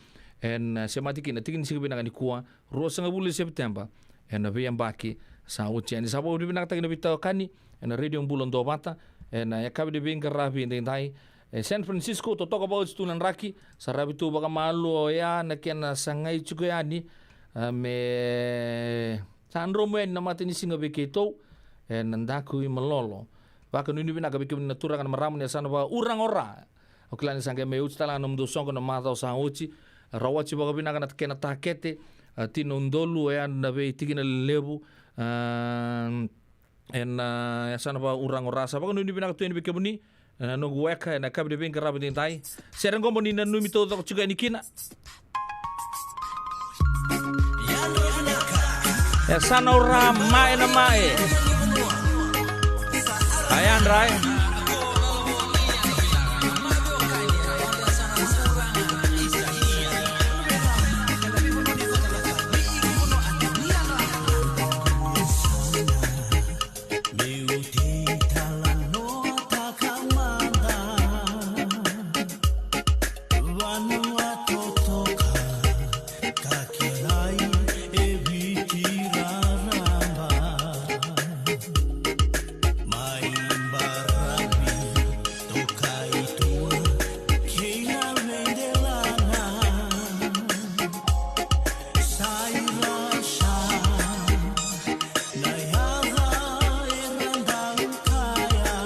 ena semati kina tiki ni siga vinaka nikua, ruasagavulu ni Sepiteba, ena veiyabaki sa oti yani. Sa vakavinavinakataki na veitokani ena Radio Bula Duavata ena yakavi ni veiqaravi edaidai. E San Francisco, totoka vakaoti tu na draki, sa ravi tu vakamalua oya na kena sagai tiko yani, a, me sa dromu yani na matanisiga vei keitou ena daku i Malolo. Vakanuinui vinaka vei kemuni na turaga, na marama, ni sa na vakauraga o Ra. Au kila ni sa qai mai oti tale ga na nomudou soqo na macawa sa oti. Rawati vakavinaka na kena takete, a, tini na udolu oya na veitikina lelevu, a, ena, ah, yasana vakauraga o Rasa. Vakanuinui vinaka tu yani vei kemuni, ena noqu weka, ena yakavi ni veiqaravi edaidai. Sere qo mo ni nanumi taucoko tiko yani kina. Yasana o Ra, mae na mae. A yadra e. Meu tei talanoataka mada vanua totoka ka kilai e Viti raraba. Mai baravi toka i tua kei na veidelana. Sa ira sa na yaca era dau kaya.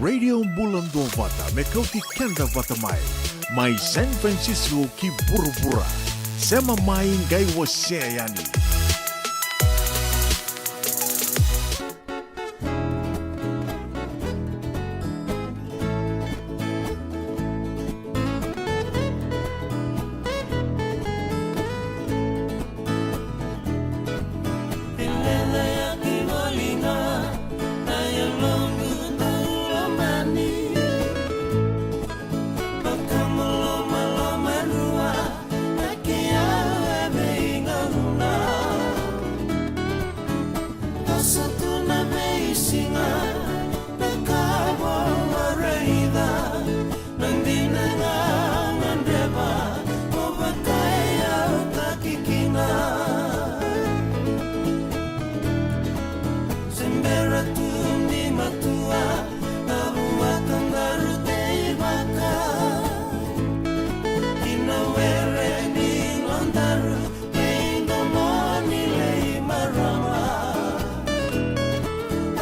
Radio Bula Duavata, me kauti keda vata mai. Mai San Francisco ki vuravura. Sema mai, qai wasea yani. Sa tu na veisiga, na ka vou a raica, na dina ga gadreva, ko vakayautaki kina. Se bera tu ni matua, na vua tadaru teivaka, ki na were ni nodaru, kei domoni lei marama.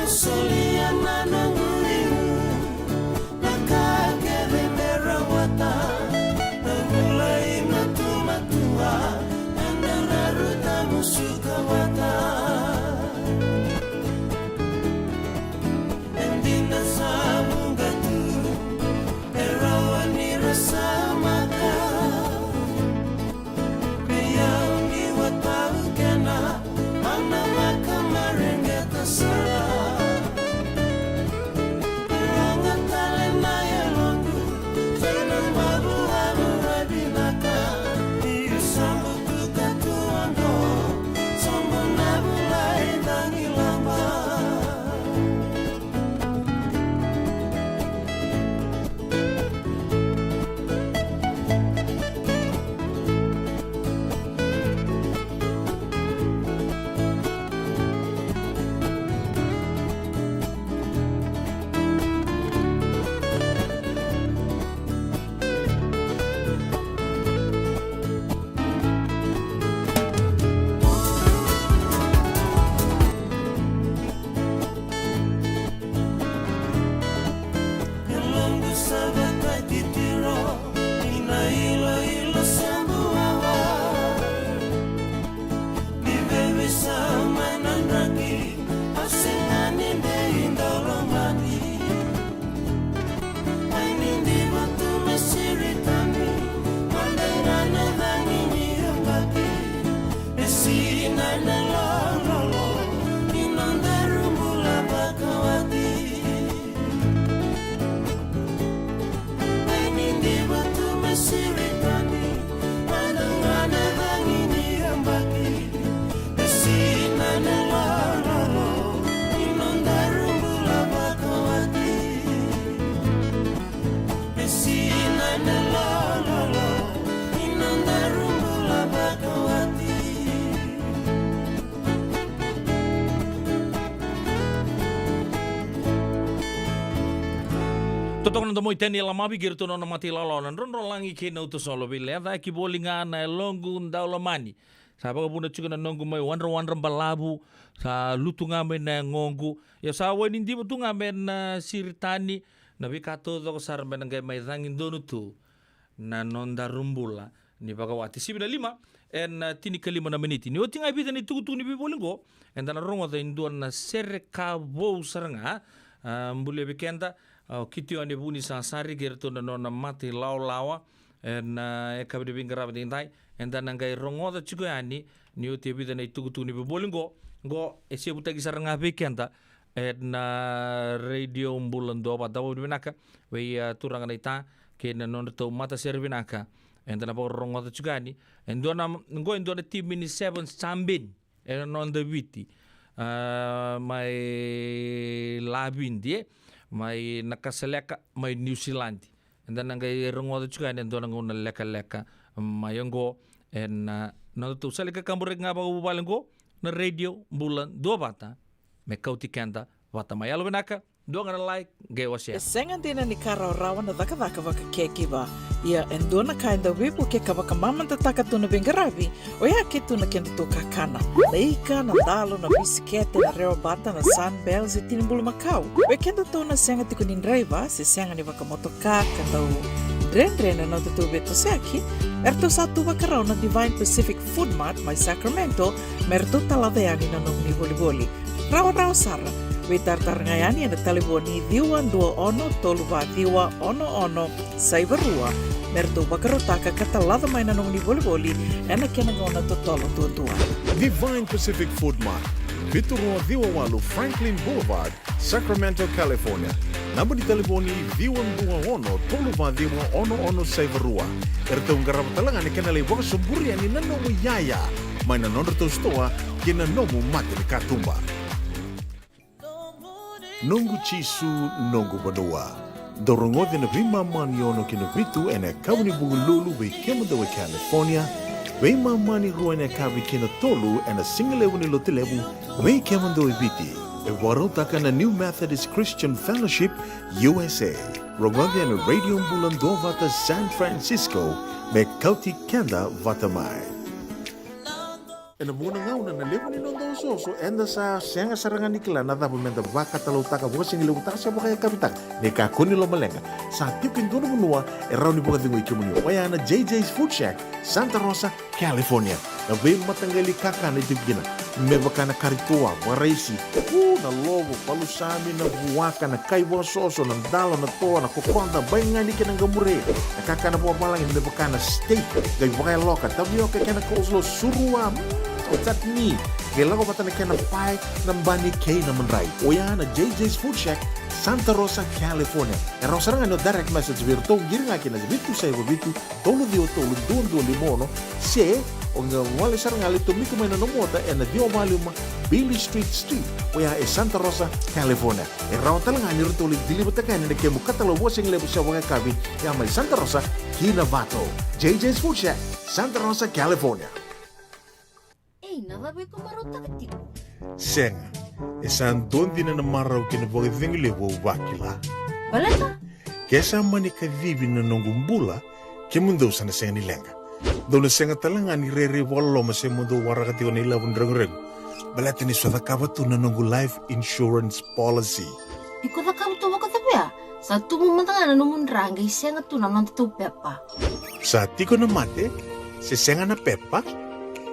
A solia na noqu liu, na ka kece me rawata, na vulai na tumatua, na dararu tamusuka vata. E dina sa vuqa tu, e rawa ni ra samaka. Vei au ni watau kena, au na vakamareqeta sara. Rogo tale na yaloqu, kei na mavu, au vinaka. Ni sobu tu ka tu oqo, sobu na vulai cagilaba. E loqu sa vakatikiro, ni na iloilo sa buawa. Ni veiveisau mai na draki, au sega ni dei dau lomani. Ai ni diva tu me siri tani, mada ga na cagi ni yabaki. E sinai na lololo ni nodaru bula vakawati. Ai ni diva tu me siri tani, mada ga na cagi ni yabaki. E sinai na lololo ni nodaru bula vakawati. E sinai na lololo ni nodaru bula vakawati. Totoka na domo i Teni Lamavi kei iratou na nona mata ilawalawa na Drodrolagi kei Nautasolo. Veilecayaki voli ga na yaloqu dau lomani. Sa vakavuna tiko na noqu mai wadrawadra balavu, sa lutu ga mai na yagoqu. Ia sa wai ni diva tu ga me na siri tani na veika taucoko sara me na qai mai cagi donu tu na nodaru bula ni vakawati. Sivi na lima ena, a, tinikalima na miniti. Ni oti ga e vica na itukutuku ni veivoli qo, eda na rogoca e dua na sere ka vou sara ga. A, bulia vei keda, a, o Kitione Vunisasari kei iratou na nona mata ilawalawa. Ena, a, e ka vei na veiqaravi daidai, eda na qai rogoca tiko yani ni oti e vica na itukutuku ni veivoli qo. Qo e sevutaki sara ga vei keda ena Radio Bula Duavata. Vakavinavinaka vei, a, turaga na ita kei na nodratou matasere vinaka. Eda na vakarogoca tiko yani e dua na, qo e dua na timi ni Sevens sa beni ena noda Viti, a, mai Lavidi, e, mai Nakasaleka, mai Niusiladi. Eda na qai rogoca tiko yani e dua na gauna lekaleka mai oqo ena, a, nodatou sala ni kakaburaki ga vakavuvale oqo na Radio Bula Duavata, me kauti keda vata mai. Yalovinaka. Dua ga na like, qai wasea. E sega dina ni ka rawarawa na cakacaka vaka caregiver. Ia e dua na ka e dau veivukei ka vakamamadataka tu na veiqaravi, oya ke tu na kedatou kakana. Na ika, na dalo, na bisikete, na rewa bata, na Sunbell se tini bulumakau. Vei kedatou na sega tiko ni draiva se sega ni vakamotoka ka dau dredre na nodatou veitosoyaki, eratou sa tu vakarau na Divine Pacific Food Mart mai Sacramento me ratou talaca yani na nomuni volivoli. Rawarawa sara. Veitaratara ga yani ena talevoni ciwa dua ono tolu va ciwa ono ono saiva rua me ratou vakarautaka ka talaca mai na nomuni volivoli ena kena gauna totolo duadua. Divine Pacific Food Mart, vitu rua ciwa walu Franklin Boulevard, Sacramento, California. Naba ni talevoni ciwa dua ono tolu va ciwa ono ono saiva rua. Eratou qarava tale ga na kena lai vakasoburi yani na nomu iyaya mai na nodratou sitoa kei na nomu mata ni katuba. Noqu Jisu, noqu vanua. Dou rogoci ena veimama ni ono ki na vitu ena yakavi ni Vukelulu vei kemudou e California, veimama ni rua ena yakavi ki na tolu ena sigalevu ni Lotulevu vei kemudou e Viti. E vakarautaka na New Methodist Christian Fellowship U S A. Rogoci ena Radio Bula Duavata San Francisco me kauti keda vata mai. Ena vuqa na gauna na levu ni noda osooso eda sa sega sara ga ni kila na cava meda vakatalautaka vakasigalevu taka se vakayakavi taka. Ni kakua ni lomaleqa, sa tiko e dua na vanua e rawa ni vakacegui kemuni, oya na J J's Food Shack, Santa Rosa, California. Na veimataqali kakana e tiko kina, me vaka na kari toa, vakaraisi, u, na lovo, palusami, na vuaka, na kai vakasoso, na dalo, na toa, na kokoda, baigani kei na qamure, na kakana vakavalagi me vaka na steak, qai vakayaloka, tavioka kei na coleslaw, surua, mm, o chutney, qai lako vata na kena pae, na bani kei na madrai. Oya na J J's Food Shack, Santa Rosa, California. E rawa sara ga ni o direct message vei iratou, qiri ga kina vitu saiva vitu, tolu ciwa tolu dua dua lima ono, se o qai gole sara ga lai tomika mai na nomu ota ena ciwa va lima Beale Street Suite, oya e Santa Rosa, California. E rawa tale ga ni ratou lai deliver-taka yani na kemu katalau vakasigalevu se vakayakavi, ya mai Santa Rosa ki Novato. J J's Food Shack, Santa Rosa, California. Ei, na cava iko marautaka tiko? Sega. E sa dua dina na marau kei na vakacegu levu au vakila. Baleta? Ke sa mani kacivi na noqu bula, kemudou sa na sega ni leqa. Dou na sega tale ga ni rairai vakaloloma se mo dou waraka tiko na ilavo ni reguregu. Baleta niu sa cakava tu na noqu life insurance policy. Iko cakava tu vakacava ya? Sa tubu mada ga na nomu dra qai sega tu na nodatou pepa. Sa tiko na mate, se sega na pepa,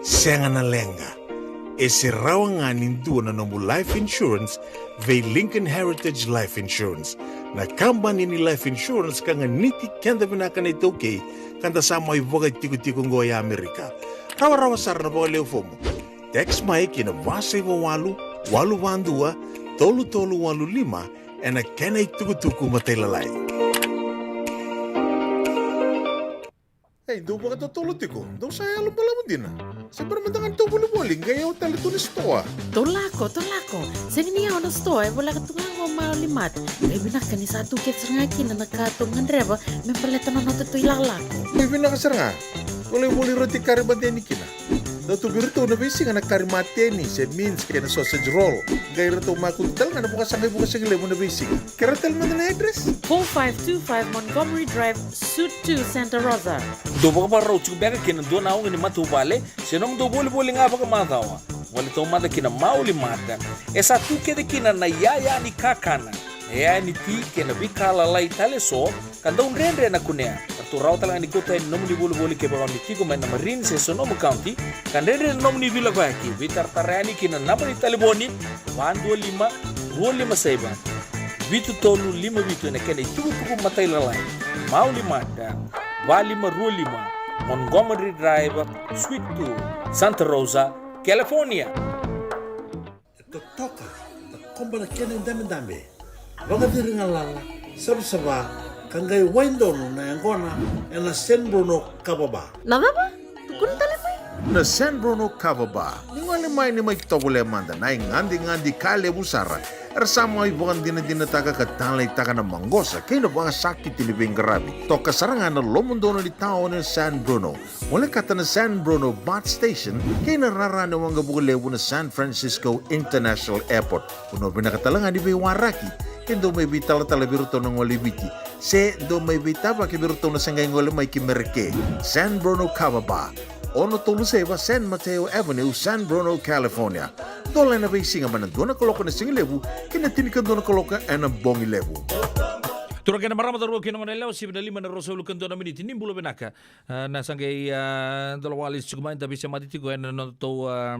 sega na leqa. E se rawa ga ni dua na nomu life insurance vei Lincoln Heritage Life Insurance, na kabani ni life insurance ka ganiti keda vinaka na iTaukei, ka da sa mai vakaitikotiko oqo e Amerika. Rawarawa sara na vakalewe fomu. Text mai ki na va saiva walu, walu va dua, tolu tolu walu lima, ena kena itukutuku matailalai. Ei, dou vakatotolo tiko, dou sa yalo balavu dina. Se bera mada ga ni tou volivoli, qai yawa tale tu na sitoa. Tou lako, tou lako. Sega ni yawa na sitoa, e voleka tu ga qo Maoli Mart. E vinaka ni sa tu kece sara ga kina na ka tou gadreva me baleta na noda tou ilakolako. E vinaka sara ga. Tou lai voli roti kari mada yani kina. Dau tu vei iratou na veisiga na kari mateni se mince kei na sausage roll. Qai ratou makutu tale ga na vakasaqa ivakasigalevu na veisiga. Kerea tale mada na address? Four five two five Montgomery Drive, Suite two, Santa Rosa. Dou vakavakarau tiko beka kina dua na oga ni matavuvale se nomudou volivoli ga vakamacawa. Voli taumada kina Maoli Mart. E sa tu kece kina na iyaya ni kakana, iyaya ni ti kei na veika lalai tale eso ka dau dredre na kunea. Ratou rawa tale ga ni kauta yani na nomuni volivoli kevaka o ni tiko mai na Marin se Sonoma County, ka dredre na nomuni veilakoyaki. Veitaratara yani ki na naba ni talevoni va dua lima, rua lima saiva, vitu tolu lima vitu ena kena itukutuku matailalai. Maoli Mart, va lima rua lima Montgomery Drive, Suite two, Santa Rosa, California. E totoka, takoba na kena idabedabe, vakaciri galala, savasava, ka qai wai donu na yaqona ena San Bruno Kava Bar. Na cava? Tukuna tale mai. Na San Bruno Kava Bar. Ni gole mai ni mai tovolea mada na igadigadi ka levu sara. Era sa mai vakadinadinataka ka taleitaka na maqosa kei na vakasakiti ni veiqaravi. Toka sara ga na lomodonu ni taoni o San Bruno. Molekata na San Bruno Bus Station kei na rara ni waqavuka levu na San Francisco International Airport. Vanua vinaka tale ga ni veiwaraki E dou mai veitalatala vei iratou na gole i Viti, se dou mai veitavaki vei iratou na se qai gole mai ki Mereke. San Bruno Kava Bar, ono tolu saiva San Mateo Avenue, San Bruno, California. Dola ena veisiga mai na dua na kaloko ena siga levu ki na tinikadua na kaloko ena bogi levu. Turaga kei na marama, cauravou kei na goneyalewa, sivi na lima ena ruasagavulu ka dua na miniti. Ni bula vinaka. Ah, na sa qai, ah, dola wale tiko mai, da veisemati tiko ena nodatou, ah,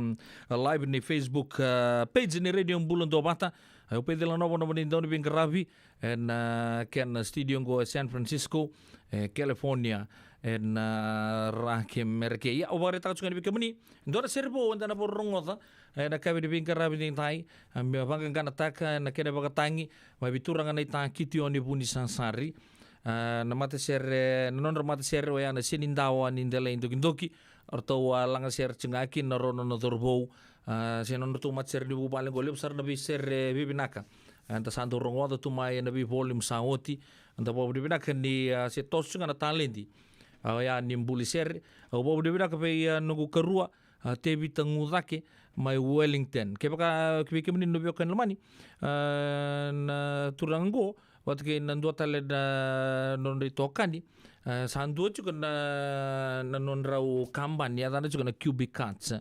live ni Facebook, ah, page ni Radio Bula Duavata. Au Peceli Nova, nova ni dauniveiqaravi ena, ah, kena studio qo e San Francisco, e California, ena, ah, ra ki Mereke. Ia, au vakaraitaka tiko ga ni vei kemuni dua na sere vou eda na vakarorogoca ena yakavi ni veiqaravi edaidai, ah, me vaqaqanataka ena kena vakatagi mai vei turaga na itakiti o ni Vunisasari. Ah, na matasere, na nodra matasere oya na Senidawa ni Delai Dokidoki. O ratou a lagasere tiko ga kina na rua na nona cauravou, ah, se na nodratou matasere ni vuvale qo, levu sara na veisere vivinaka. Ah, da sa dau rogoca tu mai ena veivolume sa oti. Da vakavinavinaka ni, ah, se toso tiko ga na taledi, ah, oya ni buli sere. Au vakavinavinaka vei, ah, noqu karua, ah, Tevita Gucake mai Wellington. Kevaka, kevaka vei kemuni na veiwekani lomani, ah, na turaga qo vata kei na dua tale na nodra itokani, ah, sa dua tiko na, na nodrau kabani, yacana tiko na Cubic Cuts.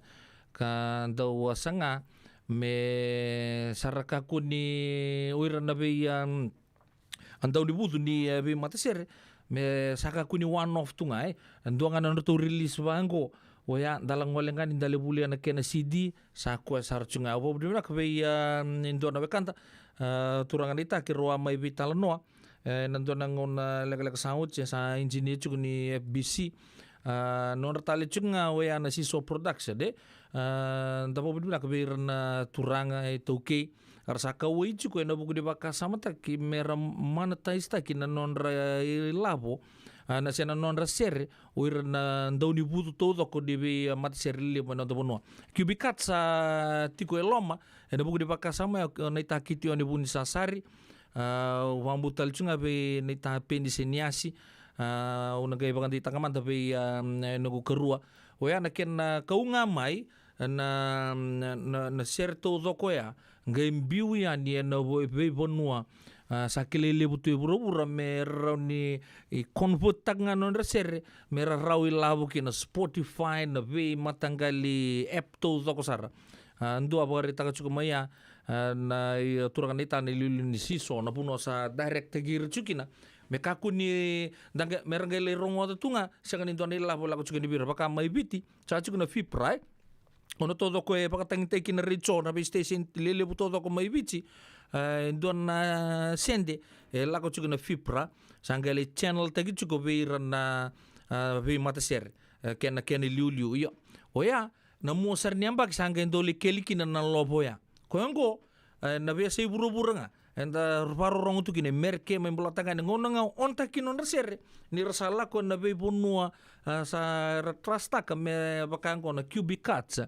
Ka dau saga me sa ra kakua ni, o ira na vei, ah, a dau ni vucu ni, eh, veimatasere, me sa kakua ni one off tu ga, e. E dua ga na nodratou release vaqo, oya, da la gole ga ni da lai volia na kena C D, sa koya sara tu ga. Au vakavinavinaka vei, ah, e dua na wekada, ah, turaga na itaki, rau a mai veitalanoa, eh, na dua na gauna lekaleka sa oti, sa engineer tiko ni F B C. Ah, nodra tale tiko ga oya na Seesaw Production, e. Ah, da vakavinavinaka vei ira na turaga, e, iTaukei, era sa kauwai tiko ena vuku ni vakasamataki me ra monetize-taki na nodra, e, ilavo, ah, na se na nodra sere, o ira na dau ni vucu taucoko ni vei, ah, matasere lelevu mai noda vanua. Cubic Cuts sa tiko e loma ena vuku ni vakasama ya, na itakiti o ni Vunisasari. Ah, au vakabauta tale tu ga vei na ita Peni Seniasi, ah, au na qai vakadeitaka mada vei, ah, e noqu karua. Oya na kena kau ga mai na, na, na, na sere taucoko ya, qai biu yani ena vo-, veivanua, ah, sa kilai levu tu e vuravura, me rawa ni, i, convert-taka ga na nodra sere me ra rawa ilavo ki na Spotify, na veimataqali app taucoko sara. Ah, dua vakaraitaka tiko mai ya, ah, na, i, turaga na ita na iliuliu ni Seesaw, na vanua sa direct-taki ira tiko kina. Me kakua ni da qai, me ra qai lai rogoca tu ga, sega ni dua na ilavo lako tiko yani vei ira, vaka mai Viti, sa tiko na FIPRA, e. O na taucoko e vakatagitaki kina na retio, na vei station lelevu taucoko mai Viti, e, e dua na sede e lako tiko na FIPRA, sa qai lai channel-taki tiko vei ira na, ah, veimatasere, e, kena, kena iliuliu. Io, oya, na mua sara ni yabaki sa qai dau lai keli kina na lovo oya. Koya oqo, e, na veiyasai vuravura ga eda vakarorogo tu kina, e Mereke, mai Bolatagane, gauna ga on-taki nodra sere, ni ra sa lako ena veivanua, ah, sa ra trust-taka me vaka oqo na Cubic Cuts.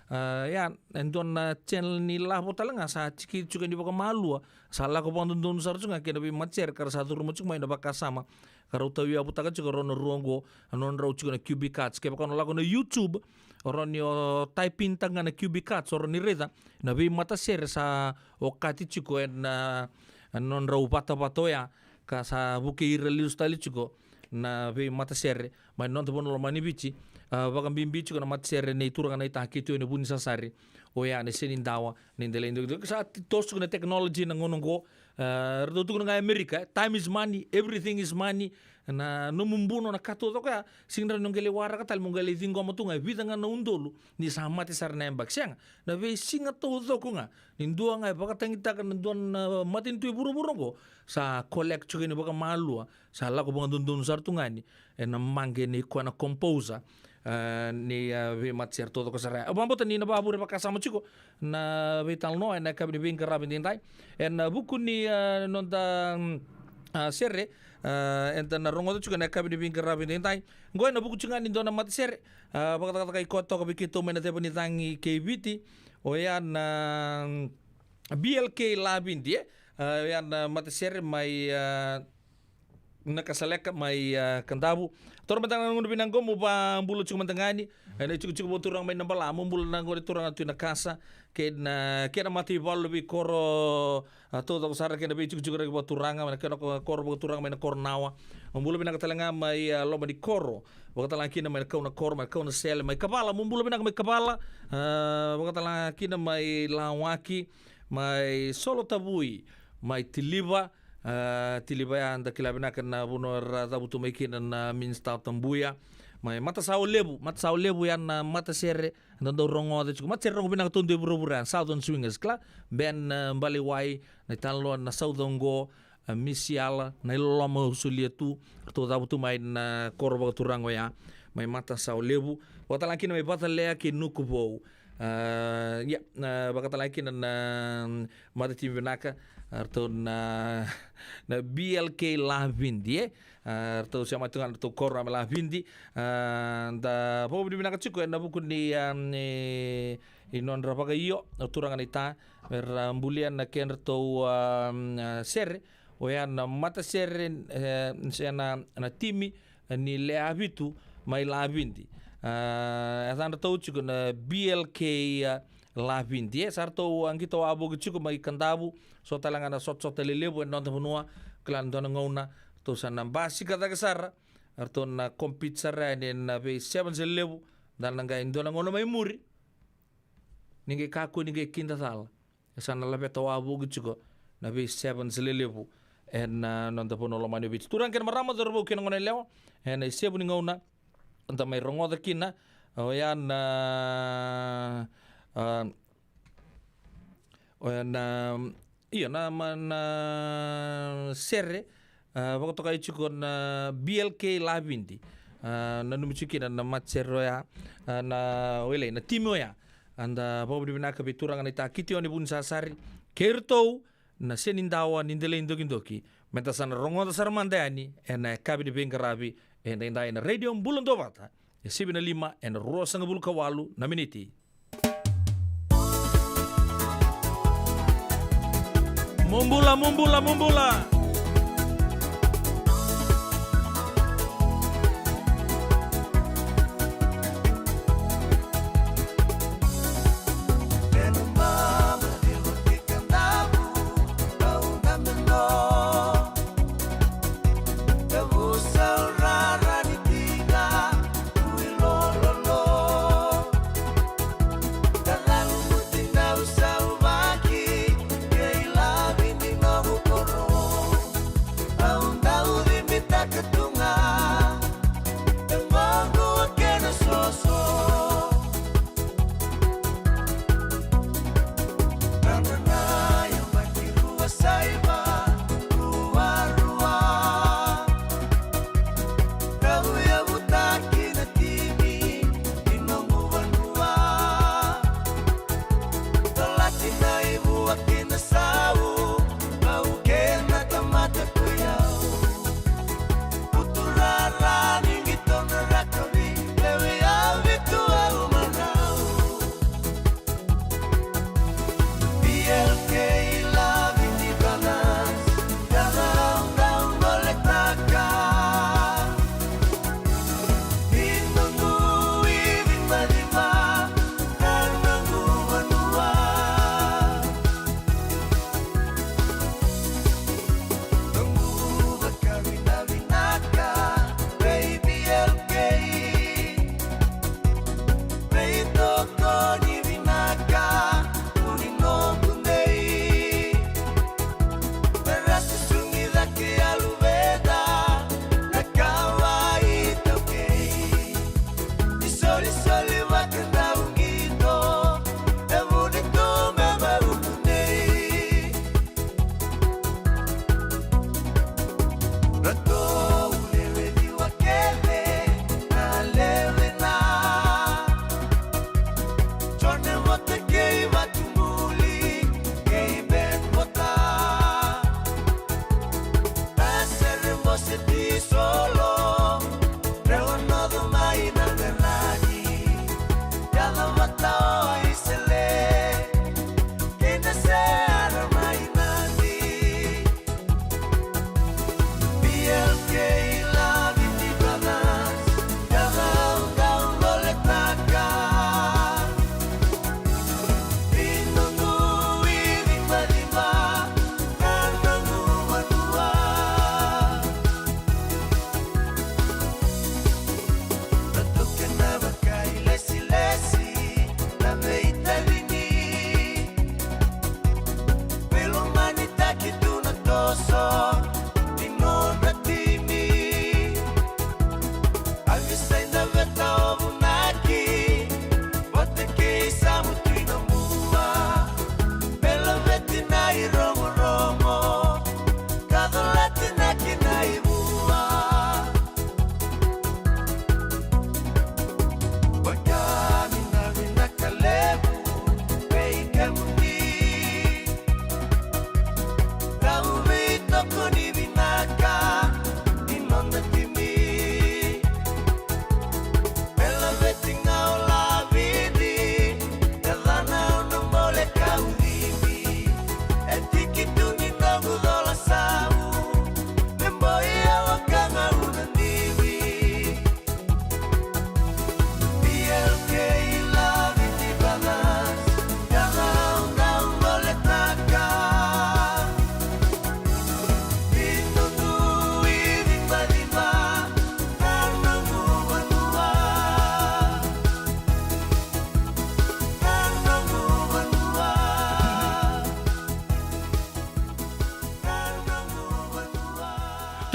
Ah, ya, e dua na channel ni lavo tale ga sa tiki tiko ni vakamalua, sa lako vakadodonu sara tiko ga kei na veimatasere ka ra sa curuma tiko mai na vakasama ka rau tauyavutaka tiko rau na rua oqo, a nodrau tiko na Cubic Cuts. Kevaka o na lako na YouTube, o rawa ni o type-in-taka ga na Cubic Cuts, o rawa ni raica na veimatasere sa okati tiko ena, ah, nodrau vatavata oya, ka sa vukei ira lesu tale tiko na veimatasere mai noda vanua lomani Viti. Ah, vakabibi tiko na matasere nei turaga na itakiti o ni Vunisasari, oya na Senidawa ni Delai Dokidoki. Sa ti-, toso tiko na technology na gauna oqo. Ah, ratou tukuna ga e Amerika, e, time is money, everything is money. Na nomu buno, na ka taucoko ya, sega ni rawa ni o qai lai waraka tale, mo qai lai ciqoma tu ga e vica ga na udolu ni sa mate sara na yabaki. Sega, na veisiga taucoko ga, ni dua ga e vakatagitaka na dua na matanitu e vuravura oqo, sa collect tiko yani vakamalua, sa lako vakadodonu sara tu ga yani ena maqe nei koya na composer, ah, ni, ah, veimatasere taucoko sara ya. Au vakabauta ni na vakavure vakasama tiko na veitalanoa ena yakavi ni veiqaravi edaidai. Ena vuku ni, ah, noda, mm, ah, sere, ah, eda na rogoca tiko ena yakavi ni veiqaravi edaidai. Qo ena vuku tiko ga ni dua na matasere, ah, vakacakacaka i koya toka vei keitou mai na ceva ni cagi kei Viti. Oya na, mm, B L K Lavidi, e? Ah, oya na matasere mai, ah, Nakasaleka mai, a, Kadavu. Toro mada ga na gauna vinaka qo mo vakabula tiko mada ga yani. E, na itikotiko vakaturaga mai Nabala, mo bula na gone turaga tu i Nakasa. Kei na, kei na mataivalu, na veikoro, a, taucoko sara kei na veitikotiko raki vakaturaga, mai na kena ko-, koro vakaturaga mai na koro Nawa. Mo bula vinaka tale ga mai, a, loma ni koro. Vakatale ga kina mai na kau na koro, mai na kau na sele, mai Kavala, mo bula vinaka mai Kavala. A, vakatale ga kina mai Lawaki, mai Solotavui, mai Tiliva. A, Tiliva ya da kila vinaka na vanua era cavutu mai kina na Minisita o Tabuya. Mai Matasawa Levu, Matasawa Levu ya na matasere, da dau rogoca tiko. Matasere rogo vinaka tu e vuravura ya, Southern Swingers, kila. Ben, a, Balewai, na italanoa na sauca oqo, a, Misiala, na iloloma au solia tu, ratou cavutu mai na koro vakaturaga oya, mai Matasawa Levu. Vakatale ga kina mai Vatalea kei Nukuvou. A, ia, na vakatale ga kina na, na matatimi vinaka, a, ratou na, na B L K Lavidi, e? A, ratou sema tu ga na ratou koro mai Lavidi. A, da vakavinavinaka tiko ena vuku ni, a, ni, ni nodra vakaio, o turaga na ita, me ra bulia na kedratou, a, a, sere, oya na matasere, e, se na, na timi, e, ni Leavitu mai Lavidi. A, e yacadratou tiko na B L K, a, Lavidi. E, sa ratou, a, qito wavoki tiko mai Kadavu, so tale ga na sotasota lelevu ena noda vanua, kila na dua na gauna, ratou sa na basika cake sara, ratou na compete sara yani ena vei sevens lelevu, da na qai dua na gauna mai muri. Ni qai kakua ni qai kidacala. E sa na laveta wavoki tiko na vei sevens lelevu ena, a, noda vanua lomani o Viti. Turaga kei na marama, cauravou kei na goneyalewa, ena isevu ni gauna da mai rogoca kina, oya na, a, oya na, io, na, ma, na sere, a, vakatokai tiko na B L K Lavidi. A, nanumi tiko kina na matasere oya, a, na, o ilei, na timi oya. A, da vakavinavinaka vei turaga na ita Kitione Vunisasari kei iratou na Senidawa ni Delai Dokidoki. Meda sa na rogoca sara mada yani ena yakavi ni veiqaravi edaidai ena Radio Bula Duavata, e sivi na lima ena ruasagavulu ka walu na miniti. Mo bula, mo bula, mo bula.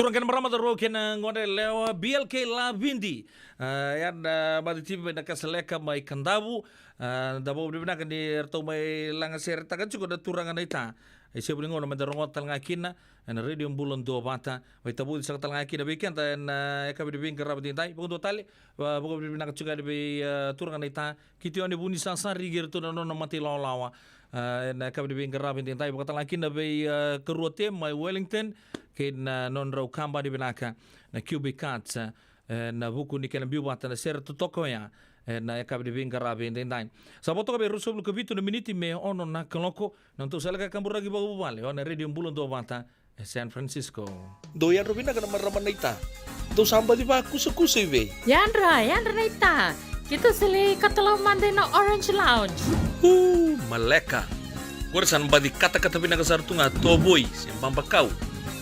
Kena marama, cauravou kei na gone yalewa, B L K Lavidi. A, ya na, a, matatimi mai Nakasaleka mai Kadavu. A, da vakavinavinaka ni ratou mai lagaseretaka tiko na turaga na ita. E sevu ni gauna meda rogoca tale ga kina ena Radio Bula Duavata. Mai tavuci saka tale ga kina vei keda ena, a, yakavi ni veiqaravi edaidai. Vakadua tale, a, vakavinavinaka tiko yani vei, a, turaga na ita Kitione Vunisasari kei iratou na nona mata ilawalawa. A, ena yakavi ni veiqaravi edaidai, vakatalega kina vei, a, Karua Te mai Wellington, kei na nodrau kabani vinaka na Cubic Arts, a, ena vuku ni kena biu vata na sere totoka oya ena yakavi ni veiqaravi edaidai. Sa vo toka vei ruasagavulu ka vitu na miniti me ono na kaloko, na nodatou sala ni kaburaki vakavuvale, o na Radio Bula Duavata, e San Francisco. Dou yadra vinaka na marama na ita. Dou sa baci vakusakusa i vei? Yadra, yadra na ita. Keitou sa lai katalau mada ina Orange Lounge. U, maleka. Qori sa na baci katakata vinaka sara tu ga tovoi se babakau.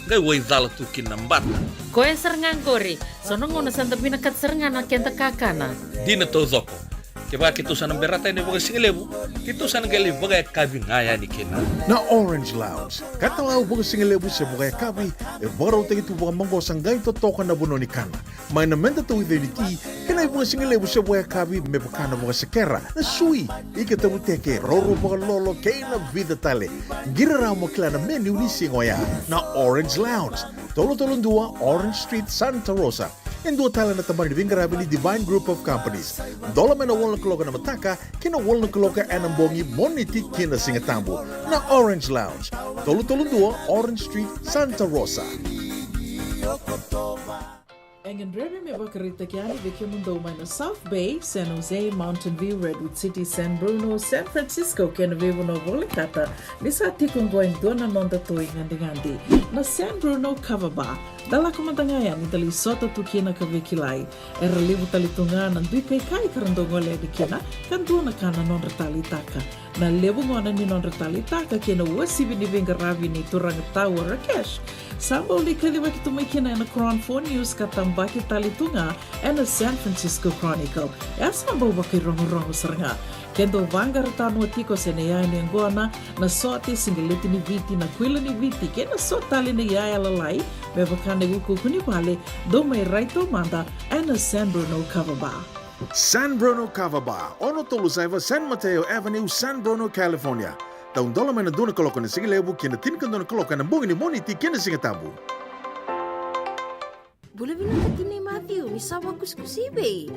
Qai waicala tu kina na bata. Koya sara ga qori. So na gauna sa da vinakata sara ga na keda kakana. Dina taucoko. Kevaka keitou sa na berata yani vakasigalevu, keitou sa na qai lai vakayakavi ga yani kina. Na Orange Lounge, katalau vakasigalevu se vakayakavi, e vakarautaki tu vakamaqosa, qai totoka na vanua ni kana. Mai na meda tauica ni ti, kei na ivakasigalevu se vakayakavi me vaka na vakasekera, na sui, ika tavuteke, roro vakalolo, kei na vica tale. Qiri rawa mo kila na menu ni siga oya. Na Orange Lounge, tolu tolu dua Orange Street, Santa Rosa. E dua tale na tabana ni veiqaravi ni Divine Group of Companies. Dola mai na walu na kaloko ena mataka ki na walu na kaloko ena bogi, Moniti ki na Sigatabu. Na Orange Lounge, tolu tolu dua Orange Street, Santa Rosa. E gadrevi me vakaraitaki yani vei kemudou mai na South Bay, San Jose, Mountain View, Redwood City, San Bruno, San Francisco kei na veivanua volekata, ni sa tiko oqo e dua na noda toi gadigadi, na San Bruno Kava Bar. Da lako mada ga yani da lai sota tu kina ka veikilai. Era levu tale tu ga na dui kaikai ka ra dau gole yani kina, ka dua na ka na nodra taleitaka. Na levu gona ni nodra taleitaka kei na uasivi ni veiqaravi ni turaga tau o Rakesh, sa bau lai kacivaki tu mai kina ena Cron Four News ka tabaki tale tu ga ena San Francisco Chronicle. E sa bau vakairogorogo sara ga. Ke dou vaqara tanoa tiko se na iyaya ni yaqona, na sote, siqeleti ni Viti, na kuila ni Viti kei na so tale na iyaya lalai me vaka na iukuuku ni vale, dou mai rai taumada ena San Bruno Kava Bar. San Bruno Kava Bar, ono tolu saiva San Mateo Avenue, San Bruno, California. Taudola mai na dua na kaloko ena sigalevu ki na tinikadua na kaloko ena bogi ni Moniti kei na Sigatabu. Bula vinaka tinai Matthew, ni sa vakusakusa i vei?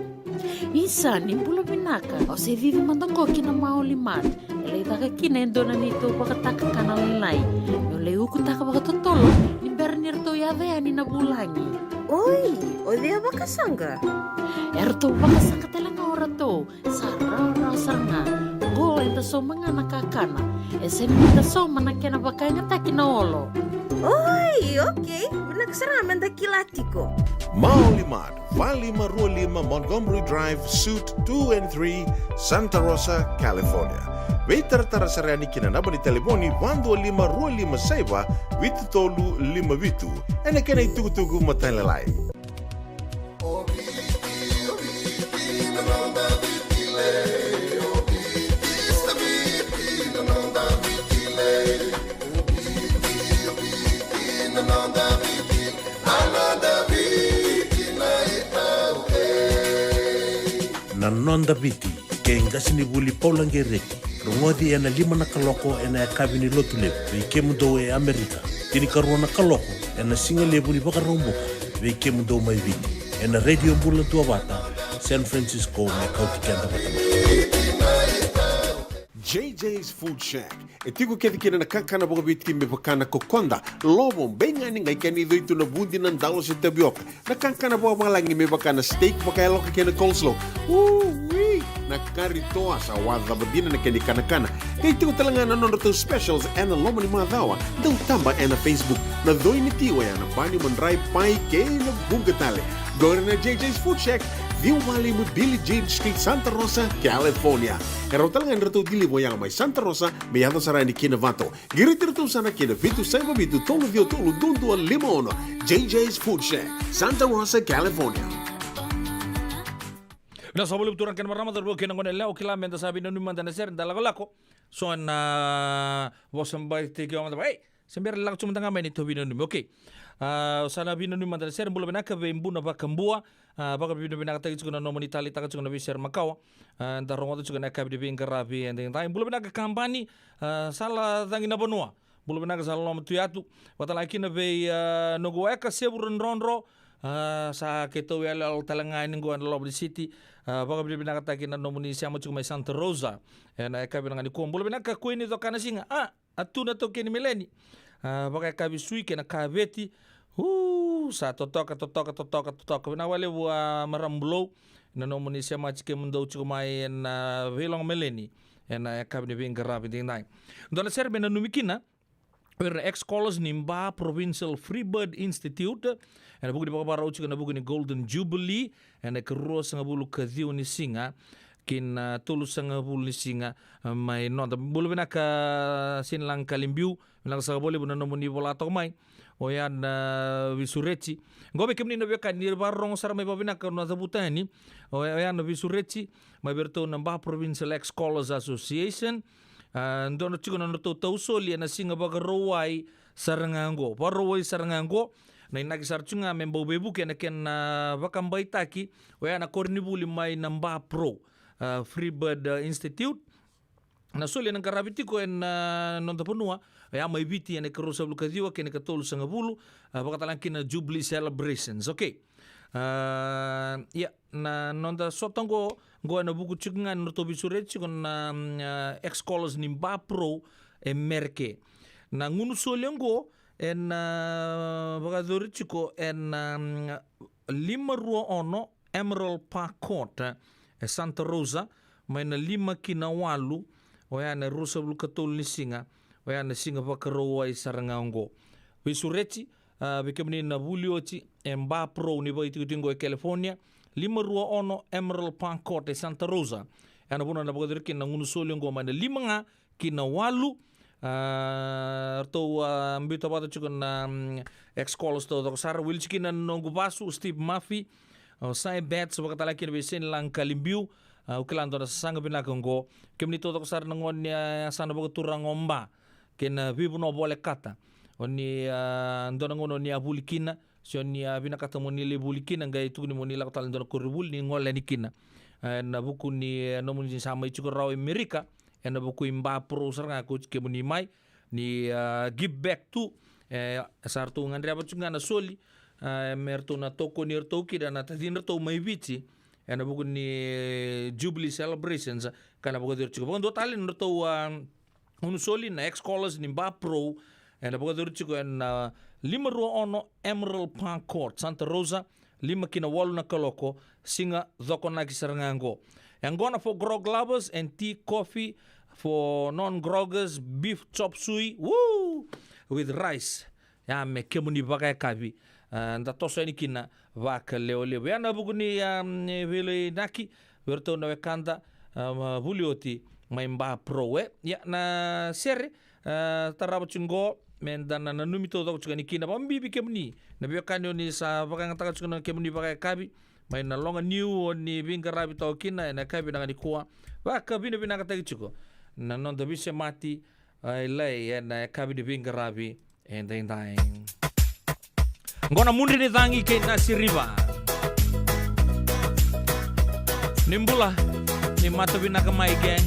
Isa, ni bula vinaka. Au se cici mada qo ki na Maoli Mart. E lai caka kina e dua na neitou vakatakakana lailai. Meu lai ukutaka vakatotolo ni bera ni ratou yaco yani na vulagi. Oi, o cei a vakasaqa? E ratou vakasaqa tale ga o ratou. Sa rawarawa sara ga. Qo eda sauma ga na kakana. E sega ni da sauma na kena vakayagataki na olo. Oi, okei. Vinaka sara ga meda kila tiko. Maoli Mart, va lima rua lima Montgomery Drive, Suite two and three, Santa Rosa, California. Veitaratara sara yani ki na naba ni talevoni va dua lima rua lima saiva vitu tolu lima vitu. Ena kena itukutuku matailalai. Na Noda Viti, kei qasenivuli Paula Qereti. Rogoci ena lima na kaloko ena yakavi ni Lotulevu vei kemudou e Amerika. Tinikarua na kaloko ena sigalevu ni Vakaraubuka vei kemudou mai Viti, ena Radio Bula Duavata, San Francisco, me kauti keda vata mai. J J's Food Shack. E tiko kece kina na kakana vakaviti me vaka na kokoda, lovo, beigani, qai kena icoi tu na vudi, na dalo se tavioka. Na kakana vakavalagi me vaka na steak vakayaloka kei na coleslaw. Ui! Na kari toa, sa wacava dina na kena ikanakana. Qai tiko tale ga na nodratou specials ena loma ni macawa. Dau taba ena Facebook. Na coi ni ti oya na bani, madrai, pai kei na vuqa tale. Qori na J J's Food Shack, ciwa va lima Billie Jean Street, Santa Rosa, California. E rawa tale ga ni ratou deliver oya mai Santa Rosa me yaco sara yani ki Novato. Qiriti iratou sara ki na vitu saiva vitu tolu ciwa tolu dua dua lima ono. J J's Food Shack, Santa Rosa, California. Vinaka vakalevu turaga kei na marama, cauravou kei na gone yalewa, kila meda sa veinanumi mada na sere, da lakolako. So na vosa bai tiko mada, ei, se bera lako tu mada ga mai ni tou veinanumi. Okei. A, sa na vinanumi mada na sere, bula vinaka vei Buna Vakabua. A, vakavinavinakataki tiko na nomuni taleitaka tiko na veisere makawa. A, da rogoca tiko na yakavi ni veiqaravi edaidai. Bula vinaka Kabani, a, Sala Cagi na Vanua. Bula vinaka Sala Loma Tuiyatu. Vakatale kina vei, a, noqu weka Sevu Rodrodro. A, sa keitou yaloyalo tale ga yani qo ena loma ni siti. A, vakavinavinakataki na nomuni sema tiko mai Santa Rosa. Ena yakavi na ga nikua. Bula vinaka Kuini Cokanasiga. A, a tu na taukei ni Meleni. A, vakayakavi sui kei na kaveti. U, sa totoka, totoka, totoka, totoka. Vinaka vakalevu a marama Bulou. Na nomuni semati kemudou tiko mai ena veiloga Meleni. Ena yakavi ni veiqaravi edaidai. Dua na sere me nanumi kina. O ira na ex-scholars ni Ba Provincial Free Bird Institute. Ena vuku ni vakavakarau tiko ena vuku ni Golden Jubilee. Ena ikaruasagavulu ka ciwa ni siga. Ki na tolusagavulu ni siga, a, mai noda. Bula vinaka Sinilaga Kalibiu, vinaka saka vakalevu na nomuni vola toka mai. Oya na veisureti. Qo vei kemuni na veiwekani, ni vakarorogo sara mai vakavinaka na cavuta yani. Oya, oya na veisureti, mai vei iratou na Ba Provincial Ex-Scholars Association. A, dua na tiko na nodratou tausoli, ena siga Vakarauwai sara ga qo. Vakarauwai sara ga qo. Na inaki sara tu ga me bau veivuke ena kena, a, vakabaitaki. Oya na koronivuli mai na Ba Pro. A, Free Bird, a, Institute. Na soli ena qaravi tiko ena, a, noda vanua, oya mai Viti ena ikaruasagavulu ka ciwa kei na ikatolusagavulu, a, vakatale ga kina Jubilee Celebrations. Okay. A, ia, na noda sota qo, qo ena vuku tiko ga na nodratou veisureti tiko na, mm, a, ex-scholars ni Ba Pro e Mereke. Na gunu soli qo, ena, a, vakayacori tiko ena, mm, lima rua ono, Emerald Park Court, e Santa Rosa, mai na lima ki na walu, oya na ruasagavulu ka tolu ni siga, oya na siga Vakarauwai sara ga oqo. Veisureti, a, vei kemuni na vuli oti e Ba Pro ni vakaitikotiko oqo e California, lima rua ono Emerald Park Court e Santa Rosa. Oya na vanua na vakayacori kina na gunu soli oqo mai na lima ga ki na walu. A, ratou, a, biuta vata tiko na, mm, ex-scholars taucoko sara. Wili tiko kina na noqu vasu, Steve Murphy, o Sai Betts, vakatale kina vei Senilaga Kalibiu. A, au kila dua na sasaga vinaka oqo. Kemuni taucoko sara na gone ni, a, yasana vakaturaga o Ba kei na veivanua volekata. O ni, a, dua na gauna o ni a vuli kina, se o ni a vinakata mo ni lai vuli kina, qai tukuni mo ni lako tale dua na koronivuli ni gole yani kina. E, ena vuku ni, e, nomuni sa mai tiko rawa i Merika, ena vuku i Ba Pro sara ga ko kemuni mai, ni, a, give back tu, e, sa ratou gadreva tiko ga na soli, e, me ratou na tokoni iratou kina na tacidratou mai Viti, ena vuku ni, e, Jubilee Celebrations, ka na vakayacori tiko. Vakadua tale na ratou, a, gunu soli na ex-scholars ni Ba Pro, ena vakayacori tiko ena, a, lima rua ono Emerald Park Court, Santa Rosa, lima ki na walu na kaloko, siga Cokonaki sara ga qo. E gona for grog lovers and tea coffee for non-groggers, beef chop suey, woo, with rice. Ia me kemuni vakayakavi, a, da toso yani kina vakalewelevu. Ia na vuku ni, a, veilainaki vei iratou na wekada, a, vuli oti mai Ba Pro, e. Ia na sere, a, tarava tiko qo, me da na nanumi taucoko tiko yani kina. Vakabibi kemuni na veiwekani o ni sa vakayagataka tiko na kemuni vakayakavi mai na loga niu o ni veiqaravi toka kina ena yakavi vinaka nikua. Vakavinavinakataki tiko na noda veisemati, a, lailai ena yakavi ni veiqaravi edaidai. Qo na Mudre ni Cagi kei Nasi River. Ni bula, ni mata vinaka mai, gang.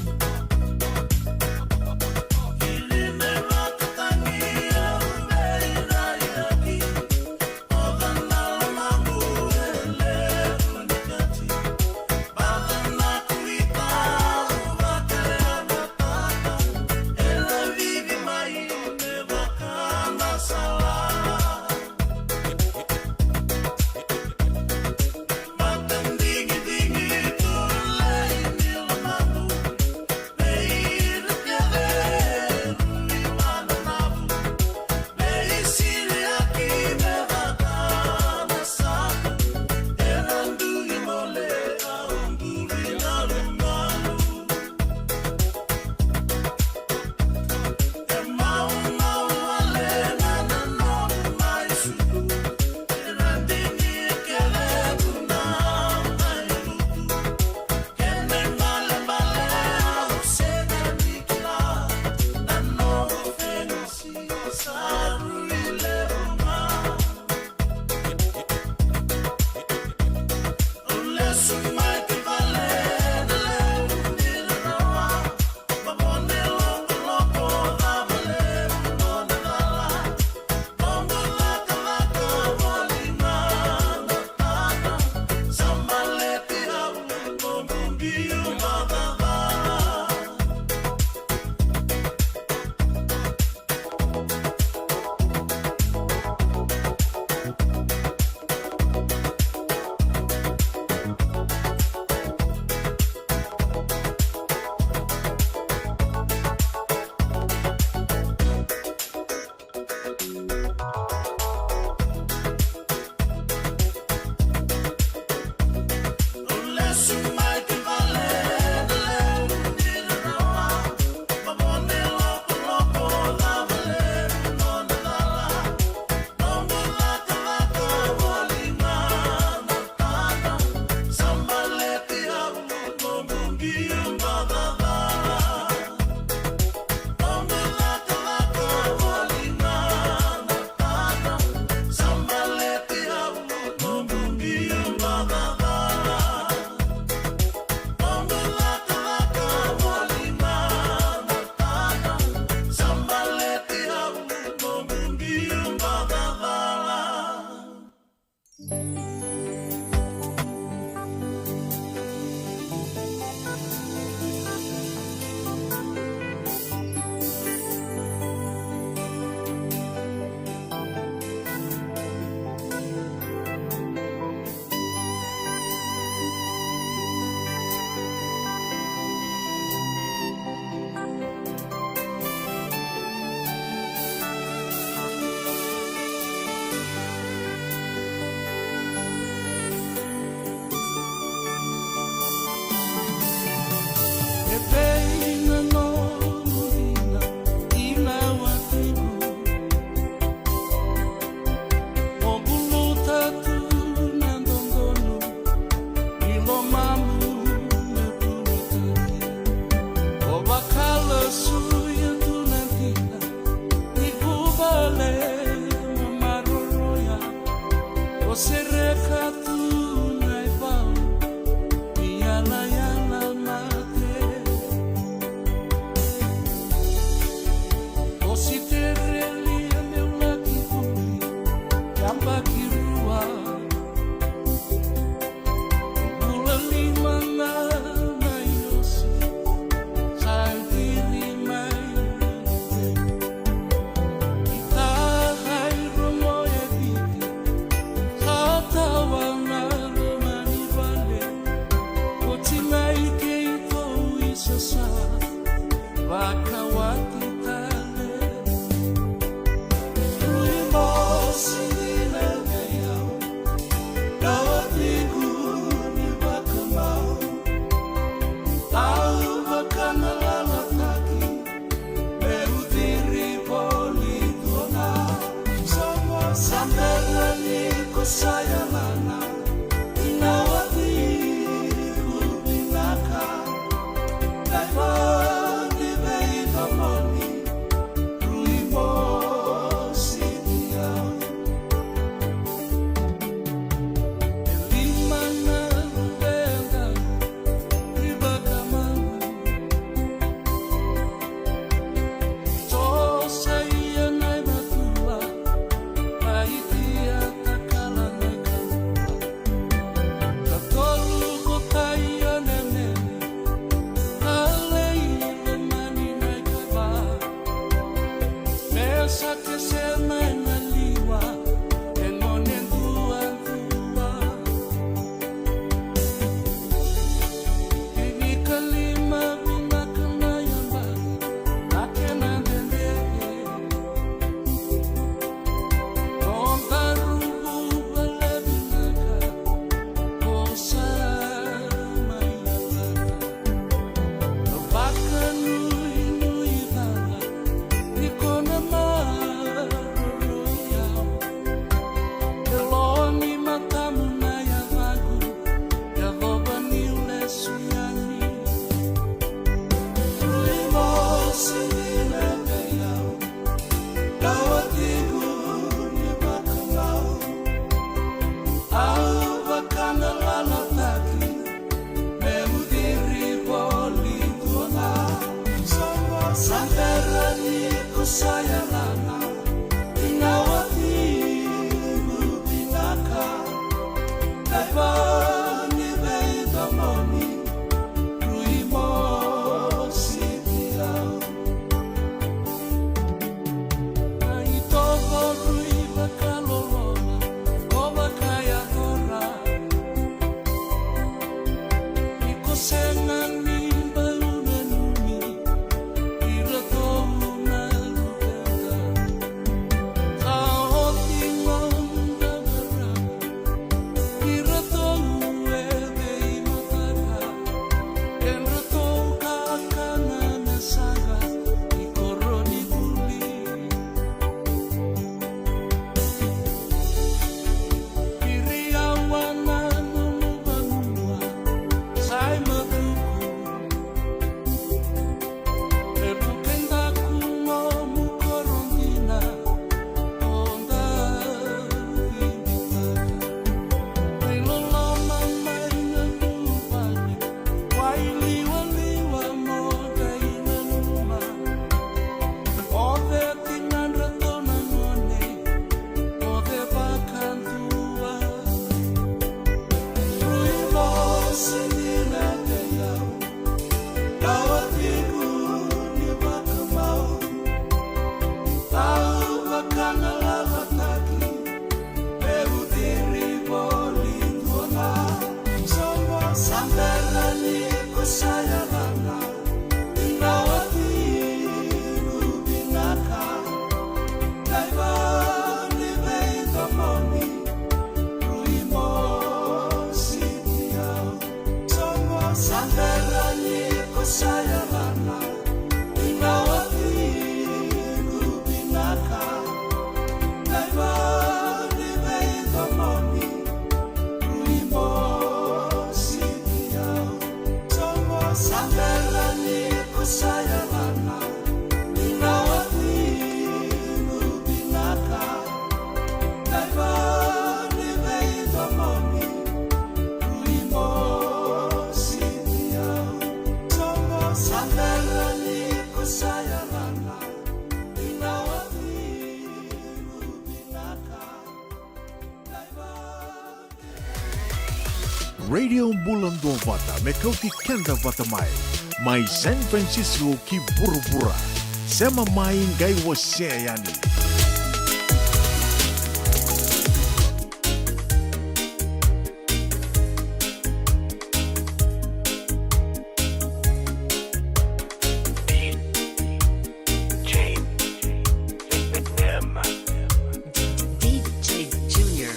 Sa tu na ivau ni yalayala mate. O Siterelia meu laki vuli, yabaki rua. Bula lima na mai osi, sa qiri mai. Ita hai romo e viti, sa tawa na loma ni vale. Oti mai keitou i sasa, vakawati tale. Rui mosi ni leve au, na watiqu ni vakamau. Au vakanalalataki, meu ciri voli dua na soqo. Sa bera ni ko sa yalana, ina watiqu vinaka. Laiva ni veidomoni, rui mosi ni au. E lima na luveda, rui vakamau. Tosa ia na imatua, vaitia takala na ikalua. Katolu ko Taia Neneni, Kalei Lemani na ikava. Me sa kese mai na liwa, e gone duadua. E vikalima vinaka na yabaki, na kena dede. Nodaru vuvale vinaka, ko sa mai yalata. Vakanuinui cala, ni ko na maroroi au. E lo ni matamu na yavaku, yacova niu lesu yani. Rui mosi ni leve au, na watiqu ni vakamau. Au vakanalalataki, meu ciri voli dua na soqo. Sa bera ni ko sa yalana, ina watiqu vinaka. Laiva ni veidomoni, rui mosi ni au. Itovo rui vakaloloma, ko vakayacora. Ni ko sega ni bau nanumi, iratou na luveda. Sa oti nomu qaqaravi, iratou e veimataka. Kedratou kakana na saqa ni koronivuli. Iri awa na nomu vanua, sa i Matuku. E vuke daku nomu koro dina, o Daviditaka. Ni loloma mai na vuvale, wai liwaliwa mo qai nanuma. O cei tinadratou na gone, o cei vakadua. Rui mosi ni leve au, na watiqu ni vakamau. Au vakanalalataki, meu ciri voli dua na soqo. Sa bera ni ko sa yalana, ina watiqu vinaka. Laiva ni veidomoni, rui mosi ni au. Soqo. Sa bera ni ko sa yalana, ina watiqu vinaka. Laiva ni veidomoni, rui mosi ni au. Soqo. Sa bera ni ko sa yalana, ina watiqu vinaka. Laiva ni vei Radio Bula Duavata me kauti keda vata mai. Mai San Francisco ki vuravura. Sema mai qai wasea yani. D J Junior.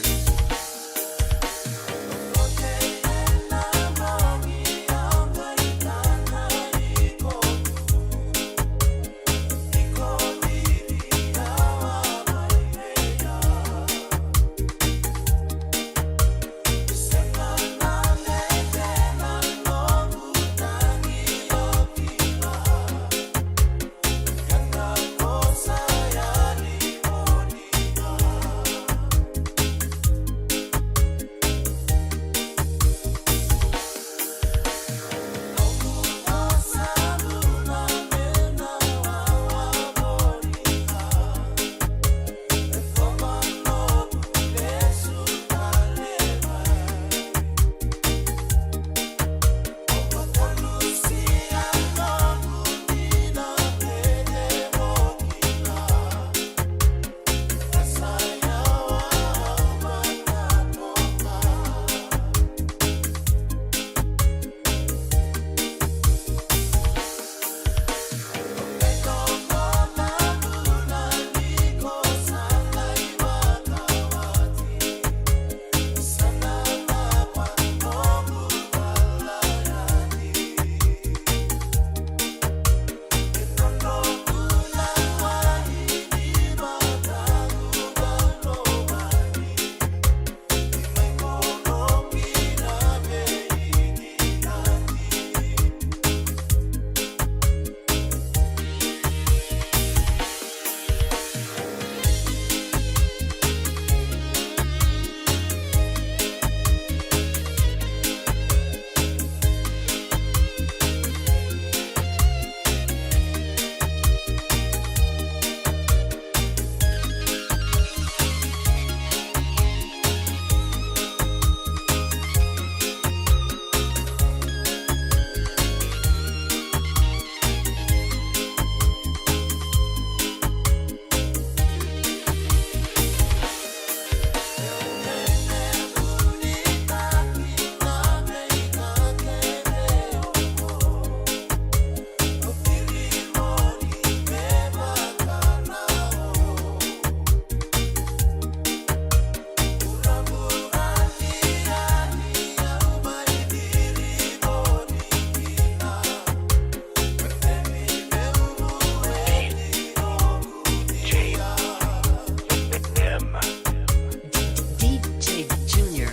D J Junior.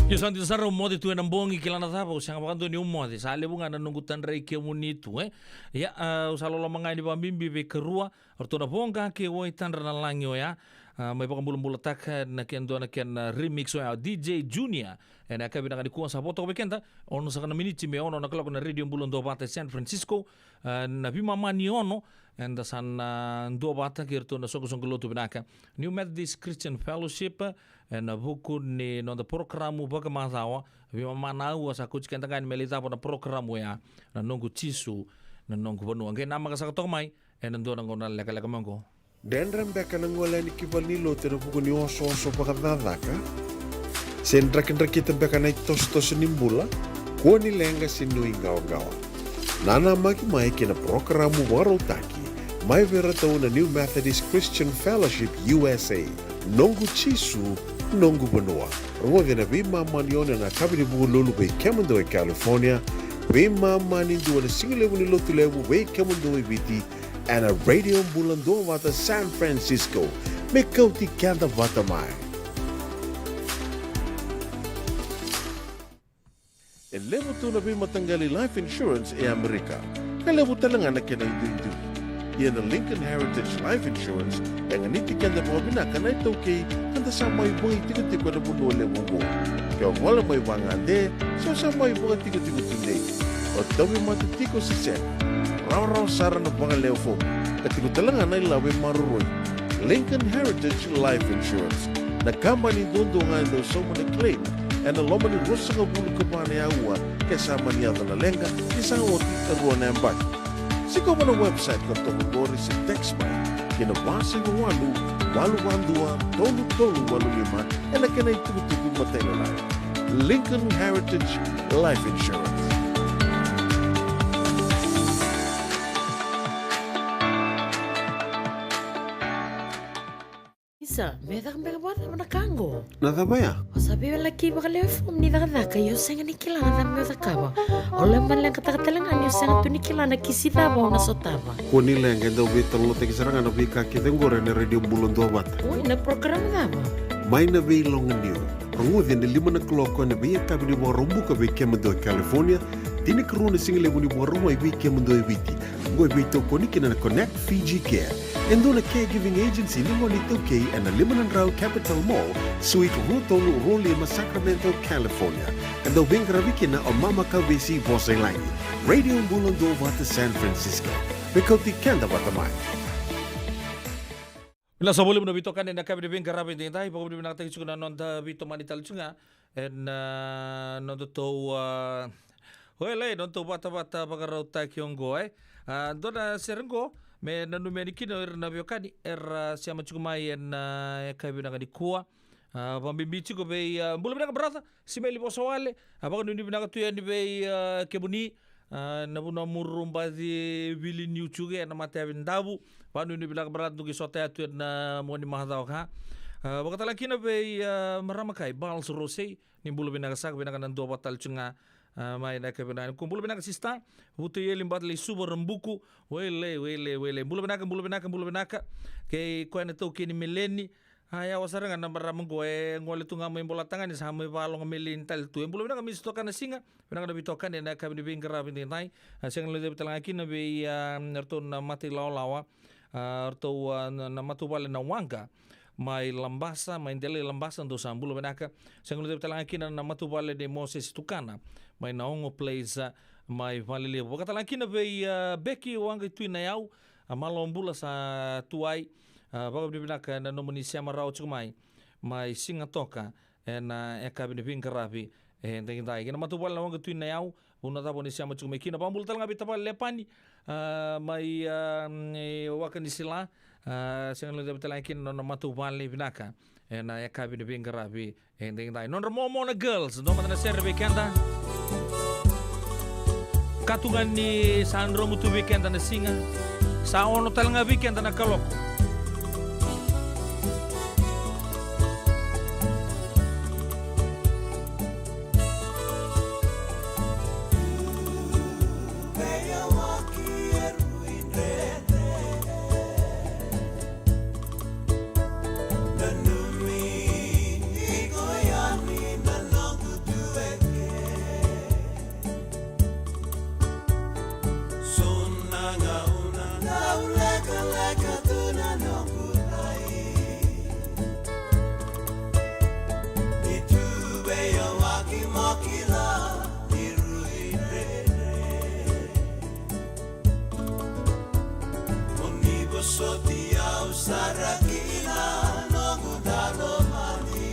Io, sa dina sara au moce tu ena bogi, kila na cava, au sega vakadua niu moce, sa levu ga na noqu tadrai kemuni tu, e. Ia, a, au sa loloma ga ni vakabibi vei karua, o ratou na Voqa kei Waitadra na Lagi oya, a, mai vakabulabulataka na kena, dua na kena remix oya, o D J Junior. Ena yakavi vinaka nikua sa vo toka vei keda, ono saka na miniti me ono na kaloko na Radio Bula Duavata e San Francisco, a, na veimama ni ono, eda sa na duavata kei iratou na soqosoqo lotu vinaka New Methodist Christian Fellowship, ena vuku ni noda porokaramu vakamacawa, veimama na aua sa kauti keda ga yani me lai cava na porokaramu oya, Na Noqu Jisu, Na Noqu Vanua. Qai namaka saka toka mai ena dua na gauna lekaleka mai oqo. Dredre beka na gole yani ki valenilotu ena vuku ni osooso vakacakacaka? Se drakidrakita beka na itosotoso ni bula? Kua ni leqa se nuiqawaqawa. Nanamaki mai kei na parokaramu vakarautaki mai vei iratou na New Methodist Christian Fellowship U S A. Noqu Jisu, noqu vanua. Rogoci na veimama ni ono ena yakavi ni Vukelulu vei kemudou e California, veimama ni dua na sigalevu ni Lotulevu vei kemudou e Viti, ena Radio Bula Duavata San Francisco. Me kauti keda vata mai. E levu tu na veimataqali life insurance e Amerika, ka levu tale ga na kena iduidui. Ia na Lincoln Heritage Life Insurance e ganiti keda vakavinaka na iTaukei eda sa mai vakaitikotiko ena vanua levu oqo. Ke o gole mai vagade se o sa mai vakatikotiko tudei, o tauvimate tiko se sega, rawarawa sara na vakalewe fomu, ka tiko tale ga na ilavo e maroroi. Lincoln Heritage Life Insurance, na kabani duadua ga e dau sauma na claim ena loma ni ruasagavulu ka va na aua ke sa mani yaco na leqa ni sa oti e rua na yabaki. Sikova na website ka toka qori se text mai ki na va saiva walu, walu va dua, tolu tolu walu lima ena kena itukutuku matailalai. Lincoln Heritage Life Insurance. Isa, me caka beka vakacava na ka qo? Na cava ya? O sa veiwalaki vakalewe fomu ni cakacaka, ia o sega ni kila na cava me o cakava. O lako mai leqataka tale ga ni o sega tu ni kila na kisi cava o na sotava. Kua ni leqa, e dau veitalanoataki sara ga na veika kece oqori ena Radio Bula Duavata. Oi, na program cava? Mai na Veiloganiu. Rogoci ena lima na kaloko ena veiyakavi ni Vakaraubuka vei kemudou e California, tinikarua na sigalevu ni Vakarauwai vei kemudou e Viti. Oqo e veitokoni kina na Connect Fiji Care, e dua na caregiving agency ni gone iTaukei ena lima na drau Capitol Mall, Suite rua tolu rua lima, Sacramento, California. Ka dau veiqaravi kina o Mama Kavesi Vosailagi. Radio Bula Duavata San Francisco. Me kauti keda vata mai. Vinaka sa vakalevu na veitokani ena yakavi ni veiqaravi edaidai, vakavinavinakataki tiko na noda veitomani tale tiko ga ena, ah, nodatou, ah, oilei, nodatou vatavata vakarautaki oqo, e. Ah, dua na sere oqo me nanumi yani kina o ira na veiwekani era sema tiko mai ena, ah, yakavi vinaka nikua. Ah, vakabibi tiko vei, ah, bula vinaka brother Simeli Vosawale, ah, vakanuinui vinaka tu yani vei, ah, kemuni, ah, na vanua Murubaci, Vili, Niutuge, ena matayavi Davu. Vakanuinui vinaka brother, dou qai sota ya tu ena mua ni macawa ka. Ah, vakatalega kina vei, ah, marama kai Bals Rosei, ni bula vinaka saka, vinaka na duavata tale tiko ga, ah, mai na yakavi vinaka nikua. Bula vinaka sister Vutaieli Batalei Suva Rabuku. Oilei, oilei, oilei. Bula vinaka, bula vinaka, bula vinaka. Kei koya na taukei ni Meleni. A, yawa sara ga na marama oqo, e gole tu ga mai Bolatagane, sa mai vakaloga Meleni tale tu. E bula vinaka Misi Tokanasiga, vinaka na veitokani ena yakavi ni veiqaravi edaidai. A, sega ni lecavi tale ga kina vei, a, ratou na mata ilawalawa, a, ratou, a, na, na matavuvale na Waqa mai Labasa, mai Delai Labasa, dou sa bula vinaka. Sega ni lecavi tale ga kina na matavuvale nei Mosese Tukana mai na Ogo Place, a, mai Valelevu. Vakatalega kina vei, a, Beki Waqa i Tui Nayau, a, malo bula sa tuai, a, vakavinavinaka na nomuni sema rawa tiko mai, mai Sigatoka, ena yakavi ni veiqaravi edaidai. Kei na matavuvale na Waqa Tui Nayau, vanua cava o ni sema tiko mai kina. Vakabula tale ga vei tavale Lepani, a, mai, a, e, Wakanisila, a, sega ni lecavi tale ga kina na nona matavuvale vinaka ena yakavi ni veiqaravi edaidai. Nodra momo na girls, dua mada na sere vei keda. Ka tu ga ni sa dromu tu vei keda na siga, sa ono tale ga vei keda na kaloko. Mo ni vosoti au sara ki na noqu dalomani.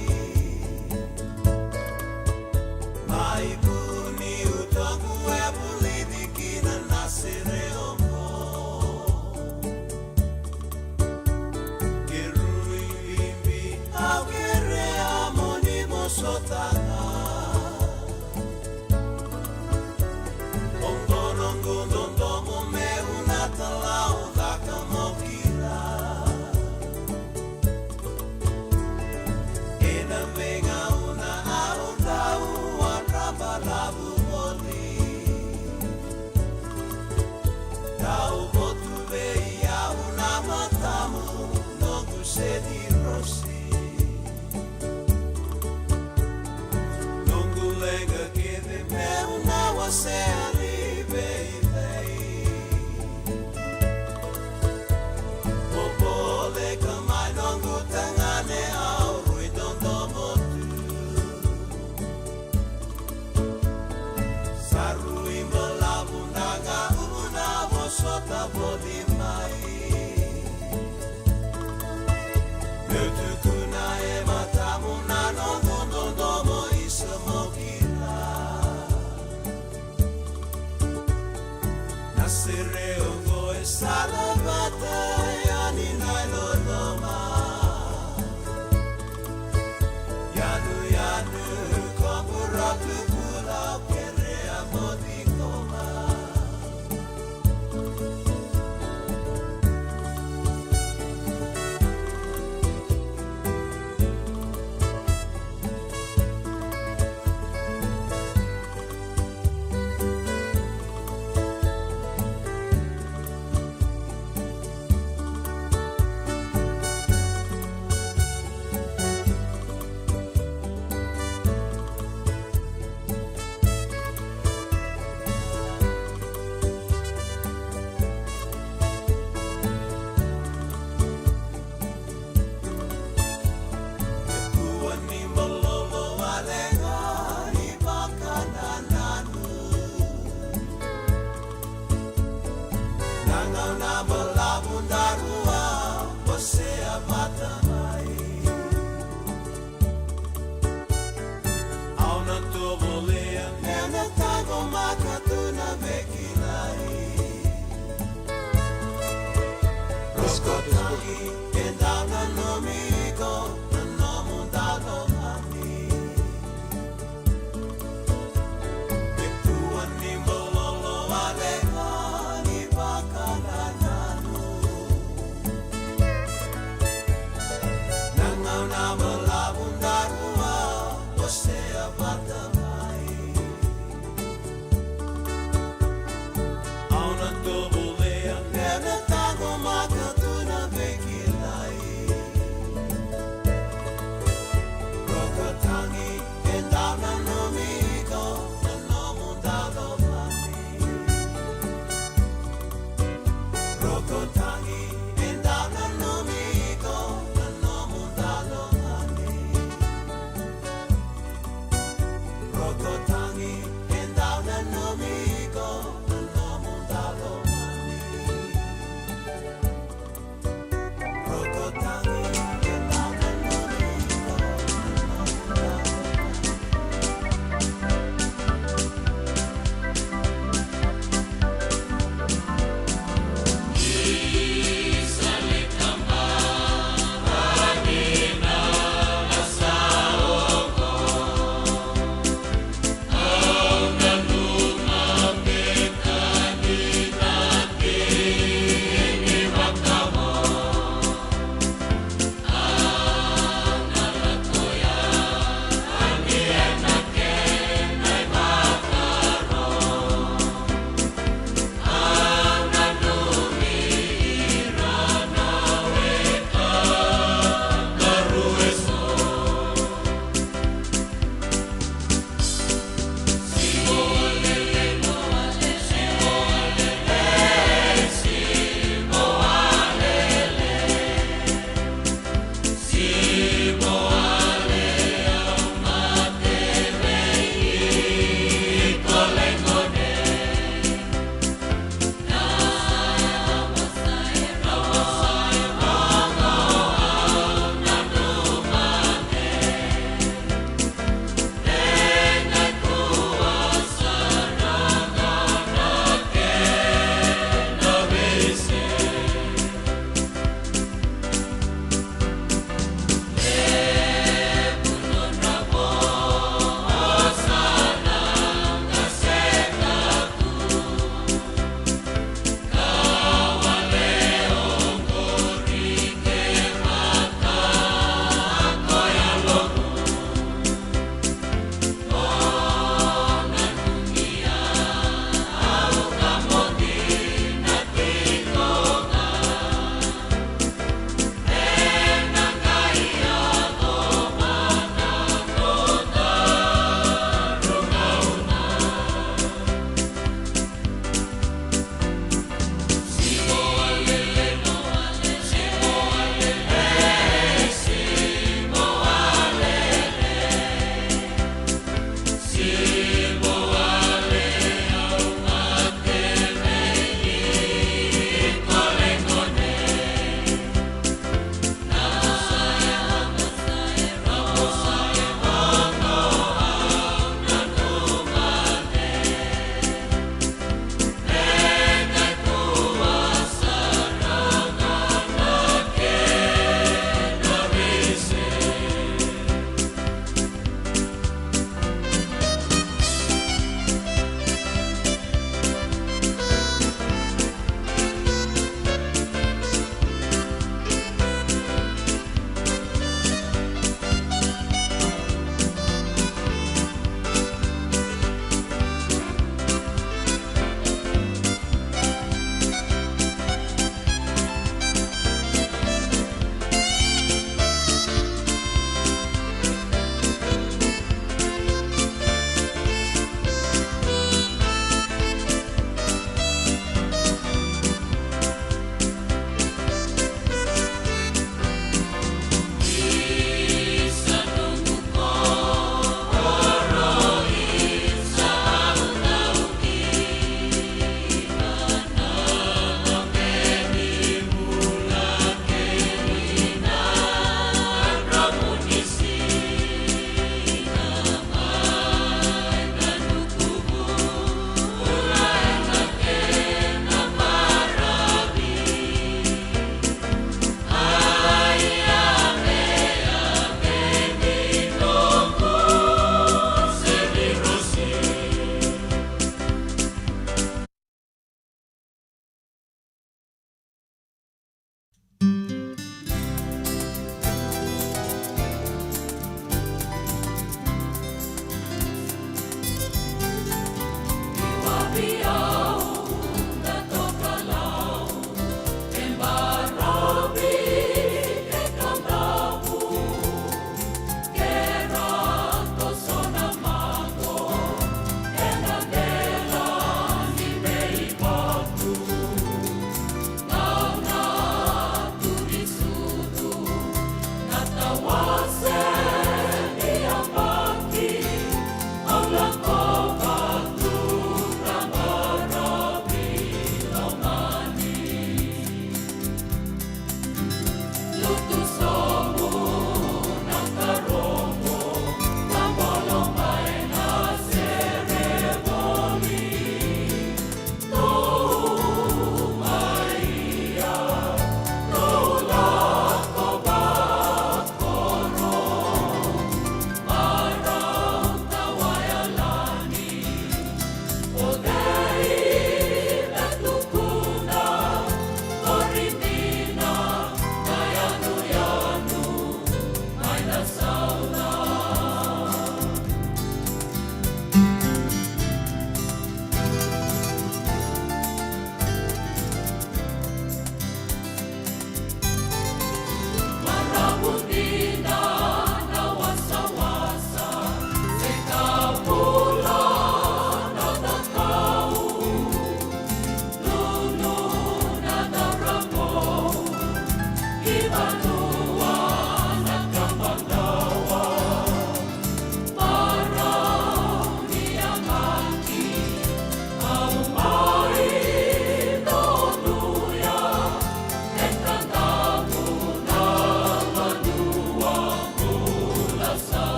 Mai vuni utoqu e vulici ki na nasere oqo. Ke rui bibi au kerea mo ni vosota ga. Oqo noqu dua Noqu leqa kece meu na wasea ni veivei. Mo voleka mai noqu tagane, au rui dodomo tu. Sa rui balavu na gauna mo sota voli mai. Meu tukuna e matamu na noqu dodomo, isa mo kila. Na sere oqo e sala vata yani na iloloma. Yanuyanu ko buratu kula, kerea mo ciqoma. Kua ni malolo wale ga ni vakanananu. Na gauna balavu daru a wasea vata mai. Au na tovolea meu na taqomaka tu na veikilai. Rokotaki e dau nanumi iko na nomu dau lomani. E kua ni malolo wale ga ni vakanananu. Na gauna balavu daru a wasea vata mai. Au na tovolea meu na taqomaka tu na veikilai.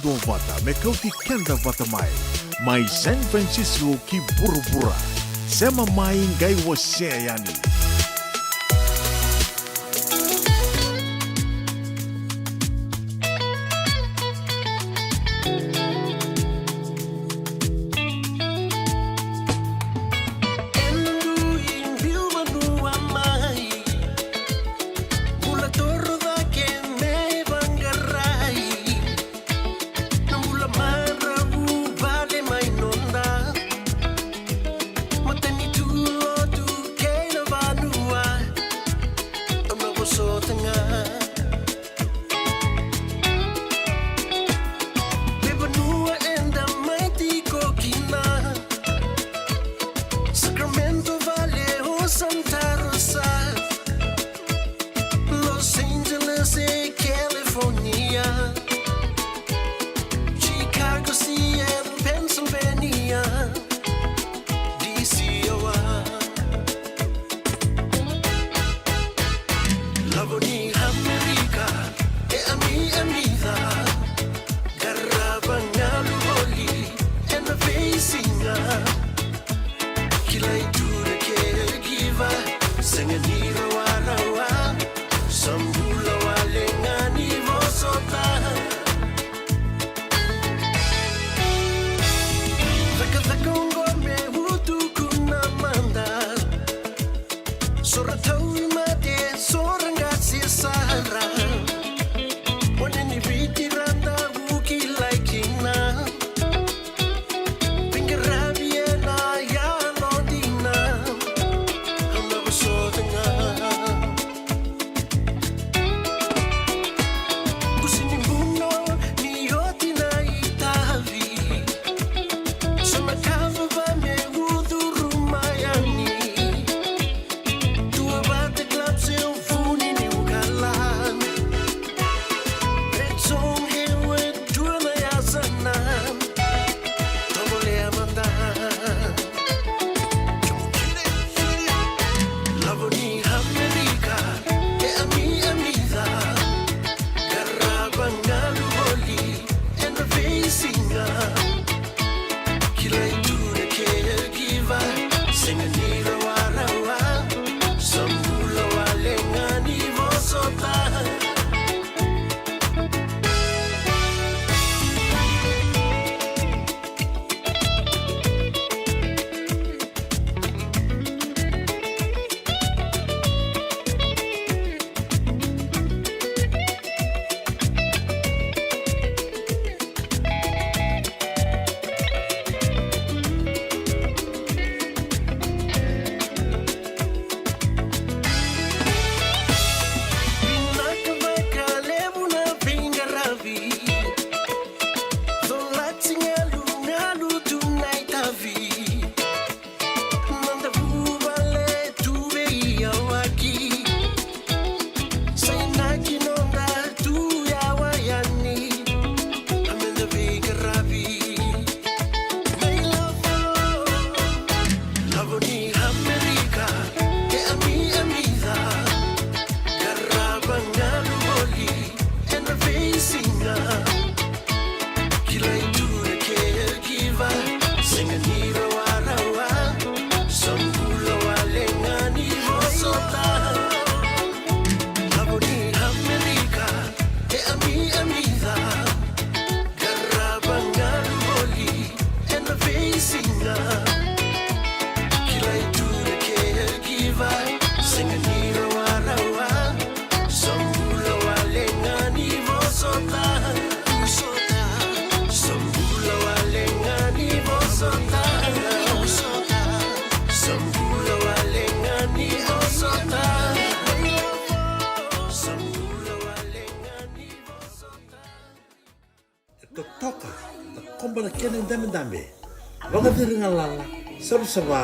duavata me kauti keda vata mai. Mai San Francisco ki vuravura. Sema mai qai wasea yani. Ena dui biu vanua mai, bula toro cake me vaqarai. Na bula maravu vale mai noda, matanitu, lotu kei na vanua. Au na vosota ga. Veivanua eda mai tiko kina, Sacramento vale o Santa Rosa, Los Angeles e California, Chicago, Seattle, Pennsylvania, D C, Iowa. Lavo ni Amerika e ami, ami ca. Qarava galu voli ena veisiga. Kilai tu na caregiver, sega ni rawarawa. Sa bula wale ga ni vosota. Cakacaka oqo me utuku na mada. So ra tauvimate, so ra qase sara. Gone ni Viti ra tavu kilai kina. Veiqaravi ena yalodina. Au na vosota ga. Kusi ni buno ni oti na itavi. So na ka vava me ucuru mai yani. Duavata club se vuni ni ukala. Red Zone Hayward, dua na yasana. Tovolea mada. Lavo ni Amerika e ami, ami ca. Qarava galu voli ena veisiga. Kilai tu na caregiver, sega ni rawarawa. Sa bula wale ga ni vosota. Vinaka vakalevu na veiqaravi. Colati galugalu tu na itavi. Noda vuvale tu veiyawaki. Sa inaki noda tu yawa yani. A meda veiqaravi. Mai lavo. Lavo ni Amerika e ami, ami ca. Qarava galu voli ena veisiga. Kilai tu na caregiver, sega ni rawarawa. Sa bula wale ga ni vosota. Lavo ni Amerika e ami, ami ca. Qarava galu voli ena veisiga. Kilai tu na caregiver, sega ni rawarawa. Sa bula wale ga ni vosota. Sa bula wale ga ni vosota. Sa bula wale ga ni vosota. Sa bula wale ga ni vosota. E totoka, takoba na kena idabedabe, vakaciri galala, savasava,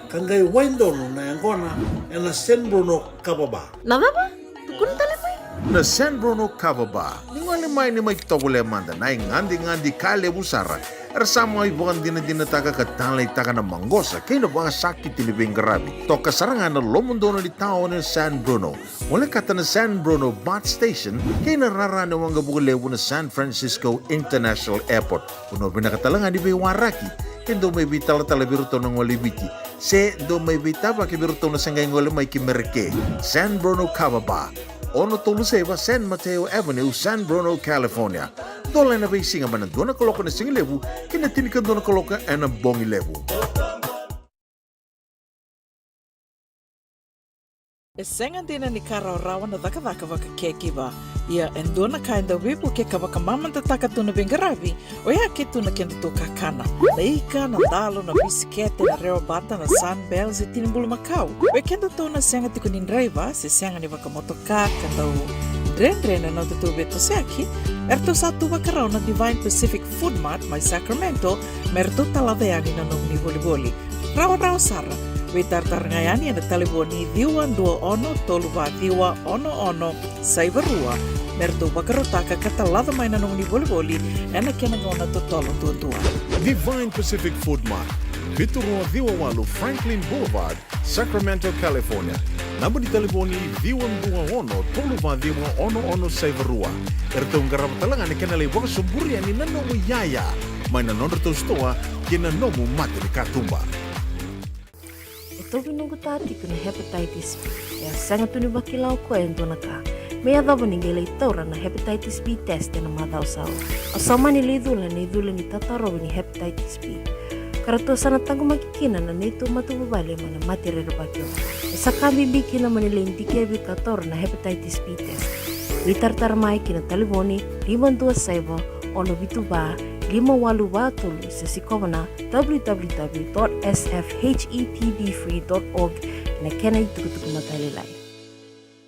ka qai wai donu na yaqona ena San Bruno Kava Bar. Na cava? Tukuna tale mai. Na San Bruno Kava Bar. Ni gole mai, ni mai tovolea mada na igadegade ka levu sara. Era sa mai vakadinadinataka ka taleitaka na maqosa kei na vakasakiti ni veiqaravi. Toka sara ga na lomadono ni taoni o San Bruno. Mo lekata na San Bruno BART Station kei na rara ni waqavuka levu na San Francisco International Airport. Vanua vinaka tale ga ni veiwaraki, ke dou mai veitalatala vei iratou na gole i Viti, se dou mai veitavaki vei iratou na se qai gole mai ki Mereke. San Bruno Kava Bar, ono tolu saiva San Mateo Avenue, San Bruno, California. Dola ena veisiga mai na dua na kaloko na sigalevu ki na tinikadua na kaloko ena bogi levu. E sega dina ni ka rawarawa na cakacaka vaka-caregiver. Ia e dua na ka e dau veivuke ka vakamamadataka tu na veiqaravi, oya ke tu na kedatou kakana. Na ika, na dalo, na bisikete, na rewabata, na Sunbell se tini bulumakau. Vei kedatou na sega tiko ni draiva se sega ni vakamotoka ka dau dredre na nodatou veitosoyaki, eratou sa tu vakarau na Divine Pacific Food Mart mai Sacramento me ratou talaca yani na nomuni volivoli. Rawarawa sara. Veitaratara ga yani ena talevoni ciwa dua ono tolu va ciwa ono ono saiva rua me ratou vakarautaka ka talaca mai na nomuni volivoli ena kena gauna totolo duadua. Divine Pacific Food Mart, vitu rua ciwa walu Franklin Boulevard, Sacramento, California. Naba ni talevoni ciwa dua ono tolu va ciwa ono ono saiva rua. Eratou qarava tale ga na kena lai vakasoburi yani na nomu iyaya mai na nodratou sitoa kei na nomu mata ni katuba. E tauvi noqu ta tiko na hepatitis B. E a sega tu ni vakila o koya e dua na ka. Me yacova ni qai lai taura na hepatitis B test ena macawa sa oti. Au sa mani lai cula ena icula ni tatarovi ni hepatitis B. Ka ratou sa na taqomaki kina na neitou matavuvale mai na mate rerevaki oqo. E sa ka bibi kina mo ni lai dikevi ka taura na hepatitis B test. Veitaratara mai ki na talevoni lima dua saiva ono vitu va lima walu va tolu se sikova na w w w dot s f h e p b free dot org ena kena itukutuku matailalai.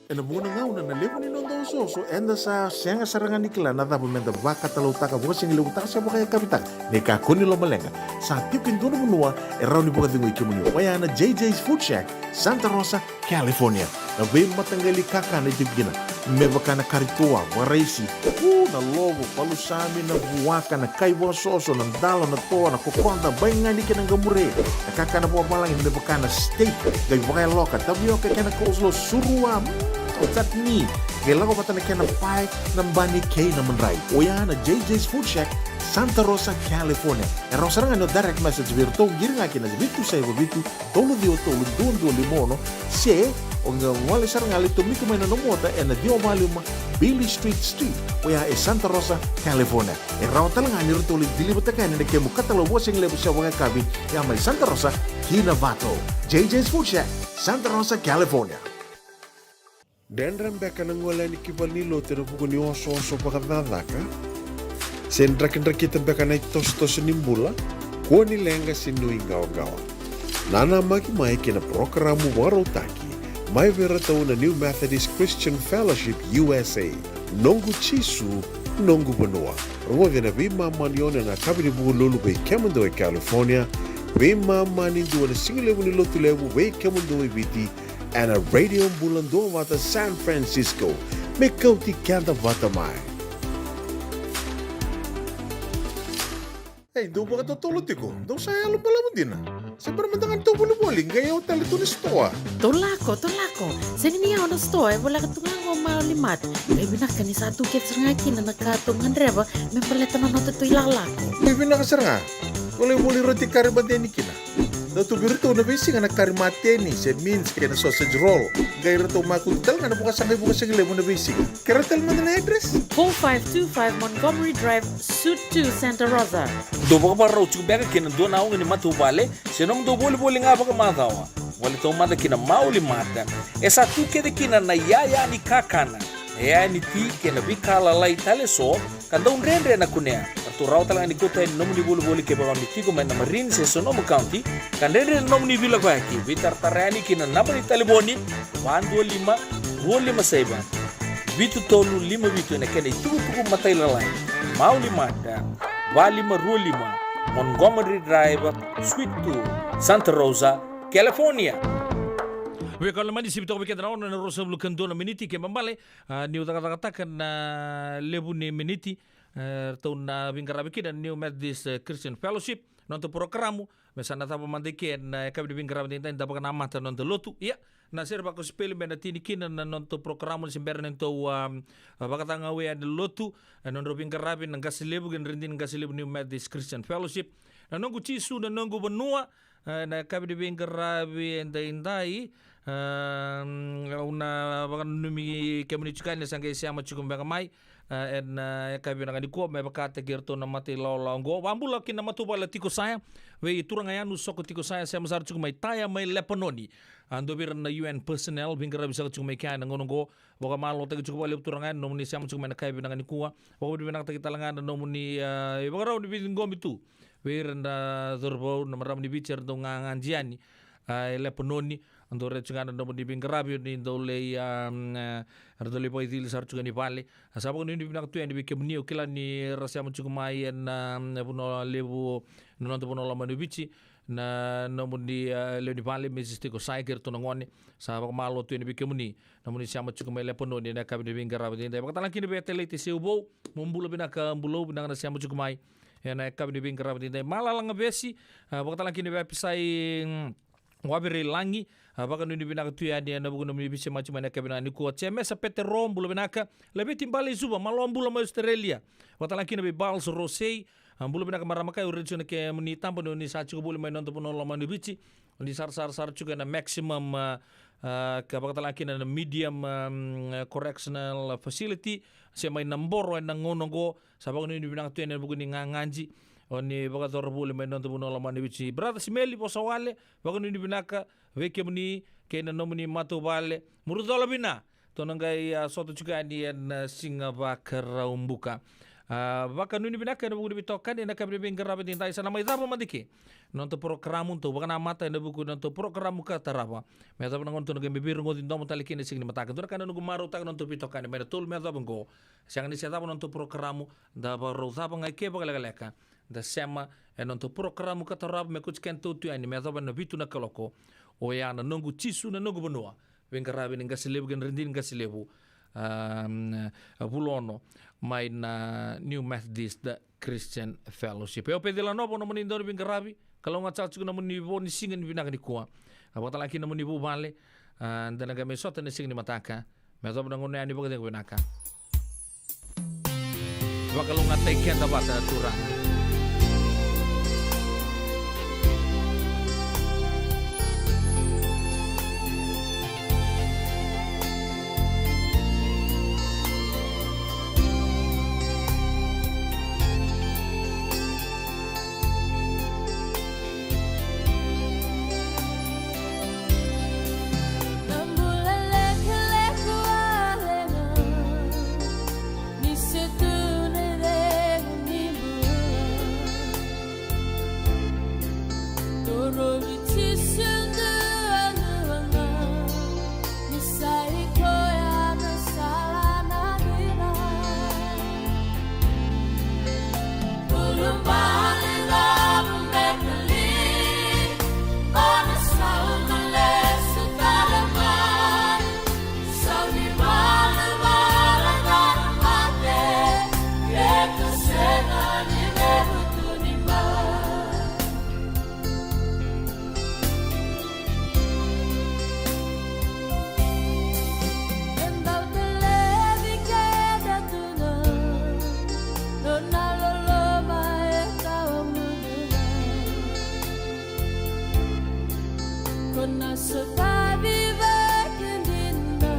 Ena vuqa na gauna na levu ni noda osooso eda sa sega sara ga ni kila na cava meda vakatalautaka, vakasigalevu taka se vakayakavi taka. Ni kakua ni lomaleqa, sa tiko e dua na vanua e rawa ni vakacegui kemuni, oya na J J's Food Shack, Santa Rosa, California. Na veimataqali kakana e tiko kina, me vaka na kari toa, vakaraisi, u, na lovo, palusami, na vuaka, na kai vakasoso, na dalo, na toa, na kokoda, baigani kei na qamure. Na kakana vakavalagi me vaka na steak, qai vakayaloka, tavioka kei na coleslaw, surua, mm, o chutney. Qai lako vata na kena pae, na bani kei na madrai. Oya na J J's Food Shack, Santa Rosa, California. E rawa sara ga ni o direct message vei iratou, qiri ga kina vitu saiva vitu, tolu ciwa tolu, dua dua lima ono, se o qai gole sara ga, lai tomika mai na nomu ota ena ciwa va lima Beale Street Suite, oya e Santa Rosa, California. E rawa tale ga ni ratou lai deliver-taka yani na kemu katalau vakasigalevu se vakayakavi, ya mai Santa Rosa ki Novato. J J's Food Shack, Santa Rosa, California. Dredre beka na gole yani ki valenilotu ena vuku ni osooso vakacakacaka? Se drakidrakita beka na itosotoso ni bula? Kua ni leqa se nuiqawaqawa. Nanamaki mai ki na parokaramu vakarautaki mai vei iratou na New Methodist Christian Fellowship U S A, Noqu Jisu, Noqu Vanua. Rogoci ena veimama ni ono ena yakavi ni Vukelulu vei kemudou e California, veimama ni dua na sigalevu ni Lotulevu vei kemudou e Viti, ena Radio Bula Duavata San Francisco, me kauti keda vata mai. Ei, dou vakatotolo tiko, dou sa yalo balavu dina. Se bera mada ga ni tou volivoli, qai yawa tale tu na sitoa. Tou lako, tou lako. Sega ni yawa na sitoa, e voleka tu ga qo Mauli Mart. Qai vinaka ni sa tu kece sara ga kina na ka tou gadreva me baleta na nodatou ilakolako. Ni vinaka sara ga. Volivoli roti kari mateni kina. Dau tu vei iratou na veisiga na kari mateni se mince kei na sausage roll. Qai ratou makutu tale ga na vakasaqai vakasigalevu na veisiga. Kerea tale mada na address? Four five two five Montgomery Drive, Suite two, Santa Rosa. Dou vakavakarau tiko beka ki na dua na oga ni matavuvale se nomudou volivoli ga vakamacawa? Gole taumada ki na Mauli Mart. E sa tu kece kina na iyaya ni kakana, na iyaya ni ti kei na veika lalai tale eso, ka dau dredre na kunea. Ratou rawa tale ga ni kauta yani na nomuni volivoli kevaka o ni tiko mai na Marin se Sonoma County, ka dredre na nomuni veilakoyaki. Veitaratara yani ki na naba ni talevoni, va dua lima, rua lima saiva, vitu tolu lima vitu ena kena itukutuku matailalai. Mauli Mart, va lima rua lima, Montgomery Drive, Suite two, Santa Rosa, California. Veika lomani, sivi toka vei keda na ono ena ruasagavulu ka dua na miniti, kena ibalebale, a, niu cakacakataka na levu ni miniti, e, ratou na veiqaravi kina na New Methodist, e, Christian Fellowship, na noda porokaramu, me sa na cava mada i ke na, e, yakavi ni veiqaravi edaidai, da vakanamata na noda lotu. Ia, na sere vakosipeli me na tini kina na noda porokaramu, ni se bera ni tou, a, a, vakacagau yani na lotu, e, na nodrau veiqaravi na qase levu kei na ridini qase levu New Methodist Christian Fellowship. Na noqu Jisu, na noqu vanua, e, na yakavi ni veiqaravi edaidai, e, mm, au na vakananumi kemuni tiko yani ni sa qai sema tiko beka mai, e, ena, e, yakavi vinaka nikua, me vakataki iratou na mata ilawalawa oqo. Vakabula ki na matavuvale Tiko Saya, vei Turaga Yanu Soko Tiko Saya, sema sara tiko mai Taya mai Lepanoni. A, dua vei ira na U N personnel, veiqaravi saka tiko mai kea ena gauna oqo. Vakamalotaki tiko vakalevu Turaga Yanu na nomuni sema tiko mai na yakavi vinaka nikua. Vakavinavinakataki tale ga na nomuni, a, ivakarau ni veiciqomi tu vei ira na cauravou, na marama ni Viti era dau gagadi yani, a, e Lepanoni. Dau raica tiko ga na nomuni veiqaravi ni dau lai, a, mm, e, era dau lai vakaicili sara tiko ni vale. A, sa vakanuinui vinaka tu yani vei kemuni, au kila ni ra sema tiko mai ena, mm, vanua levu, na noda vanua lomani o Viti, na nomuni, a, lewe ni vale, Mrs Tiko Saya kei iratou na gone. Sa vakamalo tu yani vei kemuni, nomuni sema tiko mai Lepanoni ena yakavi ni veiqaravi edaidai. Vakatalega kina vei Atelaita Seuvou, mo bula vinaka, bulou vinaka na sema tiko mai ena yakavi ni veiqaravi edaidai. Malala Gavesi, a, vakatalega kina vei Apisai, mm, Wavereilagi, a, vakanuinui vinaka tu yani ena vuku ni nomuni veisemati mai na yakavi vinaka nikua. Jemesa Petero, bula vinaka. Laveti Bale i Suva, malo bula mai Australia. Vakatalega kina vei Bals Rosei, a, bula vinaka marama kai, au raica tiko na kemuni taba ni oni sa tiko voli mai noda vanua lomani Viti. Oni sarasara sara tiko ena Maximum, a, a, ka vakatalega kina na Medium, a, mm, Correctional Facility, se mai Naboro ena gauna oqo. Sa vakanuinui vinaka tu yani ena vuku ni gagadi oni vakayacora voli mai noda vanua lomani Viti. Brother Simeli Vosawale, vakanuinui vinaka vei kemuni kei na nomuni matavuvale. Murucola vina, tou na qai, a, sota tiko yani ena, a, siga Vakaraubuka. A, vakanuinui vinaka ena vuku ni veitokani ena yakavi ni veiqaravi edaidai. Sa na mai cava mada i ke na noda porokaramu, tou vakanamata ena vuku ni noda porokaramu ka tarava. Me yacova na gauna tou na qai mai veirogoci domo tale kina ena siga ni mataka. Dua na ka na noqu marautaka na noda veitokani mai na tolu me yacova oqo. Sega ni se cava na noda porokaramu, da vakarau cava ga i ke vakalekaleka. Da sema ena noda porokaramu ka tarava me kauti kedatou tu yani me yacova na vitu na kaloko. Oya na noqu Jisu, na noqu vanua. Veiqaravi ni qase levu kei na ridini qase levu, a, mm, a, Vulono, mai na New Methodist Christian Fellowship. E o Peci Lanovo nomuni dau ni veiqaravi. Kalougata saka tiko nomuni vo ni siga ni vinaka nikua. A, vakatalega kina nomuni vuvale, a, da na qai mai sota ena siga ni mataka. Me yacova na gauna yani vakacegu vinaka. Vakalougatataki keda vata na Turaga. Ko na sotavi vata dina,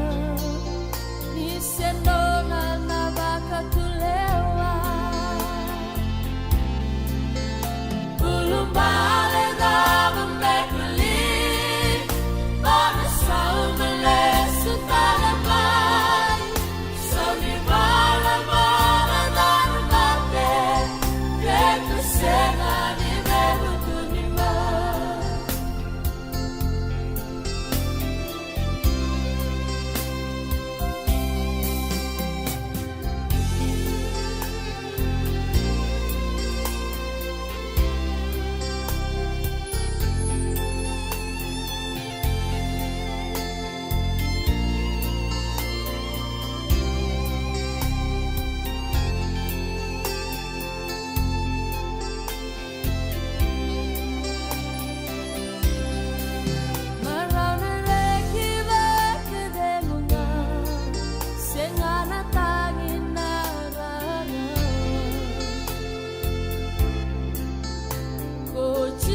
ni se nona na vakatulewa. Ulubale cava me koli, ko na sauma lesu tale mai. Sau ni valavala cava mate, ke tu sega ni me vutunima.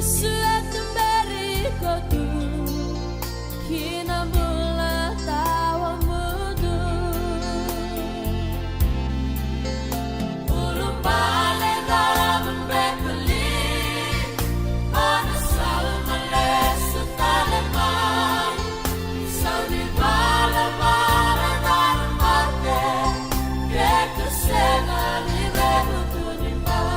Suatu beriko tu ki na bula tawamudu. Ulubale dara membekuli, ana sauma lesu tale mai. Sau ni bala bara dara mate, ke tu sega ni revutu ni mai.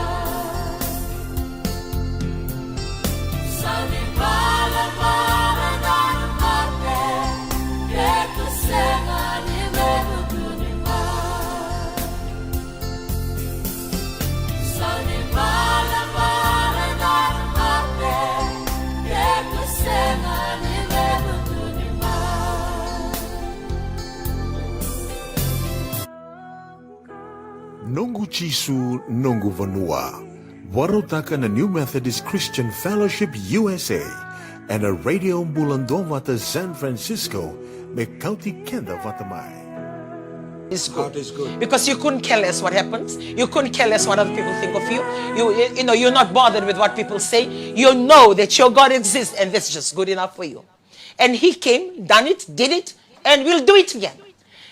Noqu Jisu, noqu vanua. Vakarautaka na New Methodist Christian Fellowship U S A ena Radio Bula Duavata San Francisco, me kauti keda vata mai. Is good. God is good. Because you couldn't care less what happens. You couldn't care less what other people think of you. You, you, you know, you're not bothered with what people say. You know that your God exists, and that's just good enough for you. And he came, done it, did it, and will do it again.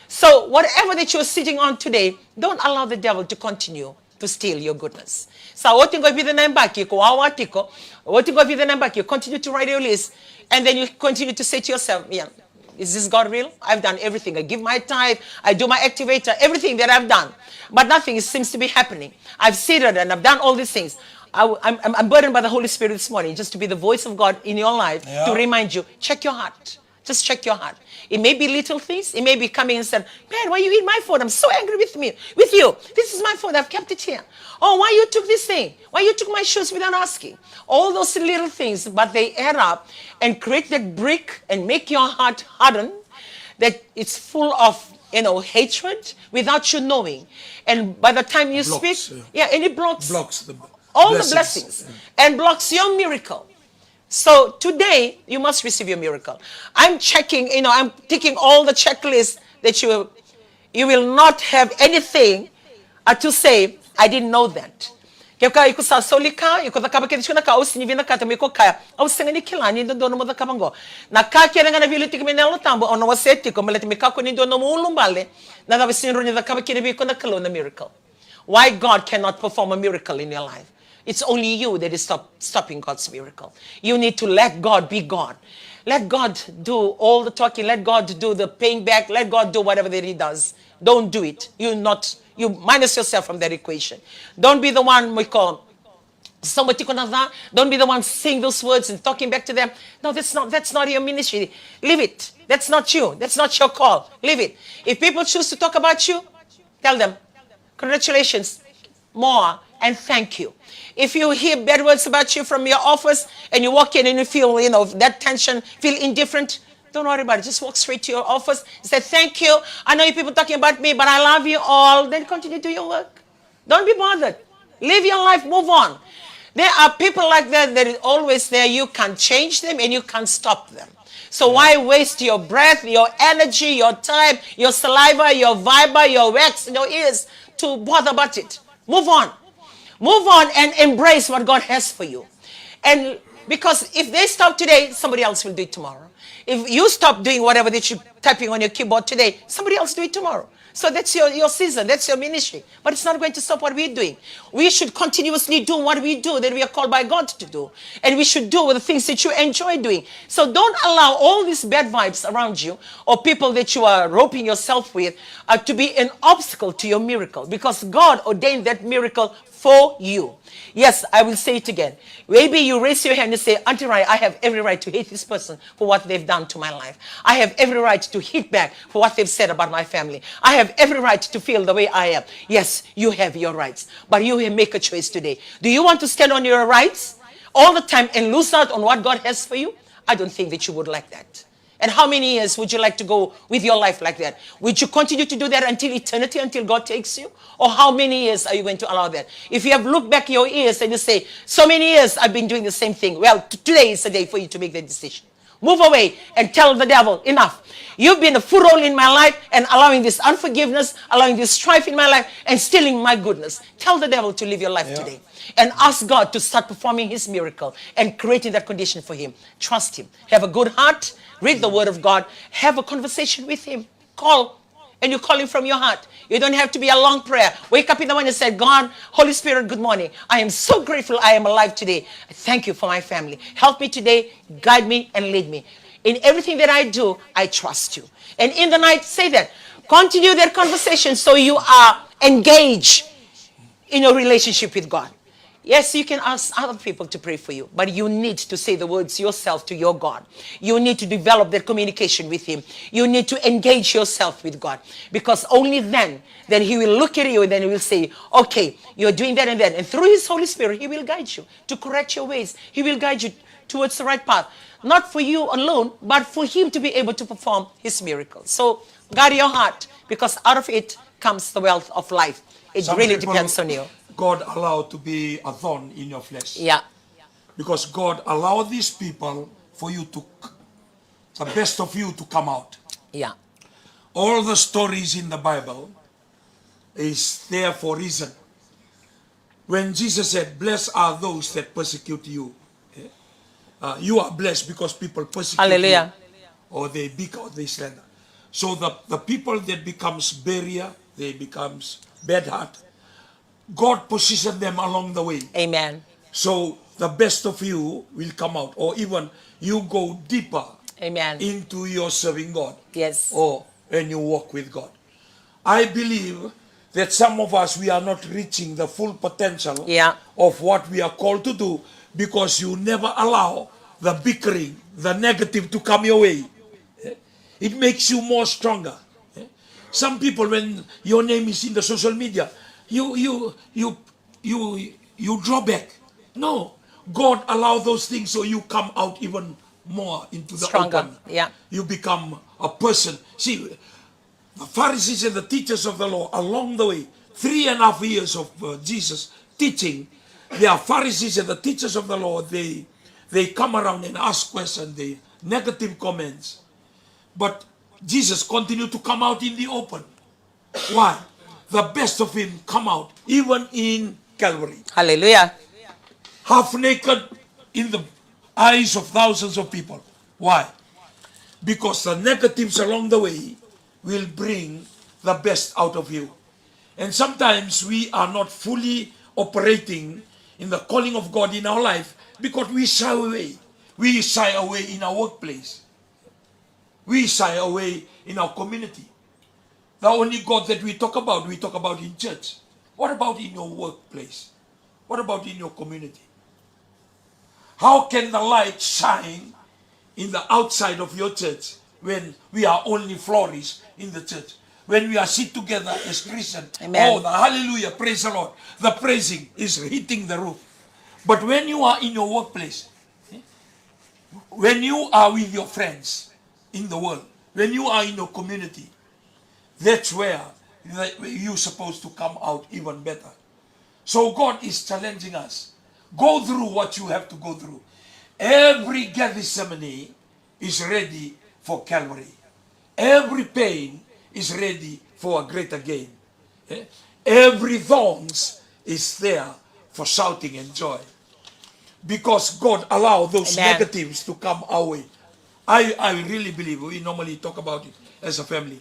So whatever that you're sitting on today, don't allow the devil to continue to steal your goodness. Sa oti qo e vica na yabaki ko wawa tiko, oti qo e vica na yabaki, you continue to write your list, and then you continue to say to yourself, "Yeah, is this God real? I've done everything. I give my tithe, I do my activator, everything that I've done, but nothing seems to be happening. I've seated and I've done all these things." I, am I'm, I'm burdened by the Holy Spirit this morning just to be the voice of God in your life, yeah, to remind you, check your heart. Just check your heart. It may be little things. It may be coming and said, "Man, why you eat my food? I'm so angry with me, with you. This is my food. I've kept it here. Oh, why you took this thing? Why you took my shoes without asking?" All those little things, but they add up and create that brick and make your heart harden, that it's full of, you know, hatred without you knowing. And by the time you speak, yeah, and it blocks, blocks the, all the blessings, yeah, and blocks your miracle. So today, you must receive your miracle. I'm checking, you know, I'm ticking all the checklists that you, you will not have anything, uh, to say, "I didn't know that." Kevaka iko sa soli ka, iko cakava kece tiko na ka, au sega ni vinakata me iko kaya, "Au sega ni kila ni dodonu mo cakava qo." Na ka kece ga na veiliutaki mai na Yalo Tabu, au na wasea tiko, baleta me kakua ni dua nomu ulubale na cava e sega ni rawa ni cakava kina vei iko na Kalou na miracle. Why God cannot perform a miracle in your life? It's only you that is stop, stopping God's miracle. You need to let God be God. Let God do all the talking. Let God do the paying back. Let God do whatever that He does. Don't do it. You not, you minus yourself from that equation. Don't be the one, Michael. Somebody gonna that. Don't be the one saying those words and talking back to them. No, that's not, that's not your ministry. Leave it. That's not you. That's not your call. Leave it. If people choose to talk about you, tell them, "Congratulations, more, and thank you." If you hear bad words about you from your office and you walk in and you feel, you know, that tension, feel indifferent, don't worry about it. Just walk straight to your office and say, "Thank you. I know you people talking about me, but I love you all." Then continue to do your work. Don't be bothered. Live your life, move on. There are people like that that is always there. You can't change them and you can't stop them. So why waste your breath, your energy, your time, your saliva, your fiber, your wax, your ears to bother about it? Move on. Move on and embrace what God has for you. And because if they stop today, somebody else will do it tomorrow. If you stop doing whatever that you're typing on your keyboard today, somebody else do it tomorrow. So that's your, your season, that's your ministry. But it's not going to stop what we're doing. We should continuously do what we do that we are called by God to do. And we should do the things that you enjoy doing. So don't allow all these bad vibes around you or people that you are roping yourself with, uh, to be an obstacle to your miracle, because God ordained that miracle for you. Yes, I will say it again. Maybe you raise your hand and say, "Auntie Rai, I have every right to hate this person for what they've done to my life. I have every right to hit back for what they've said about my family. I have every right to feel the way I am." Yes, you have your rights, but you make a choice today. Do you want to stand on your rights all the time and lose out on what God has for you? I don't think that you would like that. And how many years would you like to go with your life like that? Would you continue to do that until eternity, until God takes you? Or how many years are you going to allow that? If you have looked back your years and you say, "So many years I've been doing the same thing," well, t-, today is the day for you to make the decision. Move away and tell the devil, "Enough. You've been a fool in my life and allowing this unforgiveness, allowing this strife in my life, and stealing my goodness." Tell the devil to leave your life today and ask God to start performing his miracle and creating that condition for him. Trust him. Have a good heart. Read the word of God. Have a conversation with him. Call. And you call him from your heart. You don't have to be a long prayer. Wake up in the morning and say, "God, Holy Spirit, good morning. I am so grateful I am alive today. Thank you for my family. Help me today, guide me and lead me. In everything that I do, I trust you." And in the night, say that. Continue that conversation so you are engaged in your relationship with God. Yes, you can ask other people to pray for you, but you need to say the words yourself to your God. You need to develop that communication with Him. You need to engage yourself with God, because only then, then He will look at you and then He will say, "Okay, you're doing that and that." And through His Holy Spirit, He will guide you to correct your ways. He will guide you towards the right path. Not for you alone, but for Him to be able to perform His miracles. So guard your heart, because out of it comes the wealth of life. It Some really people depends on you. God allow to be a thorn in your flesh. Yeah. Because God allow these people for you to, the best of you to come out. Yeah. All the stories in the Bible is there for reason. When Jesus said, "Blessed are those that persecute you," eh, uh, you are blessed because people persecute Hallelujah. You, or they beat or they slander. So the, the people that becomes barrier, they becomes bad heart, God position them along the way. Amen. So the best of you will come out, or even you go deeper Amen. Into your serving God. Yes. Or when you walk with God. I believe that some of us, we are not reaching the full potential Yeah. Of what we are called to do because you never allow the bickering, the negative to come your way. Eh? It makes you more stronger. Eh? Some people, when your name is in the social media, you, you, you, you, you draw back. No, God allow those things so you come out even more into the Stronger. Open. Yeah. You become a person. See, the Pharisees and the teachers of the law, along the way, three and a half years of, uh, Jesus teaching, there are Pharisees and the teachers of the law, they, they come around and ask questions, they negative comments. But Jesus continued to come out in the open. Why? The best of him come out, even in Calvary. Hallelujah. Half naked in the eyes of thousands of people. Why? Because the negatives along the way will bring the best out of you. And sometimes we are not fully operating in the calling of God in our life because we shy away. We shy away in our workplace. We shy away in our community. The only God that we talk about, we talk about in church. What about in your workplace? What about in your community? How can the light shine in the outside of your church when we are only flourish in the church? When we are sit together as Christian, Amen. Oh, the hallelujah, praise the Lord. The praising is hitting the roof. But when you are in your workplace, when you are with your friends in the world, when you are in your community, that's where the, you're supposed to come out even better. So God is challenging us. Go through what you have to go through. Every Gethsemane is ready for Calvary. Every pain is ready for a greater gain. Eh? Every thorns is there for shouting and joy. Because God allow those Amen. Negatives to come our way. I, I really believe, we normally talk about it as a family.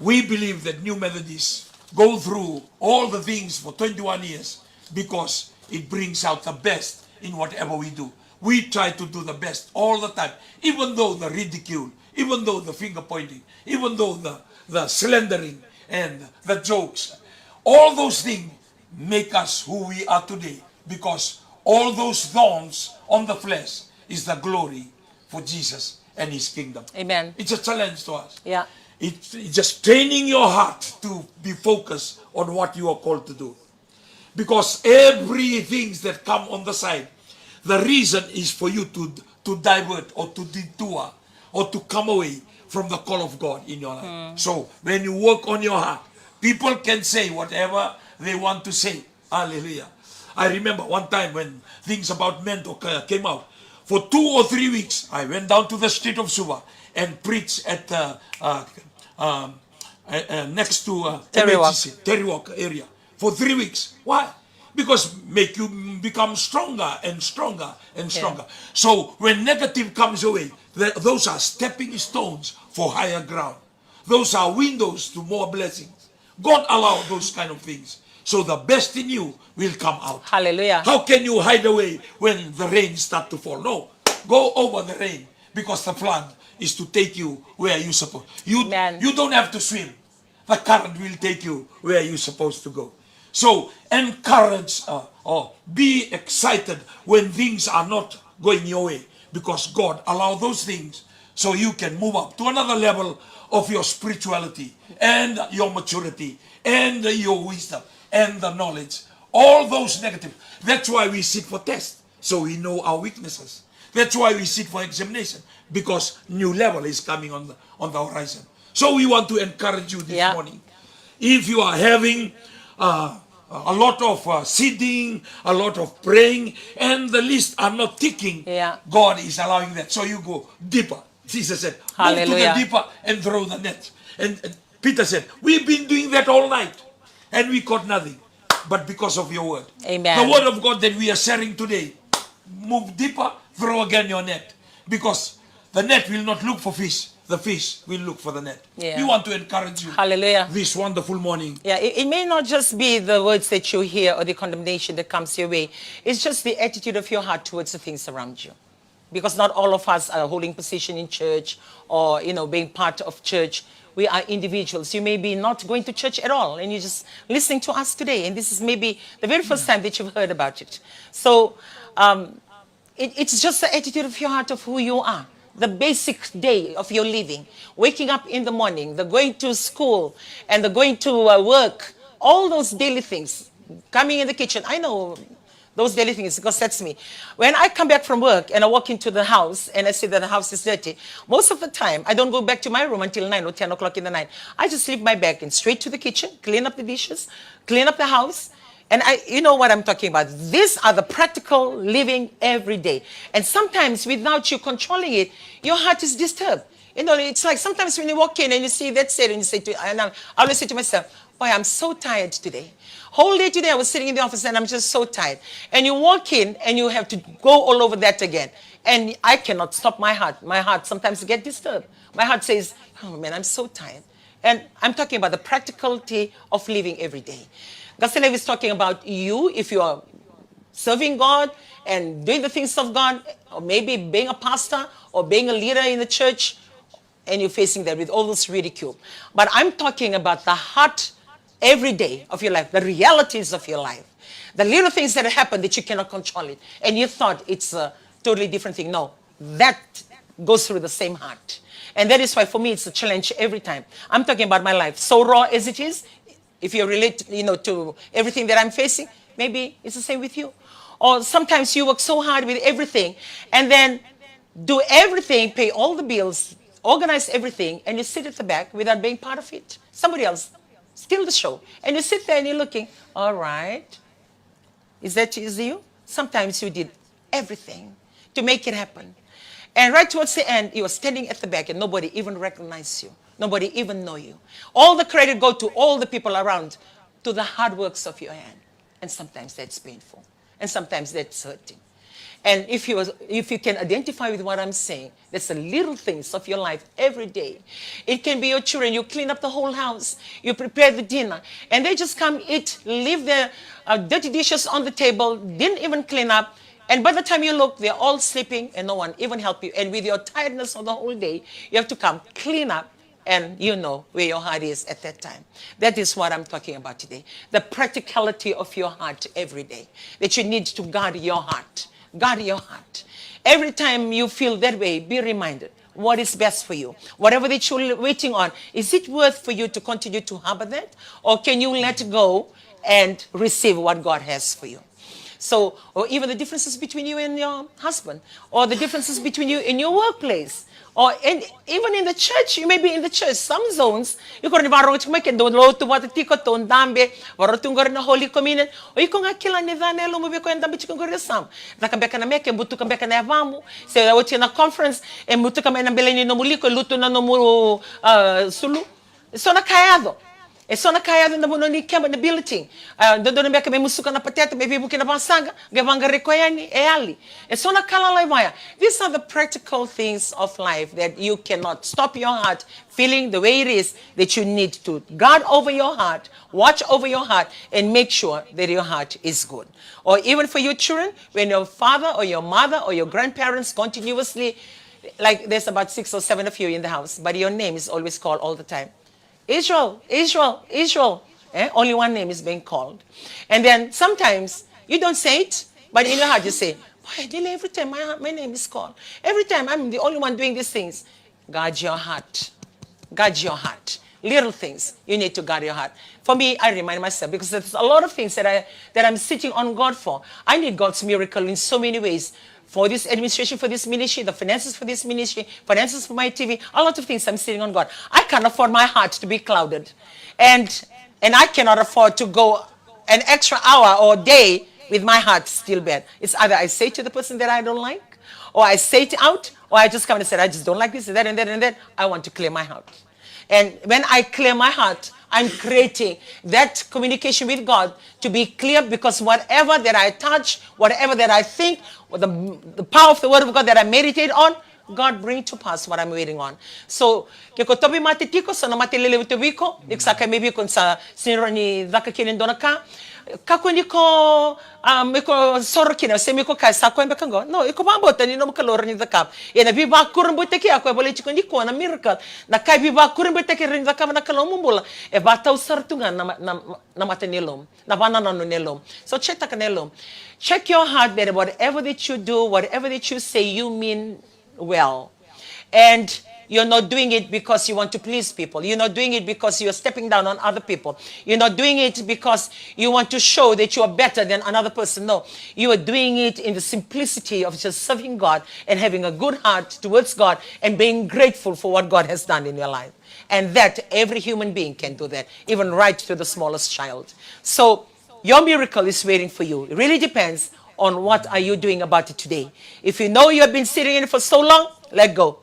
We believe that New Methodists go through all the things for twenty-one years because it brings out the best in whatever we do. We try to do the best all the time, even though the ridicule, even though the finger pointing, even though the, the slandering and the jokes. All those things make us who we are today, because all those thorns on the flesh is the glory for Jesus and his kingdom. Amen. It's a challenge to us. Yeah. It's just training your heart to be focused on what you are called to do. Because everything that come on the side, the reason is for you to, to divert or to detour or to come away from the call of God in your life. Mm. So when you work on your heart, people can say whatever they want to say. Hallelujah. I remember one time when things about mental care came out. for two or three weeks, I went down to the street of Suva and preached at the, uh, um, uh, uh, next to, uh, Terry Walk. M H C, Terry Walk area for three weeks. Why? Because make you become stronger and stronger and stronger. So when negative comes your way, th- those are stepping stones for higher ground. Those are windows to more blessings. God allow those kind of things. So the best in you will come out. Hallelujah. How can you hide away when the rain start to fall? No. Go over the rain because the flood is to take you where you supposed. You, Amen. You don't have to swim. The current will take you where you're supposed to go. So encourage, uh, or be excited when things are not going your way, because God allow those things so you can move up to another level of your spirituality and your maturity and your wisdom and the knowledge. All those negative. That's why we sit for test, so we know our weaknesses. That's why we sit for examination, because new level is coming on the, on the horizon. So we want to encourage you this Yeah. morning. If you are having, uh, a lot of, uh, seeding, a lot of praying, and the list are not ticking, Yeah. God is allowing that. So you go deeper. Jesus said, "Move to the Hallelujah. Deeper and throw the net." And, and Peter said, "We've been doing that all night, and we caught nothing, but because of your word." Amen. The word of God that we are sharing today, move deeper, throw again your net, because the net will not look for fish. The fish will look for the net. Yeah. We want to encourage you Hallelujah. This wonderful morning. Yeah, it, it may not just be the words that you hear or the condemnation that comes your way. It's just the attitude of your heart towards the things around you. Because not all of us are holding position in church or, you know, being part of church. We are individuals. You may be not going to church at all, and you're just listening to us today, and this is maybe the very first time that you've heard about it. So, um, it, it's just the attitude of your heart, of who you are, the basic day of your living, waking up in the morning, the going to school, and the going to, uh, work, all those daily things, coming in the kitchen. I know those daily things, because that's me. When I come back from work and I walk into the house and I see that the house is dirty, most of the time I don't go back to my room until nine or ten o'clock in the night. I just leave my bag and straight to the kitchen, clean up the dishes, clean up the house. And I, you know what I'm talking about. These are the practical living every day. And sometimes, without you controlling it, your heart is disturbed. You know, it's like sometimes when you walk in and you see, that's it, and you say to, and I always say to myself, "Boy, I'm so tired today. Whole day today I was sitting in the office and I'm just so tired." And you walk in and you have to go all over that again. And I cannot stop my heart. My heart sometimes get disturbed. My heart says, "Oh man, I'm so tired." And I'm talking about the practicality of living every day. Gaselev is talking about you, if you are serving God and doing the things of God, or maybe being a pastor or being a leader in the church, and you're facing that with all this ridicule. But I'm talking about the heart every day of your life, the realities of your life, the little things that happen that you cannot control it, and you thought it's a totally different thing. No, that goes through the same heart. And that is why for me it's a challenge every time. I'm talking about my life, so raw as it is. If you relate, you know, to everything that I'm facing, maybe it's the same with you. Or sometimes you work so hard with everything, and then do everything, pay all the bills, organize everything, and you sit at the back without being part of it. Somebody else steal the show, and you sit there and you're looking. All right, is that is you? Sometimes you did everything to make it happen. And right towards the end, you were standing at the back and nobody even recognized you. Nobody even know you. All the credit go to all the people around, to the hard works of your hand. And sometimes that's painful. And sometimes that's hurting. And if you, if you can identify with what I'm saying, that's the little things of your life every day. It can be your children. You clean up the whole house. You prepare the dinner. And they just come eat, leave the, uh, dirty dishes on the table, didn't even clean up. And by the time you look, they're all sleeping and no one even help you. And with your tiredness of the whole day, you have to come clean up, and you know where your heart is at that time. That is what I'm talking about today. The practicality of your heart every day. That you need to guard your heart. Guard your heart. Every time you feel that way, be reminded what is best for you. Whatever that you're waiting on, is it worth for you to continue to harbor that? Or can you let go and receive what God has for you? So, or even the differences between you and your husband, or the differences between you in your workplace, Or and even in the church, you may be in the church, some zones, iko rawa ni vakarogo tiko mai ke dou lotu vata tiko, dou dabe, vakarau tu qori na Holy Communion. O iko ga kila ni ca na yalomu vei koya e dabe tiko qori e yasamu. Caka beka na meke, butuka beka na yavamu. Se oti na conference, e butuka mai na bele ni nomu liko, e lutu na nomu, ah, sulu. E so na ka e yaco. E so na ka e yaco ena vanua ni keba, na billeting. Ah, dodonu beka me musuka na pateta, me veivuke na vakasaqa, qai vaqarai koya yani, e yali. E so na ka lalai vaya. These are the practical things of life that you cannot stop your heart feeling the way it is, that you need to guard over your heart, watch over your heart, and make sure that your heart is good. Or even for your children, when your father or your mother or your grandparents continuously, like, there's about six or seven of you in the house, but your name is always called all the time. Israel, Israel, Israel. Eh? Only one name is being called. And then sometimes you don't say it, but in your heart you say, "Boy, really, every time my, my name is called. Every time I'm the only one doing these things." Guard your heart. Guard your heart. Little things, you need to guard your heart. For me, I remind myself, because there's a lot of things that I that I'm sitting on God for. I need God's miracle in so many ways. For this administration, for this ministry, the finances for this ministry, finances for my T V, a lot of things I'm sitting on God. I can't afford my heart to be clouded. And and I cannot afford to go an extra hour or day with my heart still bad. It's either I say to the person that I don't like, or I say it out, or I just come and say, "I just don't like this and that and that and that. I want to clear my heart." And when I clear my heart, I'm creating that communication with God to be clear, because whatever that I touch, whatever that I think, the, the power of the word of God that I meditate on, God bring to pass what I'm waiting on. So, ke ko tauvimate tiko, so na mate lelevu tu vei iko, iko sa kai mai vei iko sa sinira ni caka kina e dua na ka. Kakua ni ko, um, iko soro kina, se me iko kaya sa koya beka qo. No, iko vakabauta ni nomu Kalou rawa ni cakava. Ia na veivakurabuitaki ya ko e volai tiko nikua na miracle. Na ka e veivakurabuitaki rawa ni cakava na Kalou mo bula. E vakatau sara tu ga na, na, na mata ni yalomu. Na vakanananu ni yalomu. So check taka na yalomu. Check your heart that whatever that you do, whatever that you say, you mean well. And you're not doing it because you want to please people. You're not doing it because you're stepping down on other people. You're not doing it because you want to show that you are better than another person. No, you are doing it in the simplicity of just serving God and having a good heart towards God and being grateful for what God has done in your life. And that every human being can do that, even right to the smallest child. So your miracle is waiting for you. It really depends on what are you doing about it today. If you know you have been sitting in it for so long, let go.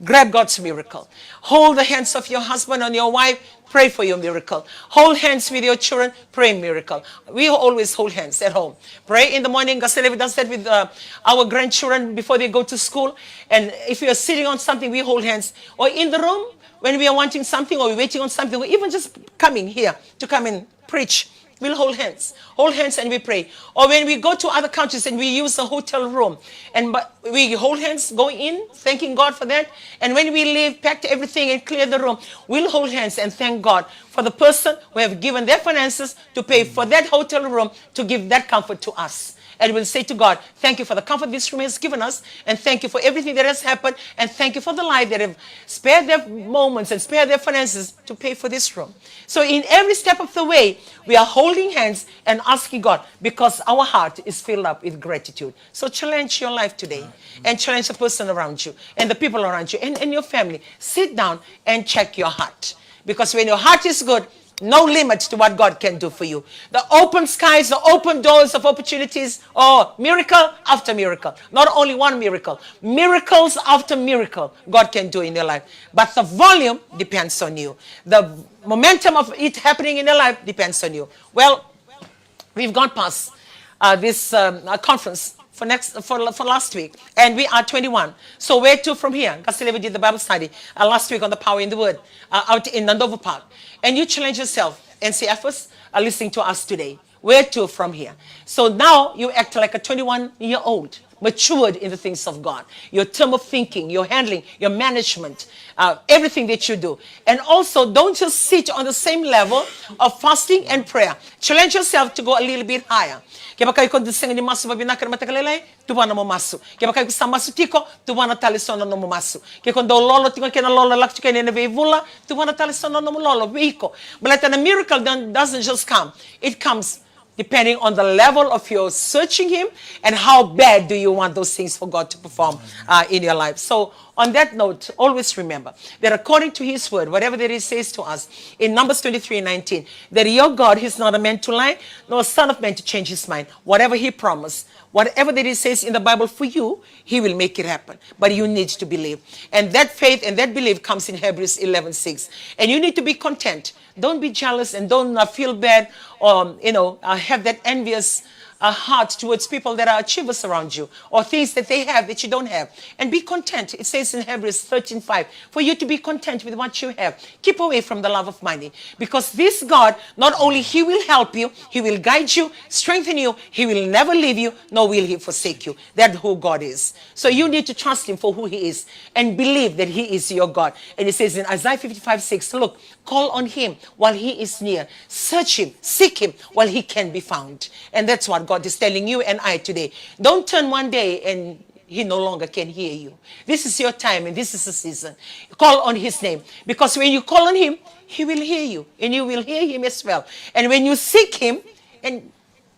Grab God's miracle. Hold the hands of your husband and your wife. Pray for your miracle. Hold hands with your children. Pray miracle. We always hold hands at home. Pray in the morning. Gaselevi does that with, uh, our grandchildren before they go to school. And if you're sitting on something, we hold hands. Or in the room, when we are wanting something or we're waiting on something, or even just coming here to come and preach, we'll hold hands. Hold hands and we pray. Or when we go to other countries and we use a hotel room, and but we hold hands, go in, thanking God for that. And when we leave, pack everything and clear the room, we'll hold hands and thank God for the person who have given their finances to pay for that hotel room to give that comfort to us. And we'll say to God, "Thank you for the comfort this room has given us, and thank you for everything that has happened, and thank you for the life that have spared their moments and spared their finances to pay for this room." So in every step of the way, we are holding hands and asking God, because our heart is filled up with gratitude. So challenge your life today and challenge the person around you and the people around you and, and your family. Sit down and check your heart. Because when your heart is good, no limit to what God can do for you. The open skies, the open doors of opportunities, oh, miracle after miracle. Not only one miracle, miracles after miracle God can do in your life. But the volume depends on you. The momentum of it happening in your life depends on you. Well, we've gone past, uh, this, um, uh, conference for next for, for last week, and we are twenty-one. So where to from here? Gaselevi did the Bible study, uh, last week on the power in the word, uh, out in Nadovo Park. And you challenge yourself, N C Fers are listening to us today. Where to from here? So now you act like a twenty-one year old, matured in the things of God. Your term of thinking, your handling, your management, uh, everything that you do. And also, don't just sit on the same level of fasting and prayer. Challenge yourself to go a little bit higher. Kevaka iko sega ni masu vavinaka ena mataka lailai, tuvana mo masu. Kevaka iko sa masu tiko, tuvana tale so na nomu masu. Ke ko dau lolo tiko, kena lolo lako tiko ena veivula, tuvana tale so na nomu lolo vei iko. Baleta na miracle don-, doesn't just come. It comes depending on the level of your searching Him and how bad do you want those things for God to perform, uh, in your life. So On that note, always remember that according to his word, whatever that he says to us in Numbers twenty-three nineteen, that your God is not a man to lie, nor a son of man to change his mind. Whatever he promised, whatever that he says in the Bible for you, he will make it happen. But you need to believe. And that faith and that belief comes in Hebrews eleven six. And you need to be content. Don't be jealous and don't uh, feel bad or, you know, uh, have that envious uh, heart towards people that are achievers around you or things that they have that you don't have. And be content. It says in Hebrews thirteen five, for you to be content with what you have. Keep away from the love of money because this God, not only he will help you, he will guide you, strengthen you, he will never leave you, nor will he forsake you. That's who God is. So you need to trust him for who he is and believe that he is your God. And it says in Isaiah fifty-five six, look, call on him while he is near. Search him, seek him while he can be found. And that's what God is telling you and I today. Don't turn one day and he no longer can hear you. This is your time and this is the season. Call on his name. Because when you call on him, he will hear you and you will hear him as well. And when you seek him, and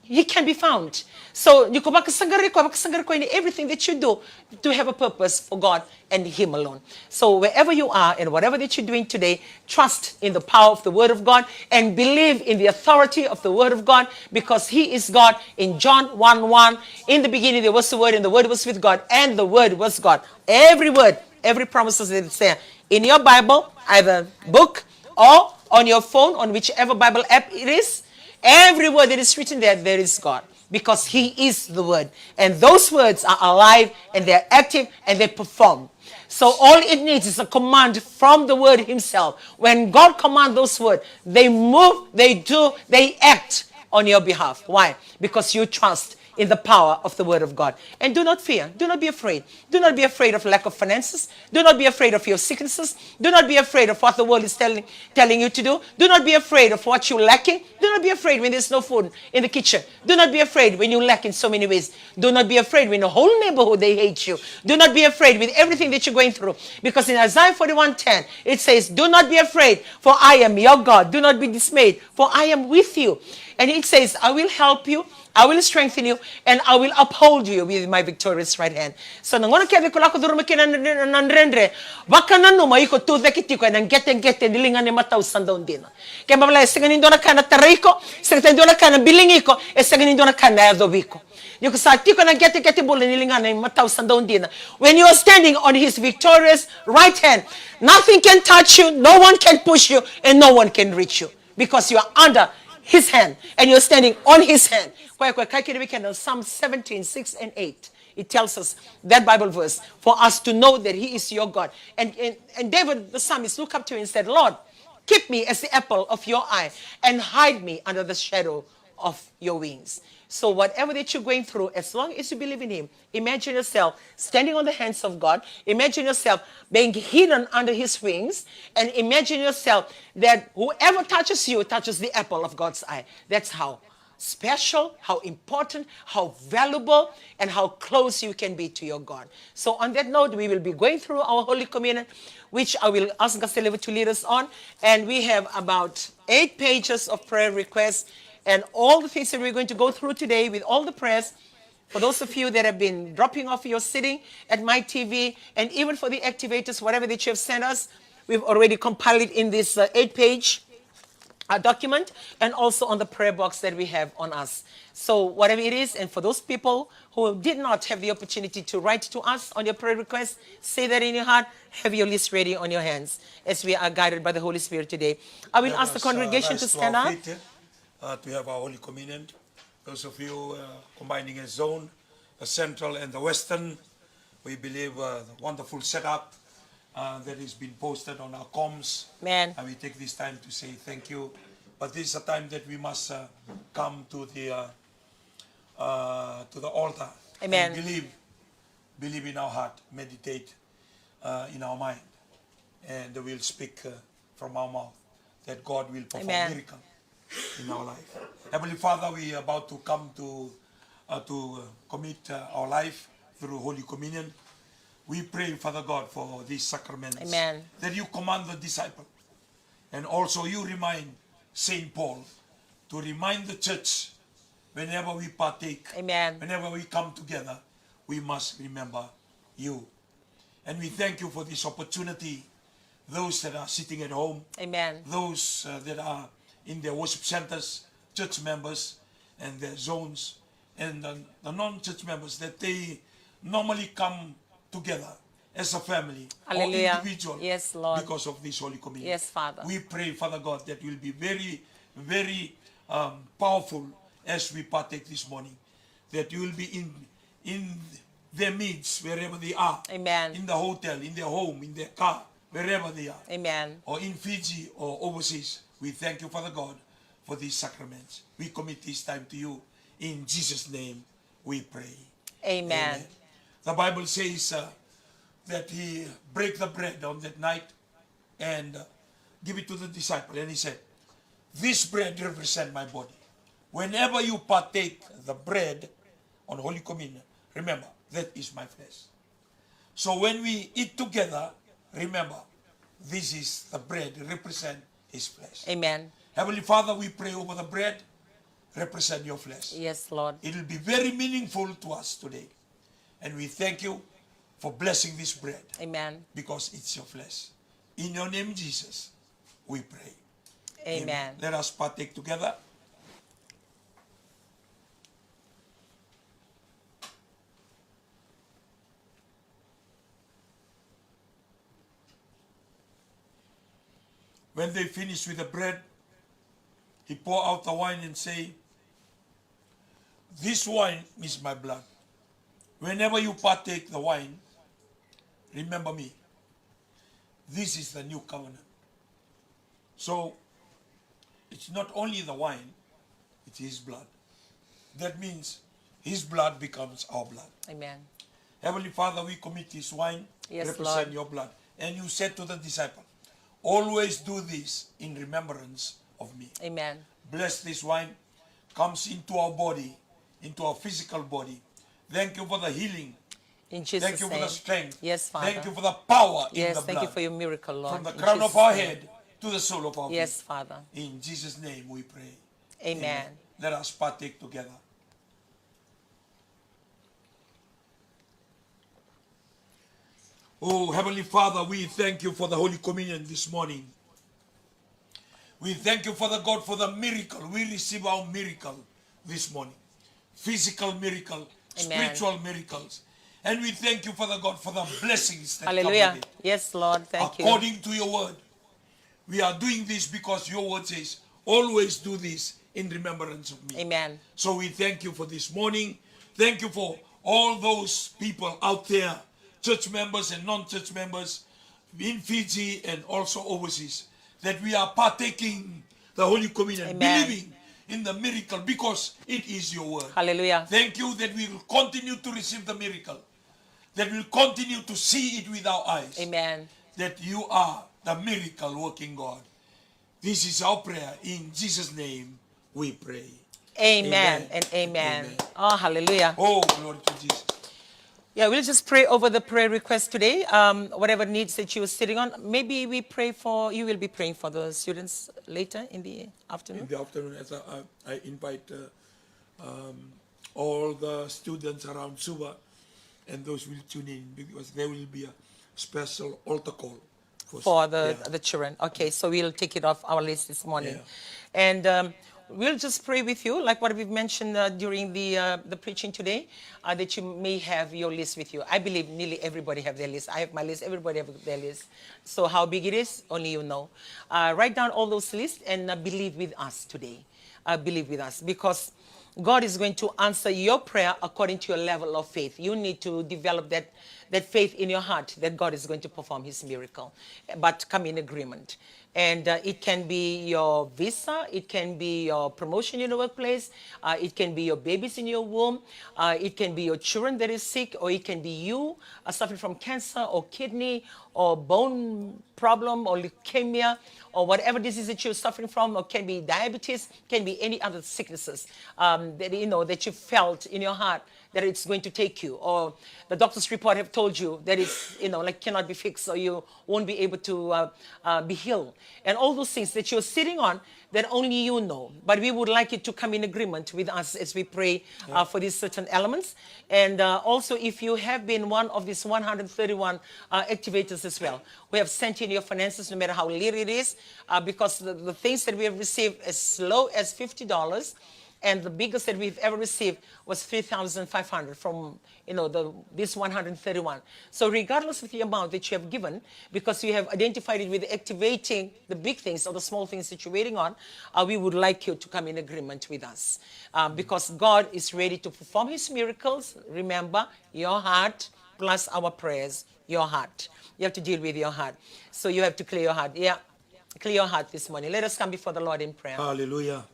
he can be found. So, ni ko vakasaqarai koya, vakasaqarai koya in everything that you do to have a purpose for God and him alone. So, wherever you are and whatever that you're doing today, trust in the power of the word of God and believe in the authority of the word of God because he is God. In John one one, in the beginning there was the word and the word was with God and the word was God. Every word, every promise that is there in your Bible, either book or on your phone, on whichever Bible app it is, every word that is written there, there is God. Because he is the word. And those words are alive and they're active and they perform. So all it needs is a command from the word himself. When God commands those words, they move, they do, they act on your behalf. Why? Because you trust in the power of the word of God. And do not fear. Do not be afraid. Do not be afraid of lack of finances. Do not be afraid of your sicknesses. Do not be afraid of what the world is telling, telling you to do. Do not be afraid of what you're lacking. Do not be afraid when there's no food in the kitchen. Do not be afraid when you lack in so many ways. Do not be afraid when the whole neighborhood, they hate you. Do not be afraid with everything that you're going through. Because in Isaiah forty-one ten, it says, do not be afraid, for I am your God. Do not be dismayed, for I am with you. And it says, I will help you, I will strengthen you, and I will uphold you with my victorious right hand. So na gauna kece ko lako curuma kina na, na, na dredre, vakananuma iko tu cake tiko ena qeteqete ni ligana imatau sa dau dina. Kena ibalebale e sega ni dua na ka na tarai iko, sega ni dua na ka na biligi iko, e sega ni dua na ka na yacovi iko. Ni ko sa tiko ena qeteqete bula ni ligana imatau sa dau dina. When you are standing on his victorious right hand, nothing can touch you, no one can push you, and no one can reach you. Because you are under his hand and you're standing on his hand. Koya, koya, kaya kina vei keda Psalm seventeen six and eight. It tells us that Bible verse for us to know that he is your God. And, and, and David the psalmist looked up to him and said, Lord, keep me as the apple of your eye and hide me under the shadow of your wings. So whatever that you're going through, as long as you believe in him, imagine yourself standing on the hands of God. Imagine yourself being hidden under his wings. And imagine yourself that whoever touches you touches the apple of God's eye. That's how special, how important, how valuable, and how close you can be to your God. So on that note, we will be going through our Holy Communion, which I will ask Gastelevo to lead us on. And we have about eight pages of prayer requests and all the things that we're going to go through today with all the prayers. For those of you that have been dropping off your sitting at my T V, and even for the activators, whatever that you have sent us, we've already compiled it in this uh, eight page uh, document and also on the prayer box that we have on us. So, whatever it is, and for those people who did not have the opportunity to write to us on your prayer request, say that in your heart, have your list ready on your hands as we are guided by the Holy Spirit today. I will ask the congregation to stand up. Uh, to have our Holy Communion. Those of you uh, combining a zone, the central and the western, we believe uh, the wonderful setup uh, that has been posted on our comms. Amen. And we take this time to say thank you. But this is a time that we must uh, come to the uh, uh, to the altar. Amen. And believe, believe in our heart, meditate uh, in our mind, and we'll speak uh, from our mouth that God will perform Amen. Miracle in our life. Heavenly Father, we are about to come to uh, to uh, commit uh, our life through Holy Communion. We pray, Father God, for these sacraments Amen. That you command the disciple, and also you remind Saint Paul to remind the church whenever we partake, Amen. Whenever we come together, we must remember you. And we thank you for this opportunity. Those that are sitting at home, Amen. Those, uh, that are in their worship centers, church members, and their zones, and the, the non-church members, that they normally come together as a family or Hallelujah. Individual Yes, Lord. Because of this Holy Communion. Yes, Father. We pray, Father God, that will be very, very, um, powerful as we partake this morning, that you will be in, in their midst wherever they are. Amen. In the hotel, in their home, in their car, wherever they are. Amen. Or in Fiji or overseas. We thank you, Father God, for these sacraments. We commit this time to you. In Jesus' name we pray. Amen. Amen. The Bible says, uh, that he break the bread on that night and, uh, give it to the disciple. And he said, "This bread represent my body. Whenever you partake the bread on Holy Communion, remember, that is my flesh." So when we eat together, remember, this is the bread, represent his flesh. Amen. Heavenly Father, we pray over the bread, represent your flesh. Yes, Lord. It will be very meaningful to us today. And we thank you for blessing this bread. Amen. Because it's your flesh. In your name, Jesus, we pray. Amen. Amen. Let us partake together. When they finish with the bread, he pour out the wine and say, "This wine is my blood. Whenever you partake the wine, remember me." This is the new covenant. So, it's not only the wine, it's his blood. That means his blood becomes our blood. Amen. Heavenly Father, we commit this wine, yes, represent Lord. Your blood. And you said to the disciple, "Always do this in remembrance of me." Amen. Bless this wine, comes into our body, into our physical body. Thank you for the healing. In Jesus' name. Thank you for the strength. Yes, Father. Thank you for the power in the blood. Yes, thank you for your miracle, Lord. From the crown of our head to the sole of our feet. Yes, Father. In Jesus' name we pray. Amen. Amen. Let us partake together. Oh, Heavenly Father, we thank you for the Holy Communion this morning. We thank you, Father God, for the miracle. We receive our miracle this morning. Physical miracle, amen, spiritual miracles. And we thank you, Father God, for the blessings that come with it. Hallelujah. Yes, Lord. Thank you. According to your word, we are doing this because your word says, "Always do this in remembrance of me." Amen. So we thank you for this morning. Thank you for all those people out there, church members and non-church members, in Fiji and also overseas, that we are partaking the Holy Communion, amen, believing in the miracle because it is your word. Hallelujah. Thank you that we will continue to receive the miracle, that we will continue to see it with our eyes. Amen. That you are the miracle working God. This is our prayer. In Jesus' name we pray. Amen and amen. Amen. Oh, hallelujah. Oh, glory to Jesus. Yeah, we'll just pray over the prayer request today. Um, whatever needs that you're sitting on, maybe we pray for, you will be praying for the students later in the afternoon. In the afternoon, as I, I, I invite, uh, um, all the students around Suva, and those will tune in because there will be a special altar call for, for the, yeah, the children. Okay, so we'll take it off our list this morning. Yeah. And, um, we'll just pray with you, like what we've mentioned, uh, during the, uh, the preaching today, uh, that you may have your list with you. I believe nearly everybody have their list. I have my list. Everybody have their list. So how big it is, only you know. Uh, write down all those lists and, uh, believe with us today. Uh, believe with us, because God is going to answer your prayer according to your level of faith. You need to develop that, that faith in your heart that God is going to perform his miracle. But come in agreement. And, uh, it can be your visa, it can be your promotion in the workplace, uh, it can be your babies in your womb, uh, it can be your children that is sick, or it can be you, uh, suffering from cancer or kidney or bone problem or leukemia or whatever disease that you're suffering from, or can be diabetes, can be any other sicknesses, um, that, you know, that you felt in your heart that it's going to take you, or the doctor's report have told you that it's, you know, like, cannot be fixed, or you won't be able to uh, uh, be healed, and all those things that you're sitting on that only you know. But we would like you to come in agreement with us as we pray uh, for these certain elements. And uh, also, if you have been one of these one hundred thirty-one uh, activators as well, who have sent in your finances, no matter how little it is, uh, because the, the things that we have received as low as fifty dollars, and the biggest that we've ever received was three thousand five hundred from, you know, the, this one hundred thirty-one. So regardless of the amount that you have given, because you have identified it with activating the big things or the small things that you're waiting on, uh, we would like you to come in agreement with us. Um, because God is ready to perform his miracles. Remember, your heart plus our prayers, your heart. You have to deal with your heart. So you have to clear your heart. Yeah. Clear your heart this morning. Let us come before the Lord in prayer. Hallelujah.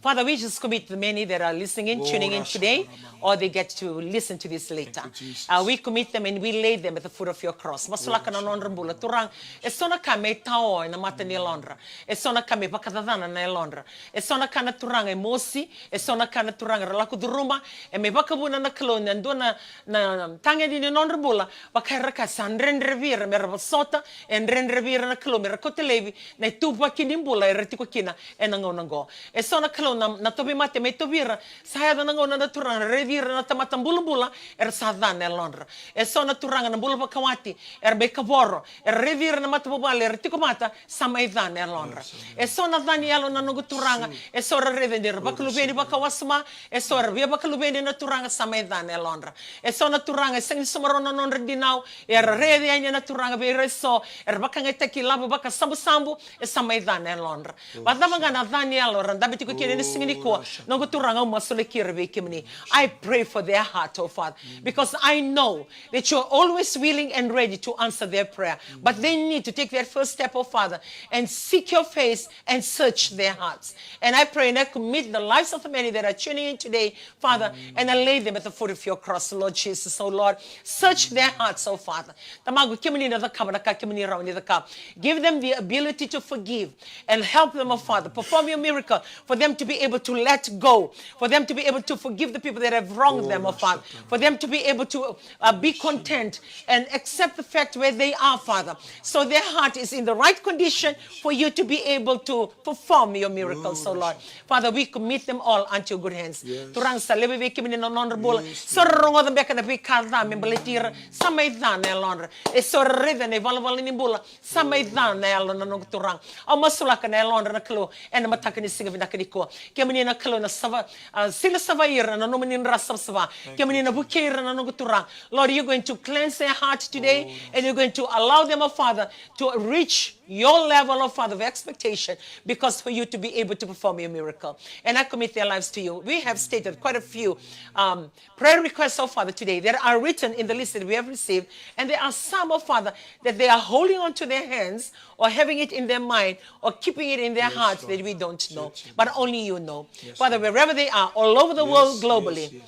Father, we just commit the many that are listening in, tuning in today, or they get to listen to this later. Uh, we commit them and we lay them at the foot of your cross. Masulaka na nodra bula, Turaga. E so na ka me tao ena mata ni yalodra. E so na ka me vakacacana na yalodra. E so na ka na Turaga e mosi, e so na ka na Turaga era lako curuma, e me vakavuna na Kalou na dua na, na tagedi ni nodra bula, vaka era ka sa dredre vei ira me ra vosota, e dredre vei ira na Kalou me ra kauta laivi na ituvaki ni bula era tiko kina ena gauna oqo. E so na Kalou na, na tauvimate me tauvi ira, sa yaco na gauna na Turaga na raici ira na tamata bulabula era sa ca na yalodra. E so na Turaga na bula vakawati era mai kavoro, era raici ira na matavuvale era tiko mata, sa mai ca na yalodra. E so na ca ni yalo na noqu Turaga, e so ra raica ni ra vakaluveni vakawasoma, e so ra via vakaluveni na Turaga, sa mai ca na yalodra. E so na Turaga e sega ni somarau na nodra dinau, era raici yani na Turaga vei ira e so era vakayagataki lavo vakasabusabu, e sa mai ca na yalodra. Vacava ga na ca ni yalo era dabe tiko kina ena siga nikua, noqu Turaga au masulaki ira vei kemuni. I pray for their heart, oh Father, because I know that you're always willing and ready to answer their prayer. But they need to take that first step, oh Father, and seek your face and search their hearts. And I pray and I commit the lives of the many that are tuning in today, Father, and I lay them at the foot of your cross, Lord Jesus, oh Lord. Search their hearts, oh Father. Tamaqu, kemuni na cakava na ka kemuni rawa ni cakava. Give them the ability to forgive and help them, oh Father. Perform your miracle for them to be able to let go, for them to be able to forgive the people that have wronged them, oh Father. For them to be able to uh, be content and accept the fact where they are, Father. So their heart is in the right condition for you to be able to perform your miracles, oh Lord. Father, we commit them all unto your good hands. Turaga, sa levu vei kemuni na nodra bula. So ra rogoca beka na veika ca me baleti ira, sa mai ca na yalodra. E so ra raica na ivalavala ni bula, sa mai ca na yalo na noqu Turaga. Au masulaka na yalodra na Kalou ena mataka ni siga vinaka nikua. Kemuni na Kalou na sava, ah, sila sava ira na nomuni dra savasava. Kemuni na vukei ira na noqu Turaga. Lord, you're going to cleanse their heart today, and you're going to allow them, oh Father, to reach your level, oh Father, of expectation, because for you to be able to perform your miracle. And I commit their lives to you. We have stated quite a few um, prayer requests, oh Father, today that are written in the list that we have received. And there are some, oh Father, that they are holding on to their hands or having it in their mind or keeping it in their hearts that we don't know. But only you know. Father, wherever they are, all over the world, globally,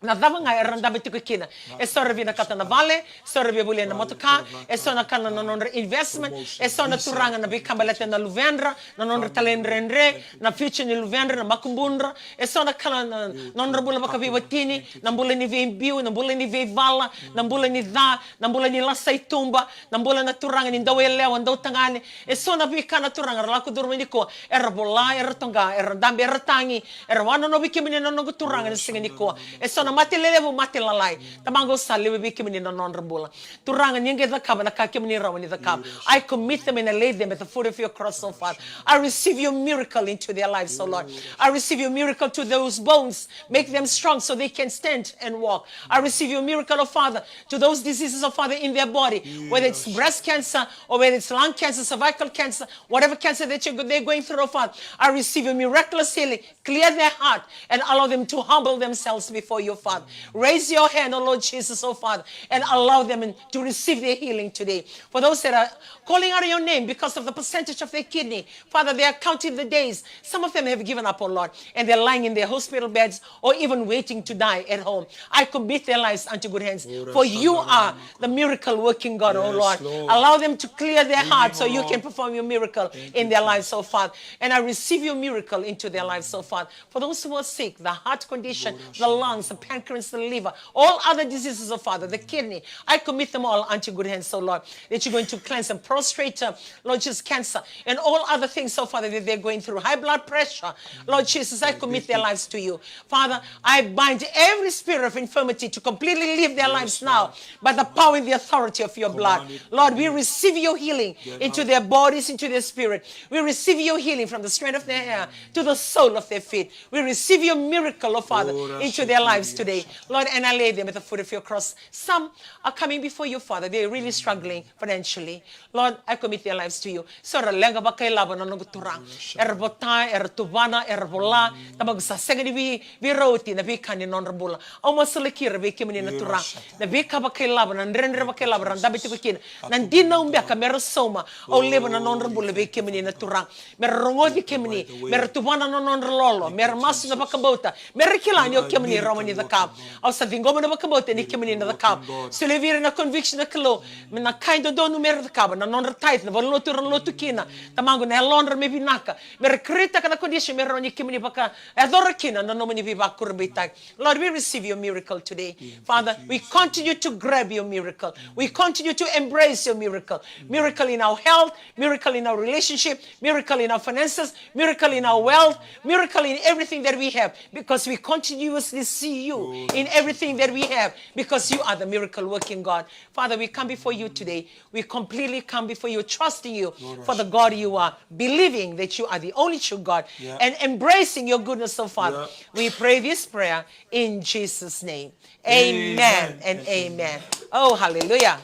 na cava ga era dabe tiko kina. E so ra vinakata na vale, e so ra via volia na motoka, e so na kana na nodra investment, e so na Turaga na veika baleta na luvedra, na nodra talaidredre, na future ni luvedra, na makubudra, e so na kana na nodra bula vakaveiwatini, na bula ni veibiu, na bula ni veivala, na bula ni ca, na bula ni lasa i tuba, na bula na Turaga ni dauyalewa, dautagane, e so na veika na Turaga era lako curuma nikua, era vola, era toqa, era dabe, era tagi, era wanonovi kemuni na noqu Turaga na siga nikua. E so na mate lelevu, mate lalai. Tamaqu, sa levu vei kemuni na nodra bula. Turaga, ni qai cakava na ka kemuni rawa ni cakava. I commit them and I lay them at the foot of your cross, oh Father. I receive your miracle into their lives, oh Lord. I receive your miracle to those bones. Make them strong so they can stand and walk. I receive your miracle, oh Father, to those diseases, oh Father, in their body, whether it's breast cancer or whether it's lung cancer, cervical cancer, whatever cancer that you're, they're going through, oh Father. I receive your miraculous healing. Clear their heart and allow them to humble themselves before you, Father. Raise your hand, oh Lord Jesus, oh Father, and allow them in- to receive their healing today. For those that are calling out your name because of the percentage of their kidney, Father, they are counting the days. Some of them have given up, oh Lord, and they're lying in their hospital beds or even waiting to die at home. I commit their lives unto good hands. For you are the miracle working God, oh Lord. Allow them to clear their heart so you can perform your miracle in their lives, oh Father. And I receive your miracle into their lives, oh Father. For those who are sick, the heart condition, the lungs, the pancreas, the liver, all other diseases, oh Father, the kidney. I commit them all unto your good hands, oh Lord, that you're going to cleanse them. Prostate, uh, Lord Jesus, cancer, and all other things, oh Father, that they're going through. High blood pressure, Lord Jesus, I commit their lives to you. Father, I bind every spirit of infirmity to completely leave their lives now by the power and the authority of your blood. Lord, we receive your healing into their bodies, into their spirit. We receive your healing from the strand of their hair to the sole of their feet. We receive your miracle, oh Father, into their lives today, Lord, and I lay them at the foot of your cross. Some are coming before you, Father. They're really struggling financially. Lord, I commit their lives to you. So era leqa vakailavo na noqu Turaga. Era vota, era tuvana, era vola. Tamaqu, sa sega ni vei, vei rauti na veika ni nodra bula. Au masulaki ira vei kemuni na Turaga. Na veika vakailavo, na dredre vakailavo era dabe tiko kina, na dinau beka mera sauma. Au levu na nodra bula vei kemuni na Turaga. Mera rogoci kemuni, mera tuvana na nodra lolo, mera masu na vakabauta, mera kila ni o kemuni rawa ni cakava. Au sa ciqoma na vakabauta ni kemuni na cakava. Solia vei ira na conviction na Kalou, me na ka e dodonu mera cakava, na nodra tithe, na valenilotu era lotu kina. Tamaqu, na yalodra me vinaka, mera create-taka na condition me rawa ni kemuni vakayacora kina na nomuni veivakurabuitaki. Lord, we receive your miracle today. Father, we continue to grab your miracle. We continue to embrace your miracle. Miracle in our health, miracle in our relationship, miracle in our finances, miracle in our wealth, miracle in everything that we have, because we continuously see you in everything that we have, because you are the miracle working God. Father, we come before you today. We completely come before you, trusting you for the God you are, believing that you are the only true God, and embracing your goodness, oh Father. We pray this prayer in Jesus' name. Amen and amen. Oh, hallelujah.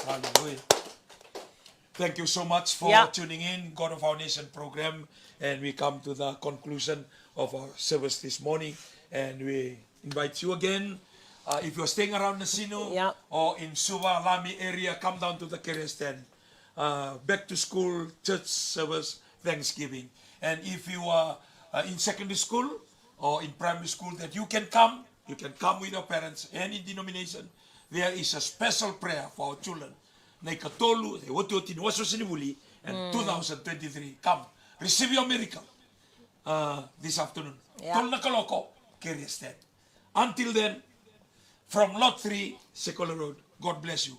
Hallelujah. Thank you so much for tuning in, God of Our Nation program. And we come to the conclusion of our service this morning. And we invite you again. Uh, if you're staying around Nasinu or in Suva, Lami area, come down to the Carrier Stand. Uh, back to school, church service, Thanksgiving. And if you are uh, in secondary school or in primary school, that you can come, you can come with your parents, any denomination. There is a special prayer for our children. Na ikatolu, the otioti ni wasewase ni vuli, and two thousand twenty-three. Come, receive your miracle uh, this afternoon. Tolu na kaloko, Carrier Stand. Until then, from lot three, Sekolah Road, God bless you.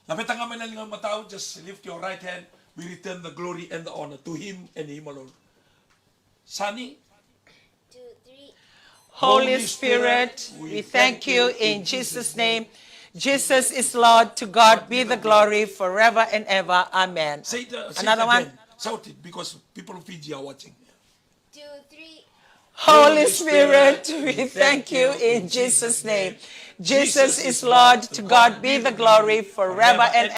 Laveta ga mai na liga matau, just lift your right hand. We return the glory and the honor to him and him alone. Sani. Holy Spirit, we thank you in Jesus' name. Jesus is Lord. To God be the glory forever and ever. Amen. Say it, uh, say it Another one. Again. Shout it because people of Fiji are watching. Two, three. Holy Spirit, we thank you in Jesus' name. Jesus is Lord. To God be the glory forever and